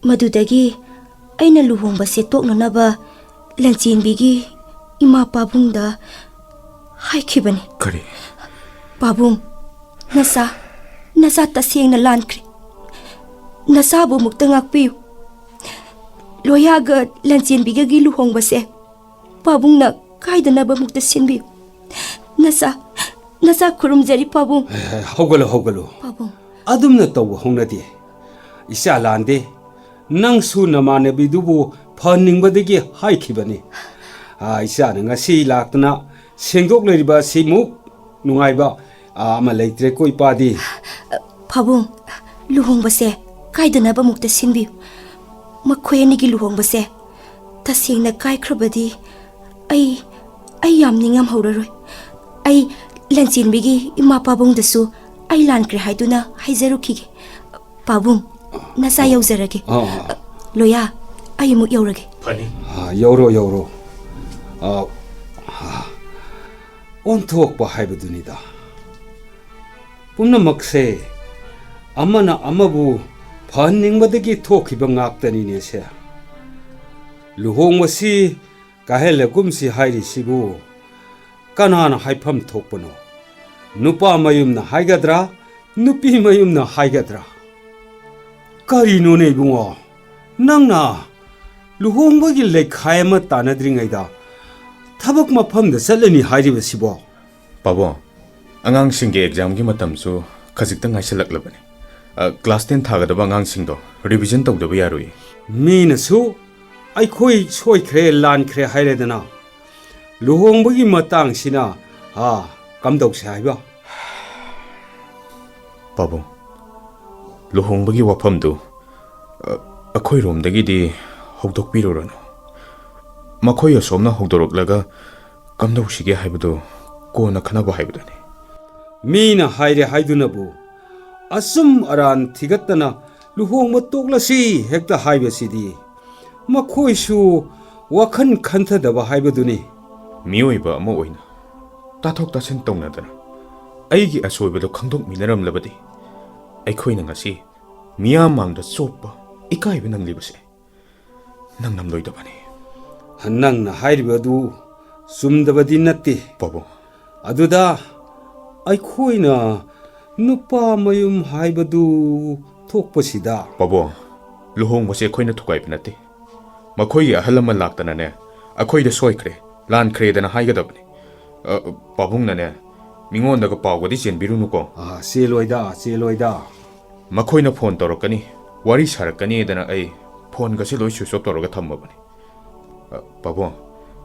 ꯃꯗꯨꯗꯒꯤ ꯑꯩꯅ ꯂꯨꯍꯣꯡꯕꯁꯦ ꯇꯣꯛꯅꯅꯕ ꯂꯟꯆꯦꯟꯕꯤꯒꯤ ꯏꯃꯥ ꯄꯥꯕꯨꯡꯗ ꯍꯥꯏꯈꯤꯕꯅꯤ꯫ ꯀꯔꯤ? ꯄꯥꯕꯨꯡ, ꯅꯆꯥ, ꯅꯆꯥ ꯇꯁꯦꯡꯅ ꯂꯥꯟꯈ꯭ꯔꯦ꯫ ꯅꯆꯥꯕꯨ ꯑꯃꯨꯛꯇ ꯉꯥꯛꯄꯤꯌꯨ꯫ ꯂꯣꯌꯥꯒ ꯂꯟꯆꯦꯟꯕꯤꯒꯒꯤ ꯂꯨꯍꯣꯡꯕꯁꯦ ꯄꯥꯕꯨꯡꯅ ꯀꯥꯏꯗꯅꯕ ꯑꯃꯨꯛꯇ ꯁꯤꯟꯕꯤꯌꯨ꯫ ꯅꯆꯥ, ꯅꯆꯥ ꯈꯨꯔꯨꯝꯖꯔꯤ ꯄꯥꯕꯨꯡ꯫ ꯍꯦ, ꯍꯦ, ꯍꯧꯒꯠꯂꯣ, ꯍꯧꯒꯠꯂꯣ꯫ ꯄꯥꯕꯨꯡ꯫ ꯑꯗꯨꯝꯅ ꯇꯧꯕ ꯍꯧꯅꯗꯦ꯫ ꯏꯆꯥ ꯂꯥꯟꯗꯦ꯫ ꯅꯪꯁꯨ ꯅꯃꯥꯟꯅꯕꯤꯗꯨꯕꯨ ꯐꯍꯟꯅꯤꯡꯕꯗꯒꯤ ꯍꯥꯏꯈꯤꯕꯅꯤ꯫ ꯑꯥ, ꯏꯆꯥꯅ ꯉꯁꯤ ꯂꯥꯛꯇꯅ ꯁꯦꯡꯗꯣꯛꯂꯤꯕ ꯑꯁꯤꯃꯨꯛ ꯅꯨꯡꯉꯥꯏꯕ, ꯑꯥ, ꯑꯃ ꯂꯩꯇ꯭ꯔꯦꯀꯣ, ꯏꯄꯥꯗꯤ꯫ ꯄꯥꯕꯨꯡ, ꯂꯨꯍꯣꯡꯕꯁꯦ ꯀꯥꯏꯗꯅꯕ ꯑꯃꯨꯛꯇ ꯁꯤꯟꯕꯤꯌꯨ꯫ ꯃꯈꯣꯏ ꯑꯅꯤꯒꯤ ꯂꯨꯍꯣꯡꯕꯁꯦ ꯇꯁꯦꯡꯅ ꯀꯥꯏꯈ꯭ꯔꯕꯗꯤ ꯑꯩ, ꯑꯩ ꯌꯥꯝ ꯅꯤꯡꯉꯝꯍꯧꯔꯔꯣꯏ꯫ ꯑꯩ ꯂꯟꯆꯦꯟꯕꯤꯒꯤ ꯏꯃꯥ ꯄꯥꯕꯨꯡꯗꯁꯨ ꯑꯩ ꯂꯥꯟꯈ꯭ꯔꯦ ꯍꯥꯏꯗꯨꯅ ꯍꯥꯏꯖꯔꯨꯈꯤꯒꯦ꯫ ꯄꯥꯕꯨꯡ, ꯅꯆꯥ ꯌꯧꯖꯔꯒꯦ꯫ ꯑꯥ, ꯑꯥ꯫ ꯂꯣꯌꯥ, ꯑꯩ ꯑꯃꯨꯛ ꯌꯧꯔꯒꯦ꯫ ꯐꯅꯤ꯫ ꯑꯥ, ꯌꯧꯔꯣ, ꯌꯧꯔꯣ꯫ ꯑꯥ, ꯑꯥ꯫ ꯑꯣꯟꯊꯣꯛꯄ ꯍꯥꯏꯕꯗꯨꯅꯤꯗ꯫ ꯄꯨꯝꯅꯃꯛꯁꯦ ꯑꯃꯅ ꯑꯃꯕꯨ ꯐꯍꯟꯅꯤꯡꯕꯗꯒꯤ ꯊꯣꯛꯈꯤꯕ ꯉꯥꯛꯇꯅꯤꯅꯦꯁꯦ꯫ ꯂꯨꯍꯣꯡꯕꯁꯤ ꯀꯥꯏꯍꯜꯂꯒꯨꯝꯁꯤ ꯍꯥꯏꯔꯤꯁꯤꯕꯨ ꯀꯅꯥꯅ ꯍꯥꯏꯐꯝ ꯊꯣꯛꯄꯅꯣ? ꯅꯨꯄꯥ ꯃꯌꯨꯝꯅ ꯍꯥꯏꯒꯗ꯭ꯔꯥ, ꯅꯨꯄꯤ ꯃꯌꯨꯝꯅ ꯍꯥꯏꯒꯗ꯭ꯔꯥ? ꯀꯔꯤꯅꯣꯅꯦ ꯏꯕꯨꯡꯉꯣ, ꯅꯪꯅ ꯂꯨꯍꯣꯡꯕꯒꯤ ꯂꯩꯈꯥꯏ ꯑꯃ ꯇꯥꯟꯅꯗ꯭ꯔꯤꯉꯩꯗ ꯊꯕꯛ ꯃꯐꯝꯗ ꯆꯠꯂꯅꯤ ꯍꯥꯏꯔꯤꯕꯁꯤꯕꯣ? ꯄꯥꯕꯨꯡ, ꯑꯉꯥꯡꯁꯤꯡꯒꯤ ꯑꯦꯛꯖꯥꯝꯒꯤ ꯃꯇꯝꯁꯨ ꯈꯖꯤꯛꯇ ꯉꯥꯏꯁꯤꯜꯂꯛꯂꯕꯅꯤ꯫ ꯑ, ꯀ꯭ꯂꯥꯁ ꯇꯦꯟ ꯊꯥꯒꯗꯕ ꯑꯉꯥꯡꯁꯤꯡꯗꯣ ꯔꯤꯚꯤꯖꯟ ꯇꯧꯗꯕ ꯌꯥꯔꯣꯏꯌꯦ꯫ ꯃꯤꯅꯁꯨ ꯑꯩꯈꯣꯏ ꯁꯣꯏꯈ꯭ꯔꯦ, ꯂꯥꯟꯈ꯭ꯔꯦ ꯍꯥꯏꯔꯦꯗꯅ꯫ ꯂꯨꯍꯣꯡꯕꯒꯤ ꯃꯇꯥꯡꯁꯤꯅ, ꯑꯥ, ꯀꯝꯗꯧꯁꯦ ꯍꯥꯏꯕ? ꯄꯥꯕꯨꯡ, ꯂꯨꯍꯣꯡꯕꯒꯤ ꯋꯥꯐꯝꯗꯨ, ꯑ, ꯑꯩꯈꯣꯏꯔꯣꯝꯗꯒꯤꯗꯤ ꯍꯧꯗꯣꯛꯄꯤꯔꯨꯔꯅꯨ꯫ ꯃꯈꯣꯏ ꯑꯁꯣꯝꯅ ꯍꯧꯗꯣꯔꯛꯂꯒ ꯀꯝꯗꯧꯁꯤꯒꯦ ꯍꯥꯏꯕꯗꯨ ꯀꯣꯟꯅ ꯈꯟꯅꯕ ꯍꯥꯏꯕꯗꯨꯅꯤ꯫ ꯃꯤꯅ ꯍꯥꯏꯔꯦ ꯍꯥꯏꯗꯨꯅꯕꯨ ꯑꯆꯨꯝ ꯑꯔꯥꯟ ꯊꯤꯒꯠꯇꯅ ꯂꯨꯍꯣꯡꯕ ꯇꯣꯛꯂꯁꯤ ꯍꯦꯛꯇ ꯍꯥꯏꯕꯁꯤꯗꯤ ꯃꯈꯣꯏꯁꯨ ꯋꯥꯈꯜ ꯈꯟꯊꯗꯕ ꯍꯥꯏꯕꯗꯨꯅꯤ꯫ ꯃꯤꯑꯣꯏꯕ ꯑꯃ ꯑꯣꯏꯅ ꯇꯥꯊꯣꯛ ꯇꯥꯁꯤꯟ ꯇꯧꯅꯗꯅ ꯑꯩꯒꯤ ꯑꯁꯣꯏꯕꯗꯨ ꯈꯪꯗꯣꯛꯃꯤꯟꯅꯔꯝꯂꯕꯗꯤ ꯑꯩꯈꯣꯏꯅ ꯉꯁꯤ ꯃꯤꯌꯥꯝ ꯃꯥꯡꯗ ꯆꯣꯞꯄ, ꯏꯀꯥꯏꯕ ꯅꯪꯂꯤꯕꯁꯦ ꯅꯪ ꯅꯝꯂꯣꯏꯗꯕꯅꯤ꯫ ꯅꯪꯅ ꯍꯥꯏꯔꯤꯕ ꯑꯗꯨ ꯆꯨꯝꯗꯕꯗꯤ ꯅꯠꯇꯦ꯫ ꯄꯥꯕꯨꯡ꯫ ꯑꯗꯨꯗ ꯑꯩꯈꯣꯏꯅ ꯅꯨꯄꯥ ꯃꯌꯨꯝ ꯍꯥꯏꯕꯗꯨ ꯊꯣꯛꯄꯁꯤꯗ꯫ ꯄꯥꯕꯨꯡ, ꯂꯨꯍꯣꯡꯕꯁꯦ ꯑꯩꯈꯣꯏꯅ ꯊꯨꯒꯥꯏꯕ ꯅꯠꯇꯦ꯫ ꯃꯈꯣꯏꯒꯤ ꯑꯍꯜ ꯑꯃ ꯂꯥꯛꯇꯅꯅꯦ, ꯑꯩꯈꯣꯏꯗ ꯁꯣꯏꯈ꯭ꯔꯦ, ꯂꯥꯟꯈ꯭ꯔꯦꯗꯅ ꯍꯥꯏꯒꯗꯕꯅꯤ꯫ ꯑ, ꯄꯥꯕꯨꯡꯅꯅꯦ, ꯃꯤꯉꯣꯟꯗꯒ ꯄꯥꯎꯒꯗꯤ ꯆꯦꯟꯕꯤꯔꯨꯅꯨꯀꯣ꯫ ꯑ, ꯆꯦꯜꯂꯣꯏꯗ, ꯆꯦꯜꯂꯣꯏꯗ꯫ ꯃꯈꯣꯏꯅ ꯐꯣꯟ ꯇꯧꯔꯛꯀꯅꯤ, ꯋꯥꯔꯤ ꯁꯥꯔꯛꯀꯅꯤꯗꯅ ꯑꯩ ꯐꯣꯟꯒꯁꯦ ꯂꯣꯏ switch off ꯇꯧꯔꯒ ꯊꯝꯃꯕꯅꯤ꯫ ꯑ, ꯄꯥꯕꯨꯡ,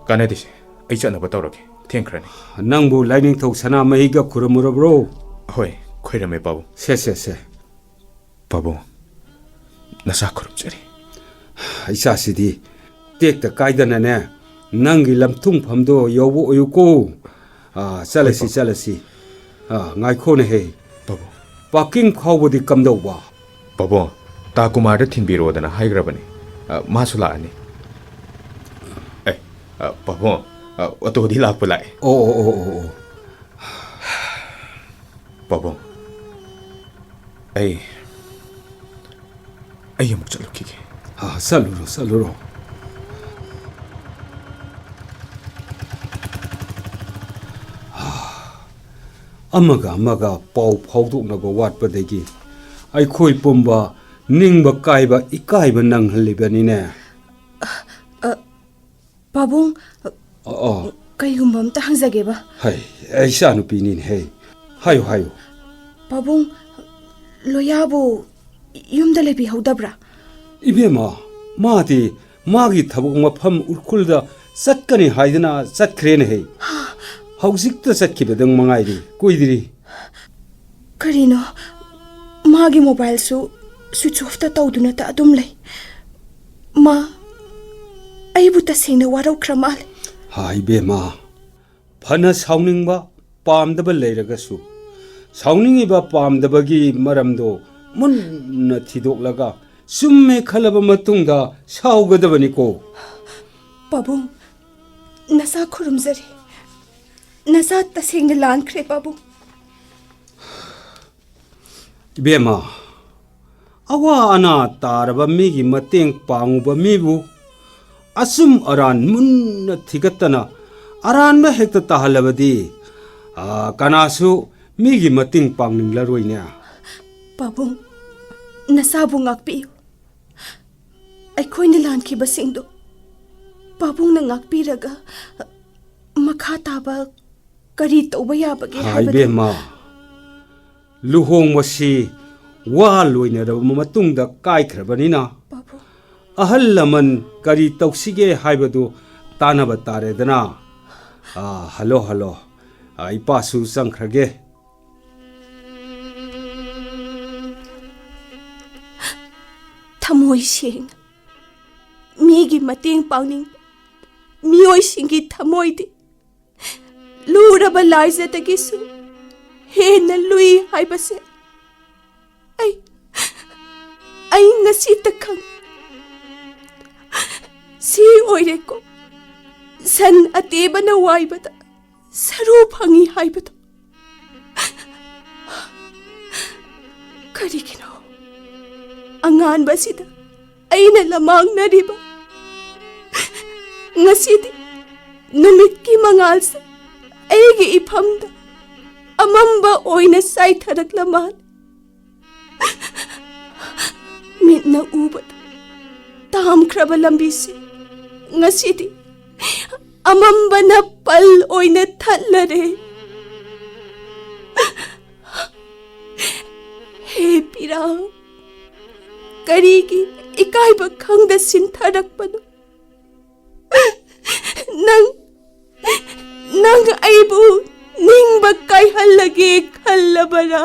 ꯀꯥꯟꯅꯗꯦꯁꯦ, ꯑꯩ ꯆꯠꯅꯕ ꯇꯧꯔꯒꯦ, ꯊꯦꯡꯈ꯭ꯔꯅꯤ꯫ ꯅꯪꯕꯨ ꯂꯥꯏꯅꯤꯡꯊꯧ ꯁꯅꯥꯃꯍꯤꯒ ꯈꯨꯔꯨꯝꯃꯨꯔꯕ꯭ꯔꯣ? ꯍꯣꯏ, ꯈꯣꯏꯔꯝꯃꯦ ꯄꯥꯕꯨꯡ꯫ ꯁꯦ, ꯁꯦ, ꯁꯦ꯫ ꯄꯥꯕꯨꯡ, ꯅꯁꯥ ꯈꯨꯔꯨꯝꯖꯔꯤ꯫ ꯏꯆꯥꯁꯤꯗꯤ ꯇꯦꯛꯇ ꯀꯥꯏꯗꯅꯅꯦ, ꯅꯪꯒꯤ ꯂꯝꯊꯨꯡꯐꯝꯗꯣ ꯌꯧꯕ ꯑꯣꯏꯌꯨꯀꯣ꯫ ꯑꯥ, ꯆꯠꯂꯁꯤ, ꯍꯣꯏ, ꯄꯥꯕꯨꯡ꯫ ꯆꯠꯂꯁꯤ꯫ ꯑꯥ, ꯉꯥꯏꯈꯣꯅꯦꯍꯦ꯫ ꯄꯥꯕꯨꯡ꯫ ꯄꯥꯀꯤꯡ ꯐꯥꯎꯕꯗꯤ ꯀꯝꯗꯧꯕ? ꯄꯥꯕꯨꯡ, ꯇꯥ ꯀꯨꯃꯥꯔꯗ ꯊꯤꯟꯕꯤꯔꯣꯗꯅ ꯍꯥꯏꯈ꯭ꯔꯕꯅꯤ꯫ ꯑ, ꯃꯥꯁꯨ ꯂꯥꯛꯑꯅꯤ꯫ ꯑꯦ, ꯑ, ꯄꯥꯕꯨꯡ, ꯑ, ꯑꯣꯇꯣꯗꯤ ꯂꯥꯛꯄ ꯂꯥꯛꯑꯦ꯫ ꯑꯣ, ꯑꯣ, ꯑꯣ, ꯑꯣ, ꯑꯣ꯫ ꯄꯥꯕꯨꯡ, ꯑꯩ, ꯑꯩ ꯑꯃꯨꯛ ꯆꯠꯂꯨꯈꯤꯒꯦ꯫ ꯑ, ꯆꯠꯂꯨꯔꯣ, ꯆꯠꯂꯨꯔꯣ꯫ ꯑꯃꯒ ꯑꯃꯒ ꯄꯥꯎ ꯐꯥꯎꯗꯣꯛꯅꯕ ꯋꯥꯠꯄꯗꯒꯤ ꯑꯩꯈꯣꯏ ꯄꯨꯝꯕ ꯅꯤꯡꯕ ꯀꯥꯏꯕ, ꯏꯀꯥꯏꯕ ꯅꯪꯍꯜꯂꯤꯕꯅꯤꯅꯦ꯫ ꯑ, ꯄꯥꯕꯨꯡ, ꯑ, ꯑ꯫ ꯀꯩꯒꯨꯝꯕ ꯑꯝꯇ ꯍꯪꯖꯒꯦꯕ꯫ ꯍꯩ, ꯑꯩ ꯏꯆꯥꯅꯨꯄꯤꯅꯤꯅꯦ, ꯍꯩ꯫ ꯍꯥꯏꯌꯨ, ꯍꯥꯏꯌꯨ꯫ ꯄꯥꯕꯨꯡ, ꯂꯣꯌꯥꯕꯨ ꯌꯨꯝꯗ ꯂꯩꯕꯤꯍꯧꯗꯕ꯭ꯔꯥ? ꯏꯕꯦꯝꯃ, ꯃꯥꯗꯤ ꯃꯥꯒꯤ ꯊꯕꯛ ꯃꯐꯝ ꯎꯔꯈꯨꯜꯗ ꯆꯠꯀꯅꯤ ꯍꯥꯏꯗꯨꯅ ꯆꯠꯈ꯭ꯔꯦꯅꯦꯍꯦ꯫ ꯍꯧꯖꯤꯛꯇ ꯆꯠꯈꯤꯕꯗꯪ ꯃꯉꯥꯏꯔꯤ, ꯀꯨꯏꯗ꯭ꯔꯤ꯫ ꯀꯔꯤꯅꯣ? ꯃꯥꯒꯤ ꯃꯣꯕꯥꯏꯜꯁꯨ ꯁ꯭ꯋꯤꯆ ꯑꯣꯐꯇ ꯇꯧꯗꯨꯅꯇ ꯑꯗꯨꯝ ꯂꯩ꯫ ꯃꯥ ꯑꯩꯕꯨ ꯇꯁꯦꯡꯅ ꯋꯥꯔꯧꯈ꯭ꯔ ꯃꯥꯜꯂꯦ꯫ ꯍꯥ, ꯏꯕꯦꯝꯃ, ꯐꯅ ꯁꯥꯎꯅꯤꯡꯕ, ꯄꯥꯝꯗꯕ ꯂꯩꯔꯒꯁꯨ, ꯁꯥꯎꯅꯤꯡꯉꯤꯕ ꯄꯥꯝꯗꯕꯒꯤ ꯃꯔꯝꯗꯣ ꯃꯨꯟꯅ ꯊꯤꯗꯣꯛꯂꯒ ꯆꯨꯝꯃꯦ ꯈꯜꯂꯕ ꯃꯇꯨꯡꯗ ꯁꯥꯎꯒꯗꯕꯅꯤꯀꯣ꯫ ꯄꯥꯕꯨꯡ, ꯅꯆꯥ ꯈꯨꯔꯨꯝꯖꯔꯤ꯫ ꯅꯆꯥ ꯇꯁꯦꯡꯅ ꯂꯥꯟꯈ꯭ꯔꯦ, ꯄꯥꯕꯨꯡ꯫ ꯏꯕꯦꯝꯃ, ꯑꯋꯥ ꯑꯅꯥ ꯇꯥꯔꯕ ꯃꯤꯒꯤ ꯃꯇꯦꯡ ꯄꯥꯡꯉꯨꯕ ꯃꯤꯕꯨ ꯑꯆꯨꯝ ꯑꯔꯥꯟ ꯃꯨꯟꯅ ꯊꯤꯒꯠꯇꯅ ꯑꯔꯥꯟꯕ ꯍꯦꯛꯇ ꯇꯥꯍꯜꯂꯕꯗꯤ, ꯑ, ꯀꯅꯥꯁꯨ ꯃꯤꯒꯤ ꯃꯇꯦꯡ ꯄꯥꯡꯅꯤꯡꯂꯔꯣꯏꯅꯦ꯫ ꯄꯥꯕꯨꯡ, ꯅꯆꯥꯕꯨ ꯉꯥꯛꯄꯤꯌꯨ꯫ ꯑꯩꯈꯣꯏꯅ ꯂꯥꯟꯈꯤꯕꯁꯤꯡꯗꯨ ꯄꯥꯕꯨꯡꯅ ꯉꯥꯛꯄꯤꯔꯒ ꯃꯈꯥ ꯇꯥꯕ ꯀꯔꯤ ꯇꯧꯕ ꯌꯥꯕꯒꯦ ꯍꯥ, ꯍꯥꯏꯕꯗꯨ ꯏꯕꯦꯝꯃ, ꯂꯨꯍꯣꯡꯕꯁꯤ ꯋꯥ ꯂꯣꯏꯅꯔꯕ ꯃꯇꯨꯡꯗ ꯀꯥꯏꯈ꯭ꯔꯕꯅꯤꯅ, ꯄꯥꯕꯨꯡ꯫ ꯑꯍꯜ ꯂꯃꯟ ꯀꯔꯤ ꯇꯧꯁꯤꯒꯦ ꯍꯥꯏꯕꯗꯨ ꯇꯥꯟꯅꯕ ꯇꯥꯔꯦꯗꯅ꯫ ꯑꯥ, ꯍꯜꯂꯣ, ꯍꯜꯂꯣ꯫ ꯑꯥ, ꯏꯄꯥꯁꯨ ꯆꯪꯈ꯭ꯔꯒꯦ꯫ ꯊꯃꯣꯏ ꯁꯦꯡꯅ ꯃꯤꯒꯤ ꯃꯇꯦꯡ ꯄꯥꯡꯅꯤꯡꯕ ꯃꯤꯑꯣꯏꯁꯤꯡꯒꯤ ꯊꯃꯣꯏꯗꯤ ꯂꯨꯔꯕ ꯂꯥꯏꯖꯗꯒꯤꯁꯨ ꯍꯦꯟꯅ ꯂꯨꯏ ꯍꯥꯏꯕꯁꯦ ꯑꯩ, ꯑꯩ ꯉꯁꯤꯇ ꯈꯪꯉꯤ꯫ ꯁꯤ ꯑꯣꯏꯔꯦꯀꯣ, ꯁꯟ ꯑꯇꯦꯕꯅ ꯋꯥꯏꯕꯗ ꯁꯔꯨ ꯐꯪꯉꯤ ꯍꯥꯏꯕꯗꯣ꯫ ꯀꯔꯤꯒꯤꯅꯣ ꯑꯉꯥꯟꯕꯁꯤꯗ ꯑꯩꯅ ꯂꯃꯥꯡꯅꯔꯤꯕ? ꯉꯁꯤꯗꯤ ꯅꯨꯃꯤꯠꯀꯤ ꯃꯉꯥꯜꯁꯦ ꯑꯩꯒꯤ ꯏꯐꯝꯗ ꯑꯃꯝꯕ ꯑꯣꯏꯅ ꯆꯥꯏꯊꯔꯛꯂ ꯃꯥꯜꯂꯦ꯫ ꯃꯤꯠꯅ ꯎꯕꯗ ꯇꯥꯝꯈ꯭ꯔꯕ ꯂꯝꯕꯤꯁꯦ ꯉꯁꯤꯗꯤ ꯑꯃꯝꯕꯅ ꯄꯜ ꯑꯣꯏꯅ ꯊꯠꯂꯔꯦ꯫ ꯍꯦ ꯄꯤꯔꯥꯡ, ꯀꯔꯤꯒꯤ ꯏꯀꯥꯏꯕ ꯈꯪꯗ ꯁꯤꯟꯊꯔꯛꯄꯅꯣ? ꯈꯜꯂꯕꯔꯥ?